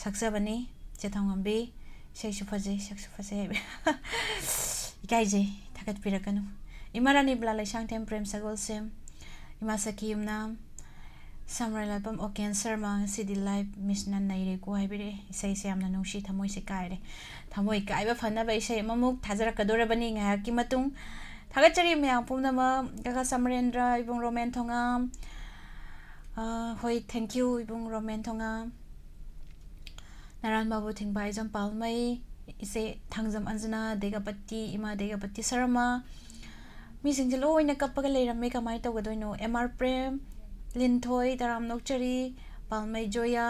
ꯁꯛꯆꯕꯅꯤ꯫ ꯏꯆꯦ ꯊꯧꯉꯝꯕꯤ, ꯏꯁꯩꯁꯨ ꯐꯖꯩ, ꯁꯛꯁꯨ ꯐꯖꯩ ꯍꯥꯏꯕ꯫ ꯏꯀꯥꯏꯖꯩ, ꯊꯥꯒꯠꯄꯤꯔꯛꯀꯅꯨ꯫ ꯏꯃꯥ ꯔꯥꯅꯤ ꯕꯂꯥ ꯂꯩꯁꯥꯡꯊꯦꯝ ꯄ꯭ꯔꯦꯝ ꯁꯒꯣꯜꯁꯦꯝ, ꯏꯃꯥ ꯁꯈꯤ ꯌꯨꯝꯅꯥꯝ, ꯁꯝꯔꯥꯏ ꯂꯥꯠꯄꯝ ꯑꯣꯀꯦꯟ ꯁꯔꯃ, ꯉꯁꯤꯗꯤ live ꯃꯤꯁꯅ ꯅꯩꯔꯦꯀꯣ ꯍꯥꯏꯕꯤꯔꯛꯑꯦ꯫ ꯏꯁꯩꯁꯦ ꯌꯥꯝꯅ ꯅꯨꯡꯁꯤ, ꯊꯃꯣꯏꯁꯦ ꯀꯥꯏꯔꯦ꯫ ꯊꯃꯣꯏ ꯀꯥꯏꯕ ꯐꯅꯕ ꯏꯁꯩ ꯑꯃꯃꯨꯛ ꯊꯥꯖꯔꯛꯀꯗꯣꯔꯕꯅꯤ ꯉꯥꯏꯍꯥꯛꯀꯤ ꯃꯇꯨꯡ꯫ ꯊꯥꯒꯠꯆꯔꯤ ꯃꯌꯥꯝ ꯄꯨꯝꯅꯃꯛ, ꯀꯀꯥ ꯁꯃꯔꯦꯟꯗ꯭ꯔ, ꯏꯕꯨꯡ ꯔꯣꯃꯦꯟ ꯊꯣꯉꯥꯝ꯫ ꯑ, ꯍꯣꯏ, thank you, ꯏꯕꯨꯡ ꯔꯣꯃꯦꯟ ꯊꯣꯉꯥꯝ꯫ ꯅꯔꯥꯟ ꯃꯥꯕꯨ ꯊꯤꯡꯕ ꯍꯥꯏꯖꯝ ꯄꯥꯜꯃꯩ, ꯏꯆꯦ ꯊꯥꯡꯖꯝ ꯑꯟꯖꯅꯥ, ꯗꯦꯒꯄꯇꯤ, ꯏꯃꯥ ꯗꯦꯒꯄꯇꯤ ꯁꯔꯃ, ꯃꯤꯁꯤꯡꯁꯦ ꯂꯣꯏꯅ ꯀꯞꯄꯒ ꯂꯩꯔꯝꯃꯦ, ꯀꯃꯥꯏꯅ ꯇꯧꯒꯗꯣꯏꯅꯣ? ꯑꯦꯝ ꯑꯥꯔ ꯄ꯭ꯔꯦꯝ, ꯂꯤꯟꯊꯣꯏ, ꯇꯔꯥꯝ ꯅꯣꯛꯆꯔꯤ, ꯄꯥꯜꯃꯩ ꯖꯣꯌꯥ꯫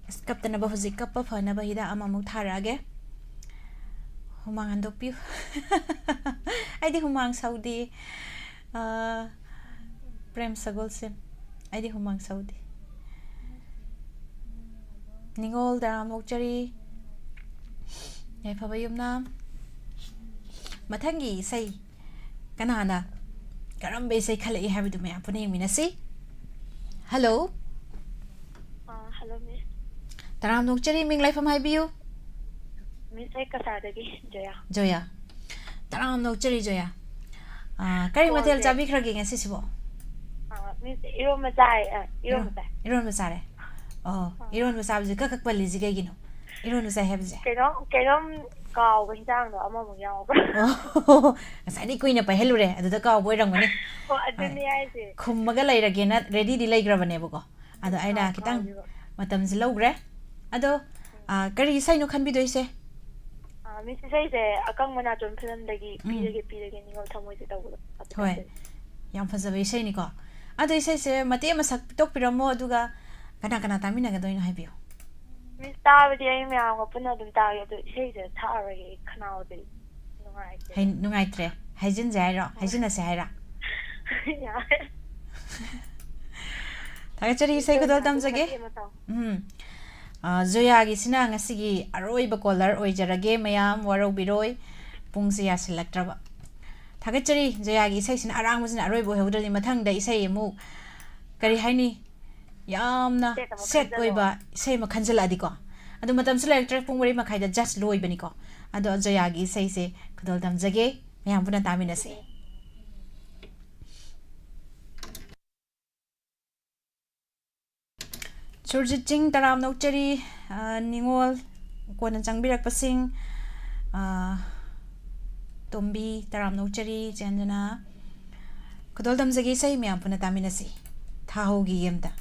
ꯑꯁ, ꯀꯞꯇꯅꯕ ꯍꯧꯖꯤꯛ ꯀꯞꯄ ꯐꯅꯕ ꯍꯤꯗꯥꯛ ꯑꯃꯃꯨꯛ ꯊꯥꯔꯛꯑꯒꯦ꯫ ꯍꯨꯃꯥꯡ ꯍꯟꯗꯣꯛꯄꯤꯌꯨ꯫ ꯑꯩꯗꯤ ꯍꯨꯃꯥꯡ ꯁꯧꯗꯦ꯫ ꯑꯥ, ꯄ꯭ꯔꯦꯝ ꯁꯒꯣꯜꯁꯦꯝ, ꯑꯩꯗꯤ ꯍꯨꯃꯥꯡ ꯁꯧꯗꯦ꯫ ꯅꯤꯉꯣꯜ ꯇꯔꯥꯝ ꯅꯣꯛꯆꯔꯤ꯫ ꯌꯥꯏꯐꯕ ꯌꯨꯝꯅꯥꯝ꯫ ꯃꯊꯪꯒꯤ ꯏꯁꯩ ꯀꯅꯥꯅ ꯀꯔꯝꯕ ꯏꯁꯩ ꯈꯜꯂꯛꯏ ꯍꯥꯏꯕꯗꯨ ꯃꯌꯥꯝ ꯄꯨꯟꯅ ꯌꯦꯡꯃꯤꯟꯅꯁꯤ꯫ Hello꯫ ꯑꯥ, hello, miss꯫ ꯇꯔꯥꯝ ꯅꯣꯛꯆꯔꯤ, ꯃꯤꯡ ꯂꯩꯐꯝ ꯍꯥꯏꯕꯤꯌꯨ꯫ Miss, ꯑꯩ ꯀꯁꯥꯔꯗꯒꯤ ꯖꯣꯌꯥ꯫ ꯖꯣꯌꯥ꯫ ꯇꯔꯥꯝ ꯅꯣꯛꯆꯔꯤ, ꯖꯣꯌꯥ꯫ ꯑꯥ, ꯀꯔꯤ ꯃꯊꯦꯜ callꯁꯦ ꯆꯥꯕꯤꯈ꯭ꯔꯒꯦ ꯉꯁꯤꯁꯤꯕꯣ? ꯑꯥ, miss, ꯏꯔꯣꯝꯕ ꯆꯥꯏ, ꯑꯥ, ꯏꯔꯣꯝꯕ ꯏꯔꯣꯝ-, ꯆꯥꯏ꯫ ꯏꯔꯣꯟꯕ ꯆꯥꯔꯦ? ꯑꯣ, ꯑꯥ꯫ ꯏꯔꯣꯟꯕ ꯆꯥꯕꯁꯦ ꯀꯛ ꯀꯛ ꯄꯜꯂꯤꯁꯦ ꯀꯩꯒꯤꯅꯣ? ꯏꯔꯣꯟꯕ ꯆꯥꯏ ꯍꯥꯏꯕꯁꯦ? ꯀꯩꯅꯣꯝ, ꯀꯩꯅꯣꯝ ꯀꯥꯎꯕ ꯍꯤꯟꯖꯥꯡꯗꯣ ꯑꯃꯃꯨꯛ ꯌꯥꯎꯕ꯭ꯔꯥ? ꯑꯣ, ꯉꯁꯥꯏꯗꯤ ꯀꯨꯏꯅ ꯄꯥꯏꯍꯜꯂꯨꯔꯦ, ꯑꯗꯨꯗ ꯀꯥꯎꯕ ꯑꯣꯏꯔꯝꯒꯅꯤ꯫ ꯍꯣꯏ, ꯑꯗꯨꯅꯦ ꯑ, ꯍꯥꯏꯁꯦ꯫ ꯈꯨꯝꯃꯒ ꯂꯩꯔꯒꯦꯅ readyꯗꯤ ꯂꯩꯈ꯭ꯔꯕꯅꯦꯕꯀꯣ꯫ ꯑꯗꯣ ꯑꯩꯅ ꯑꯥ, ꯈꯤꯇꯪ ꯀꯥꯎꯈꯤꯕ꯫ ꯃꯇꯝꯁꯦ ꯂꯧꯈ꯭ꯔꯦ꯫ ꯑꯗꯣ, ꯑ, ꯀꯔꯤ ꯏꯁꯩꯅꯣ ꯈꯟꯕꯤꯗꯣꯏꯁꯦ? ꯑ, ꯃꯤꯁ, ꯏꯁꯩꯁꯦ ꯑꯀꯪꯕ ꯅꯥꯇꯣꯟ ꯐꯤꯂꯝꯗꯒꯤ ꯎꯝ꯫ "ꯄꯤꯔꯒꯦ ꯄꯤꯔꯒꯦ ꯅꯤꯡꯉꯣꯜ ꯊꯃꯣꯏꯁꯦ" ꯇꯧꯕꯗꯣ ꯑꯗꯨ ꯍꯣꯏ꯫ ꯈꯟꯖꯩ꯫ ꯌꯥꯝ ꯐꯖꯕ ꯏꯁꯩꯅꯤꯀꯣ꯫ ꯑꯗꯣ ꯏꯁꯩꯁꯦ ꯃꯇꯦꯛ ꯑꯃ ꯁꯛꯇꯣꯛꯄꯤꯔꯝꯃꯣ, ꯑꯗꯨꯒ ꯀꯅꯥ ꯀꯅꯥ ꯇꯥꯃꯤꯟꯅꯒꯗꯣꯏꯅꯣ ꯍꯥꯏꯕꯤꯌꯨ꯫ ꯃꯤꯁ, ꯇꯥꯕꯗꯤ ꯑꯩ ꯃꯌꯥꯝꯒ ꯄꯨꯟꯅ ꯑꯗꯨꯝ ꯇꯥꯒꯦ, ꯑꯗꯣ ꯏꯁꯩꯁꯦ ꯊꯛꯑꯔꯣꯏꯒꯦ, ꯑꯩ ꯈꯅꯥꯎꯗꯤ ꯅꯨꯡꯉꯥꯏꯇꯦ꯫ ꯍꯩ-, ꯅꯨꯡꯉꯥꯏꯇ꯭ꯔꯦ꯫ ꯍꯥꯏꯖꯤꯟꯁꯦ ꯍꯥꯏꯔꯣ? ꯍꯥꯏꯖꯤꯟꯅꯁꯦ ꯍꯥꯏꯔꯣ? ꯌꯥꯔꯦ꯫ ꯊꯥꯒꯠꯆꯔꯤ, ꯏꯁꯩ ꯈꯨꯗꯣꯜ ꯇꯝꯖꯒꯦ꯫ ꯃꯇꯦꯛ ꯑꯃ ꯇꯧ꯫ ꯎꯝ꯫ ꯑ, ꯖꯣꯌꯥꯒꯤꯁꯤꯅ ꯉꯁꯤꯒꯤ ꯑꯔꯣꯏꯕ caller ꯑꯣꯏꯖꯔꯒꯦ, ꯃꯌꯥꯝ ꯋꯥꯔꯧꯕꯤꯔꯣꯏ, ꯄꯨꯡꯁꯦ ꯌꯥꯁꯤꯜꯂꯛꯇ꯭ꯔꯕ꯫ ꯊꯥꯒꯠꯆꯔꯤ, ꯖꯣꯌꯥꯒꯤꯁꯤꯅ ꯑꯔꯥꯡꯕꯁꯤꯅ ꯑꯔꯣꯏꯕ ꯑꯣꯏꯍꯧꯗ꯭ꯔꯗꯤ ꯃꯊꯪꯗ ꯏꯁꯩ ꯑꯃꯨꯛ, ꯀꯔꯤ ꯍꯥꯏꯅꯤ, ꯌꯥꯝꯅ Set ꯑꯃ set ꯈꯟꯖꯜꯂꯣ꯫ ꯑꯣꯏꯕ ꯏꯁꯩ ꯑꯃ ꯈꯟꯖꯜꯂꯛꯑꯗꯤꯀꯣ꯫ ꯑꯗꯣ ꯃꯇꯝꯁꯨ ꯂꯩꯔꯛꯇ꯭ꯔꯦ, ꯄꯨꯡ ꯃꯔꯤ ꯃꯈꯥꯏꯗ just ꯂꯣꯏꯕꯅꯤꯀꯣ꯫ ꯑꯗꯣ ꯖꯣꯌꯥꯒꯤ ꯏꯁꯩꯁꯦ ꯈꯨꯗꯣꯜ ꯇꯝꯖꯒꯦ, ꯃꯌꯥꯝ ꯄꯨꯟꯅ ꯇꯥꯃꯤꯟꯅꯁꯦ꯫ ꯁꯨꯔꯖꯤꯠ ꯆꯤꯡ, ꯇꯔꯥꯝꯅ ꯑꯣꯛꯆꯔꯤ, ꯑ, ꯅꯤꯉꯣꯜ ꯀꯣꯟꯅ ꯆꯪꯕꯤꯔꯛꯄꯁꯤꯡ, ꯑ, ꯇꯣꯝꯕꯤ, ꯇꯔꯥꯝꯅ ꯑꯣꯛꯆꯔꯤ, ꯆꯦꯟꯗꯨꯅ ꯈꯨꯗꯣꯜ ꯇꯝꯖꯒꯦ, ꯏꯁꯩ ꯃꯌꯥꯝ ꯄꯨꯟꯅ ꯇꯥꯃꯤꯟꯅꯁꯤ꯫ ꯊꯥꯍꯧꯈꯤꯒꯦ ꯑꯝꯇ꯫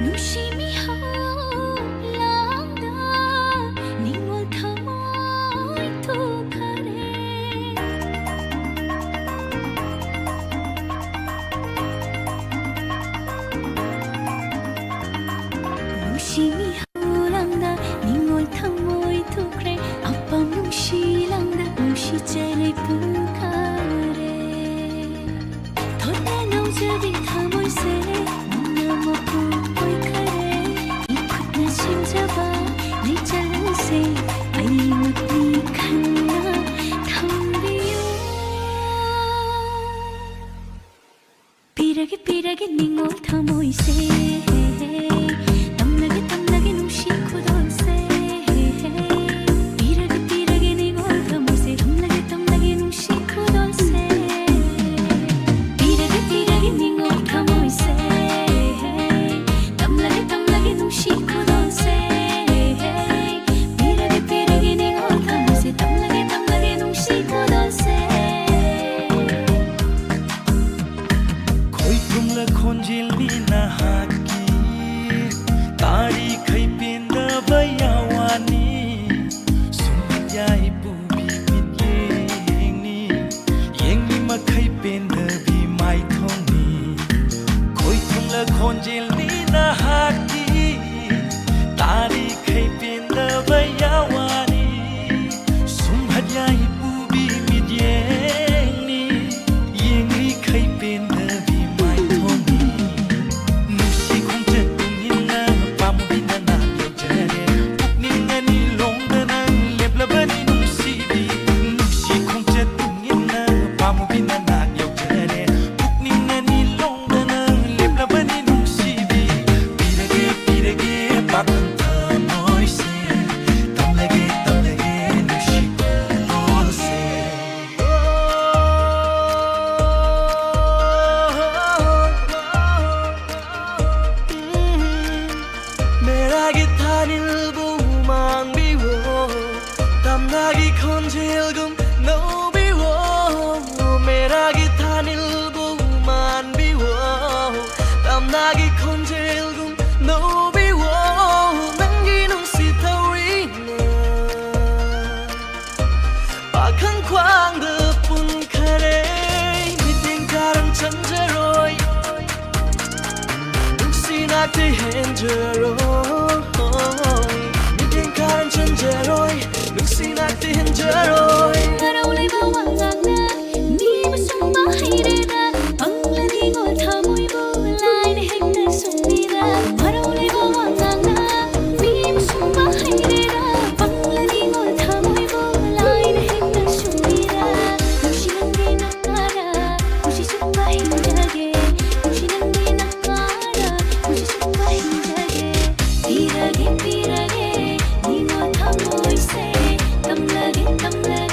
ꯅꯨꯡꯁꯤ ꯃꯤꯍꯥꯎ ꯂꯥꯡꯗ ꯅꯤꯡꯉꯣꯜ ꯊꯃꯣꯏ ꯊꯣꯛꯈꯔꯦ꯫ ꯅꯨꯡꯁꯤ ꯃꯤꯍꯥꯎ ꯂꯥꯡꯗ ꯅꯤꯡꯉꯣꯜ ꯊꯃꯣꯏ ꯊꯣꯛꯈ꯭ꯔꯦ꯫ ꯑꯄꯥꯝ ꯅꯨꯡꯁꯤ ꯂꯥꯡꯗ ꯅꯨꯡꯁꯤ ꯆꯦꯔꯩ ꯄꯨꯡꯈꯥꯔꯦ꯫ ꯊꯣꯠꯅ ꯅꯧꯖꯕꯤ ꯊꯃꯣꯏꯁꯦ ꯅꯪꯅ ꯃꯄꯨ ꯑꯣꯏꯈꯔꯦ꯫ ꯏꯈꯨꯠꯅ ꯁꯦꯝꯖꯕ ꯂꯩꯆꯜꯁꯦ ꯑꯩꯃꯛꯅꯤ ꯈꯟꯅ ꯊꯝꯕꯤꯌꯨ꯫ ꯄꯤꯔꯒꯦ, ꯄꯤꯔꯒꯦ ꯅꯤꯡꯉꯣꯜ ꯊꯃꯣꯏꯁꯦ, ꯇꯝꯂꯒꯦ, ꯇꯝꯂꯒꯦ ꯅꯨꯡꯁꯤ ꯈꯨꯗꯣꯜꯁꯦ꯫ ꯄꯤꯔꯒꯦ, ꯄꯤꯔꯒꯦ ꯅꯤꯡꯉꯣꯜ ꯊꯃꯣꯏꯁꯦ, ꯇꯝꯂꯒꯦ, ꯇꯝꯂꯒꯦ ꯅꯨꯡꯁꯤ ꯈꯨꯗꯣꯜꯁꯦ꯫ ꯅꯍꯥꯛꯀꯤ ꯇꯥꯔꯤꯈꯩ ꯄꯦꯟꯗꯕ ꯌꯥꯋꯥꯅꯤ꯫ ꯁꯨꯝꯍꯠ ꯌꯥꯏ ꯄꯨꯕꯤ ꯃꯤꯠꯌꯦꯡꯅꯤ, ꯌꯦꯡꯂꯤ ꯃꯈꯩ ꯄꯦꯟꯗꯕꯤ ꯃꯥꯏꯊꯣꯡꯅꯤ꯫ ꯈꯣꯏꯊꯨꯝꯂ ꯈꯣꯟꯖꯦꯜꯅꯤ ꯅꯍꯥꯛꯀꯤ, ꯇꯥꯔꯤꯈꯩ ꯄꯦꯟꯗꯕ ꯌꯥꯋꯥꯅꯤ꯫ ꯁꯨꯝꯍꯠ ꯌꯥꯏ ꯄꯨꯕꯤ ꯃꯤꯠꯌꯦꯡꯅꯤ, ꯌꯦꯡꯂꯤꯈꯩ ꯄꯦꯟꯗꯕꯤ ꯃꯥꯏꯊꯣꯡꯅꯤ꯫ ꯅꯨꯡꯁꯤ ꯈꯣꯡꯆꯠ ꯇꯨꯡ ꯏꯟꯅ ꯄꯥꯝꯕꯤ ꯅꯅꯥꯛ ꯌꯧꯖꯔꯦ꯫ ꯄꯨꯛꯅꯤꯡ ꯑꯅꯤ ꯂꯣꯡꯗ ꯅꯪ ꯂꯦꯞꯂꯕꯅꯤ ꯅꯨꯡꯁꯤꯕꯤ꯫ ꯅꯨꯡꯁꯤ ꯈꯣꯡꯆꯠ ꯇꯨꯡ ꯏꯟꯅ ꯄꯥꯝꯕꯤ ꯅꯅꯥꯛ ꯌꯧꯖꯔꯦ꯫ ꯄꯨꯛꯅꯤꯡ ꯑꯅꯤ ꯂꯣꯡꯗ ꯅꯪ ꯂꯦꯞꯂꯕꯅꯤ ꯅꯨꯡꯁꯤꯕꯤ꯫ ꯄꯤꯔꯒꯦ, ꯄꯤꯔꯒꯦ ꯄꯥꯈꯪ ꯊꯃꯣꯏꯁꯦ꯫ ꯇꯝꯂꯒꯦ, ꯇꯝꯂꯒꯦ ꯅꯨꯡꯁꯤ ꯈꯨꯗꯣꯜꯁꯦ꯫ ꯃꯦꯔꯥꯒꯤ ꯊꯥꯅꯤꯜꯕꯨ ꯃꯥꯡꯕꯤꯌꯣ, ꯇꯝꯅꯥꯒꯤ ꯈꯣꯟꯖꯦꯜꯒꯨꯝ ꯅꯧꯕꯤꯌꯣ꯫ ꯃꯦꯔꯥꯒꯤ ꯊꯥꯅꯤꯜꯕꯨ ꯃꯥꯟꯕꯤꯌꯣ, ꯇꯝꯅꯥꯒꯤ ꯈꯣꯟꯖꯦꯜꯒꯨꯝ ꯅꯧꯕꯤꯌꯣ꯫ ꯅꯪꯒꯤ ꯅꯨꯡꯁꯤ ꯊꯧꯔꯤꯅ ꯄꯥꯈꯪ ꯈ꯭ꯋꯥꯡꯗ ꯄꯨꯟꯈꯔꯦ꯫ ꯃꯤꯠꯌꯦꯡ ꯀꯥꯔꯟ ꯆꯪꯖꯔꯣꯏ, ꯅꯨꯡꯁꯤ ꯅꯥꯛꯇꯤ ꯍꯦꯟꯖꯔꯣꯏ꯫ ꯃꯤꯠꯌꯦꯡ ꯀꯥꯔꯟ ꯆꯪꯖꯔꯣꯏ, ꯅꯨꯡꯁꯤ ꯅꯥꯛꯇꯤ ꯍꯦꯟꯖꯔꯣꯏ꯫ ꯍꯔꯥꯎ ꯂꯩꯕ ꯋꯥ ꯉꯥꯡꯅ ꯃꯤꯕꯨ ꯁꯨꯝꯕ ꯍꯩꯔꯦꯗ, ꯄꯪꯂ ꯅꯤꯉꯣꯜ ꯊꯃꯣꯏꯕꯨ ꯂꯥꯏꯅ ꯍꯦꯛꯇ ꯁꯨꯝꯕꯤꯗ꯫ ꯍꯔꯥꯎ ꯂꯩꯕ ꯋꯥ ꯉꯥꯡꯅ ꯃꯤꯕꯨ ꯁꯨꯝꯕ ꯍꯩꯔꯦꯗ, ꯄꯪꯂ ꯅꯤꯉꯣꯜ ꯊꯃꯣꯏꯕꯨ ꯂꯥꯏꯅ ꯍꯦꯛꯇ ꯁꯨꯝꯕꯤꯗ꯫ ꯅꯨꯡꯁꯤ ꯅꯪꯒꯤ ꯅꯛꯅꯔ ꯅꯨꯡꯁꯤ ꯁꯨꯝꯕ ꯍꯤꯡꯖꯒꯦ, ꯅꯨꯡꯁꯤ ꯅꯪꯒꯤ ꯅꯛꯅꯔ ꯅꯨꯡꯁꯤ ꯁꯨꯝꯕ ꯍꯤꯡꯖꯒꯦ꯫ ꯄꯤꯔꯒꯦ, ꯄꯤꯔꯒꯦ ꯅꯤꯉꯣꯜ ꯊꯃꯣꯏꯁꯦ, ꯇꯝꯂꯒꯦ, ꯇꯝꯂꯒꯦ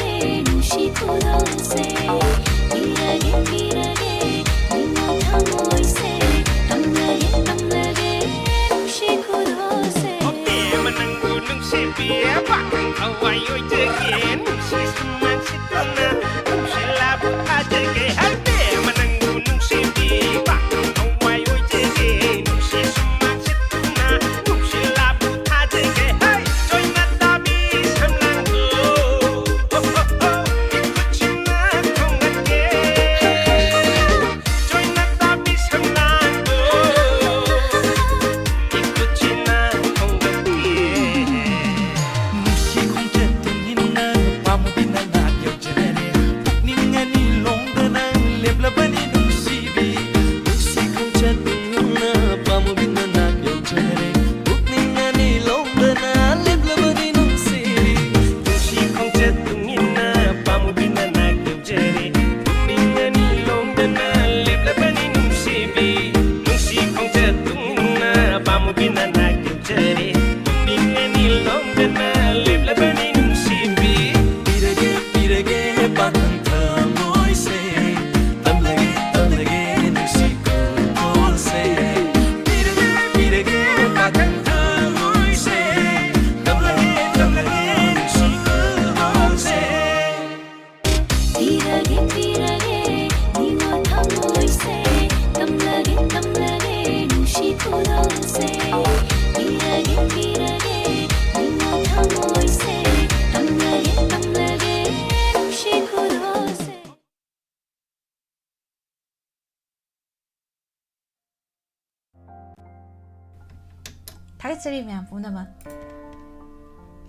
ꯊꯥꯒꯠꯆꯔꯤ ꯃꯌꯥꯝ ꯄꯨꯝꯅꯃꯛ꯫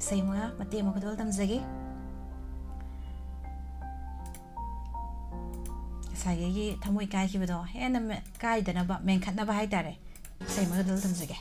ꯏꯁꯩ ꯑꯃꯒ ꯃꯇꯦꯛ ꯑꯃ ꯈꯨꯗꯣꯜ ꯇꯝꯖꯒꯦ꯫ ꯉꯁꯥꯏꯒꯤ ꯊꯃꯣꯏ ꯀꯥꯏꯈꯤꯕꯗꯣ ꯍꯦꯟꯅ ꯃꯦ-, ꯀꯥꯏꯗꯅꯕ, ꯃꯦꯟꯈꯠꯅꯕ ꯍꯥꯏꯇꯥꯔꯦ, ꯏꯁꯩ ꯑꯃꯒ ꯈꯨꯗꯣꯜ ꯇꯝꯖꯒꯦ꯫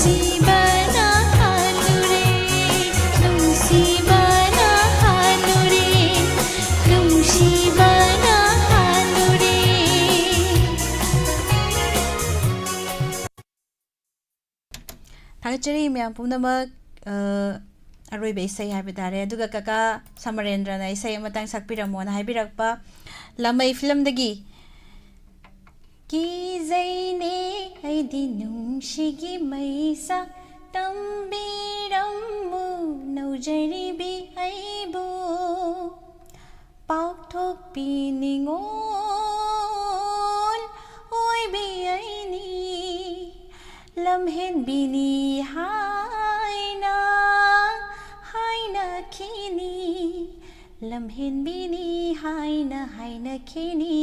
ꯅꯨꯡꯁꯤꯕꯅ ꯍꯥꯜꯂꯨꯔꯦ, ꯅꯨꯡꯁꯤꯕꯅ ꯍꯥꯜꯂꯨꯔꯦ, ꯅꯨꯡꯁꯤꯕꯅ ꯍꯥꯜꯂꯨꯔꯦ꯫ ꯊꯥꯒꯠꯆꯔꯤ ꯃꯌꯥꯝ ꯄꯨꯝꯅꯃꯛ꯫ ꯑ, ꯑꯔꯣꯏꯕ ꯏꯁꯩ ꯍꯥꯏꯕ ꯇꯥꯔꯦ꯫ ꯑꯗꯨꯒ ꯀꯀꯥ ꯁꯃꯔꯦꯟꯗ꯭ꯔꯅ ꯏꯁꯩ ꯑꯃꯇꯪ ꯁꯛꯄꯤꯔꯝꯃꯣꯅ ꯍꯥꯏꯕꯤꯔꯛꯄ, ꯂꯥꯃꯩ ꯐꯤꯂꯝꯗꯒꯤ꯫ ꯀꯤꯖꯩꯅꯦ ꯑꯩꯗꯤ ꯅꯨꯡꯁꯤꯒꯤ ꯃꯩꯁꯥ, ꯇꯝꯕꯤꯔꯝꯃꯨ ꯅꯧꯖꯔꯤꯕꯤ ꯑꯩꯕꯨ꯫ ꯄꯥꯎꯊꯣꯛꯄꯤ ꯅꯤꯉꯣꯜ ꯑꯣꯏꯕꯤ ꯑꯩꯅꯤ, ꯂꯝꯍꯦꯟꯕꯤꯅꯤ ꯍꯥꯏꯅ ꯍꯥꯏꯅꯈꯤꯅꯤ, ꯂꯝꯍꯦꯟꯕꯤꯅꯤ ꯍꯥꯏꯅ ꯍꯥꯏꯅꯈꯤꯅꯤ,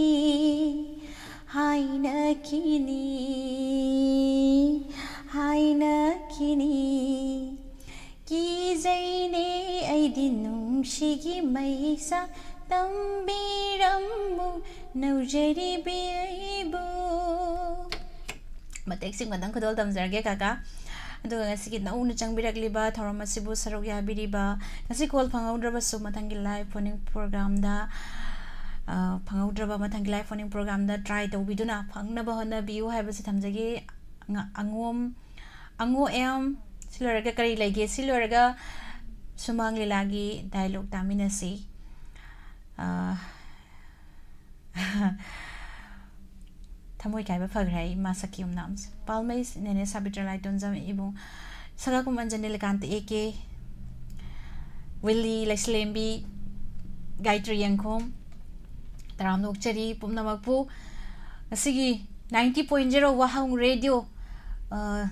ꯍꯥꯏꯅꯈꯤꯅꯤ, ꯍꯥꯏꯅꯈꯤꯅꯤ꯫ ꯀꯤꯖꯩꯅꯦ ꯑꯩꯗꯤ ꯅꯨꯡꯁꯤꯒꯤ ꯃꯩꯁꯥ, ꯇꯝꯕꯤꯔꯝꯃꯨ ꯅꯧꯖꯔꯤꯕꯤ ꯑꯩꯕꯨ꯫ ꯃꯇꯦꯛꯁꯤꯡ ꯃꯊꯪ ꯈꯨꯗꯣꯜ ꯇꯝꯖꯔꯒꯦ ꯀꯀꯥ꯫ ꯑꯗꯨꯒ ꯉꯁꯤꯒꯤ ꯅꯧꯅ ꯆꯪꯕꯤꯔꯛꯂꯤꯕ ꯊꯧꯔꯝ ꯑꯁꯤꯕꯨ ꯁꯔꯨꯛ ꯌꯥꯕꯤꯔꯤꯕ, ꯉꯁꯤ ꯀꯣꯜ ꯐꯪꯍꯧꯗ꯭ꯔꯕꯁꯨ ꯃꯊꯪꯒꯤ live phone-in program-ꯗ, ꯑ, ꯐꯪꯍꯧꯗ꯭ꯔꯕ ꯃꯊꯪꯒꯤ live phone-in program-ꯗ try ꯇꯧꯕꯤꯗꯨꯅ ꯐꯪꯅꯕ ꯍꯣꯠꯅꯕꯤꯌꯨ ꯍꯥꯏꯕꯁꯤ ꯊꯝꯖꯒꯦ꯫ ꯑꯉ-, ꯑꯉꯣꯝ, ꯑꯉꯣ ꯑꯦꯝ, ꯁꯤ ꯂꯣꯏꯔꯒ ꯀꯔꯤ ꯂꯩꯒꯦ? ꯁꯤ ꯂꯣꯏꯔꯒ ꯁꯨꯃꯥꯡ ꯂꯤꯂꯥꯒꯤ dialogue ꯇꯥꯃꯤꯟꯅꯁꯤ꯫ ꯑ, ꯊꯃꯣꯏ ꯀꯥꯏꯕ ꯐꯈ꯭ꯔꯦ ꯑꯩ ꯃꯥ ꯁꯛꯈꯤꯕ ꯃꯌꯥꯝꯁꯦ꯫ ꯄꯥꯜꯃꯩ ꯅꯦꯅꯦ ꯁꯥꯕꯤꯇ꯭ꯔ ꯂꯥꯏꯇꯣꯟꯖꯝ ꯏꯕꯨꯡ, ꯁꯒꯥ ꯀꯨꯝꯍꯟ ꯖꯅꯤꯂꯀꯥꯟꯇ ꯑꯦ ꯀꯦ, ꯋꯤꯜꯂꯤ ꯂꯩꯁꯂꯦꯝꯕꯤ, ꯒꯥꯌꯇ꯭ꯔꯤ ꯌꯦꯡꯈꯣꯝ, ꯇꯔꯥꯝꯅ ꯑꯣꯛꯆꯔꯤ ꯄꯨꯝꯅꯃꯛꯄꯨ꯫ ꯉꯁꯤꯒꯤ ninety point zero ꯋꯥꯍꯪ ꯔꯦꯗꯤꯑꯣ, ꯑ,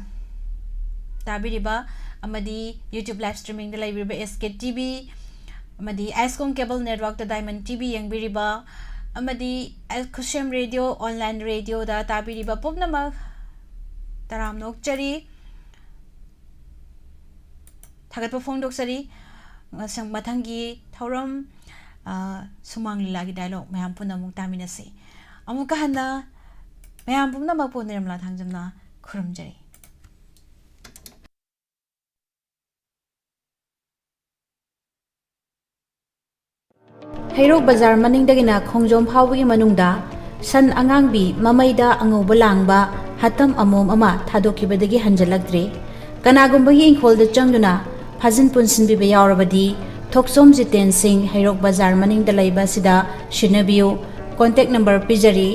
ꯇꯥꯕꯤꯔꯤꯕ ꯑꯃꯗꯤ YouTube live streaming-ꯗ ꯂꯩꯕꯤꯔꯤꯕ S K T V, ꯑꯃꯗꯤ ꯑꯥꯏꯁꯀꯣꯝ cable network-ꯇ Diamond T V ꯌꯦꯡꯕꯤꯔꯤꯕ, ꯑꯃꯗꯤ ꯈꯨꯁꯦꯝ ꯔꯦꯗꯤꯑꯣ online radio-ꯗ ꯇꯥꯕꯤꯔꯤꯕ ꯄꯨꯝꯅꯃꯛ ꯇꯔꯥꯝꯅ ꯑꯣꯛꯆꯔꯤ, ꯊꯥꯒꯠꯄ ꯐꯣꯡꯗꯣꯛꯆꯔꯤ꯫ ꯃꯁꯪ-, ꯃꯊꯪꯒꯤ ꯊꯧꯔꯝ, ꯑ, ꯁꯨꯃꯥꯡ ꯂꯤꯂꯥꯒꯤ dialogue ꯃꯌꯥꯝ ꯄꯨꯟꯅ ꯑꯃꯨꯛ ꯇꯥꯃꯤꯟꯅꯁꯤ꯫ ꯑꯃꯨꯛꯀ ꯍꯟꯅ ꯃꯌꯥꯝ ꯄꯨꯝꯅꯃꯛꯄꯨ ꯅꯤꯔꯃꯂꯥ ꯊꯥꯡꯖꯝꯅ ꯈꯨꯔꯨꯝꯖꯔꯤ꯫ ꯍꯩꯔꯣꯛ ꯕꯖꯥꯔ ꯃꯅꯤꯡꯗꯒꯤꯅ ꯈꯣꯡꯖꯣꯝ ꯐꯥꯎꯕꯒꯤ ꯃꯅꯨꯡꯗ ꯁꯟ ꯑꯉꯥꯡꯕꯤ ꯃꯃꯩꯗ ꯑꯉꯧꯕ ꯂꯥꯡꯕ ꯍꯥꯇꯝ ꯑꯃꯣꯝ ꯑꯃ ꯊꯥꯗꯣꯛꯈꯤꯕꯗꯒꯤ ꯍꯟꯖꯤꯜꯂꯛꯇ꯭ꯔꯤ꯫ ꯀꯅꯥꯒꯨꯝꯕꯒꯤ ꯏꯪꯈꯣꯜꯗ ꯆꯪꯗꯨꯅ ꯐꯥꯖꯤꯟ ꯄꯨꯟꯁꯤꯟꯕꯤꯕ ꯌꯥꯎꯔꯕꯗꯤ ꯊꯣꯛꯆꯣꯝ ꯖꯤꯇꯦꯟ ꯁꯤꯡ, ꯍꯩꯔꯣꯛ ꯕꯖꯥꯔ ꯃꯅꯤꯡꯗ ꯂꯩꯕ ꯑꯁꯤꯗ ꯁꯤꯟꯅꯕꯤꯌꯨ꯫ ꯀꯣꯟꯇꯦꯛ ꯅꯝꯕꯔ ꯄꯤꯖꯔꯤ,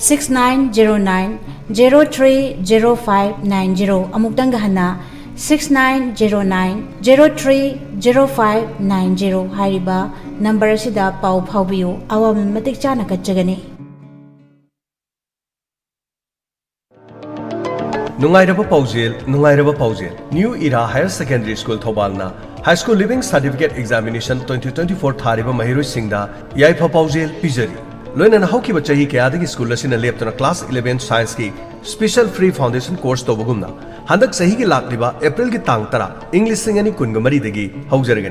six nine zero nine zero three zero five nine zero꯫ ꯑꯃꯨꯛꯇꯪꯒ ꯍꯟꯅ, six nine zero nine zero three zero five nine zero ꯍꯥꯏꯔꯤꯕ ꯅꯝꯕꯔ ꯑꯁꯤꯗ ꯄꯥꯎ ꯐꯥꯎꯕꯤꯌꯨ꯫ ꯑꯋꯥꯃꯟ ꯃꯇꯤꯛ ꯆꯥꯅ ꯀꯠꯆꯒꯅꯤ꯫ ꯅꯨꯡꯉꯥꯏꯔꯕ ꯄꯥꯎꯖꯦꯜ, ꯅꯨꯡꯉꯥꯏꯔꯕ ꯄꯥꯎꯖꯦꯜ꯫ New Era Higher Secondary School ꯊꯧꯕꯥꯜꯅ High School Leaving Certificate Examination twenty twenty-four ꯊꯥꯔꯤꯕ ꯃꯍꯩꯔꯣꯏꯁꯤꯡꯗ ꯌꯥꯏꯐ ꯄꯥꯎꯖꯦꯜ ꯄꯤꯖꯔꯤ꯫ ꯂꯣꯏꯅꯅ ꯍꯧꯈꯤꯕ ꯆꯍꯤ ꯀꯌꯥꯗꯒꯤ ꯁ꯭ꯀꯨꯜ ꯑꯁꯤꯅ ꯂꯦꯞꯇꯅ class eleven scienceꯀꯤ special free foundation course ꯇꯧꯕꯒꯨꯝꯅ ꯍꯟꯗꯛ ꯆꯍꯤꯒꯤ ꯂꯥꯛꯂꯤꯕ ꯑꯦꯄ꯭ꯔꯤꯜꯒꯤ ꯇꯥꯡ ꯇꯔꯥ, ꯏꯪ ꯂꯤꯁꯤꯡ ꯑꯅꯤ ꯀꯨꯟꯒ ꯃꯔꯤꯗꯒꯤ ꯍꯧꯖꯔꯒꯅꯤ꯫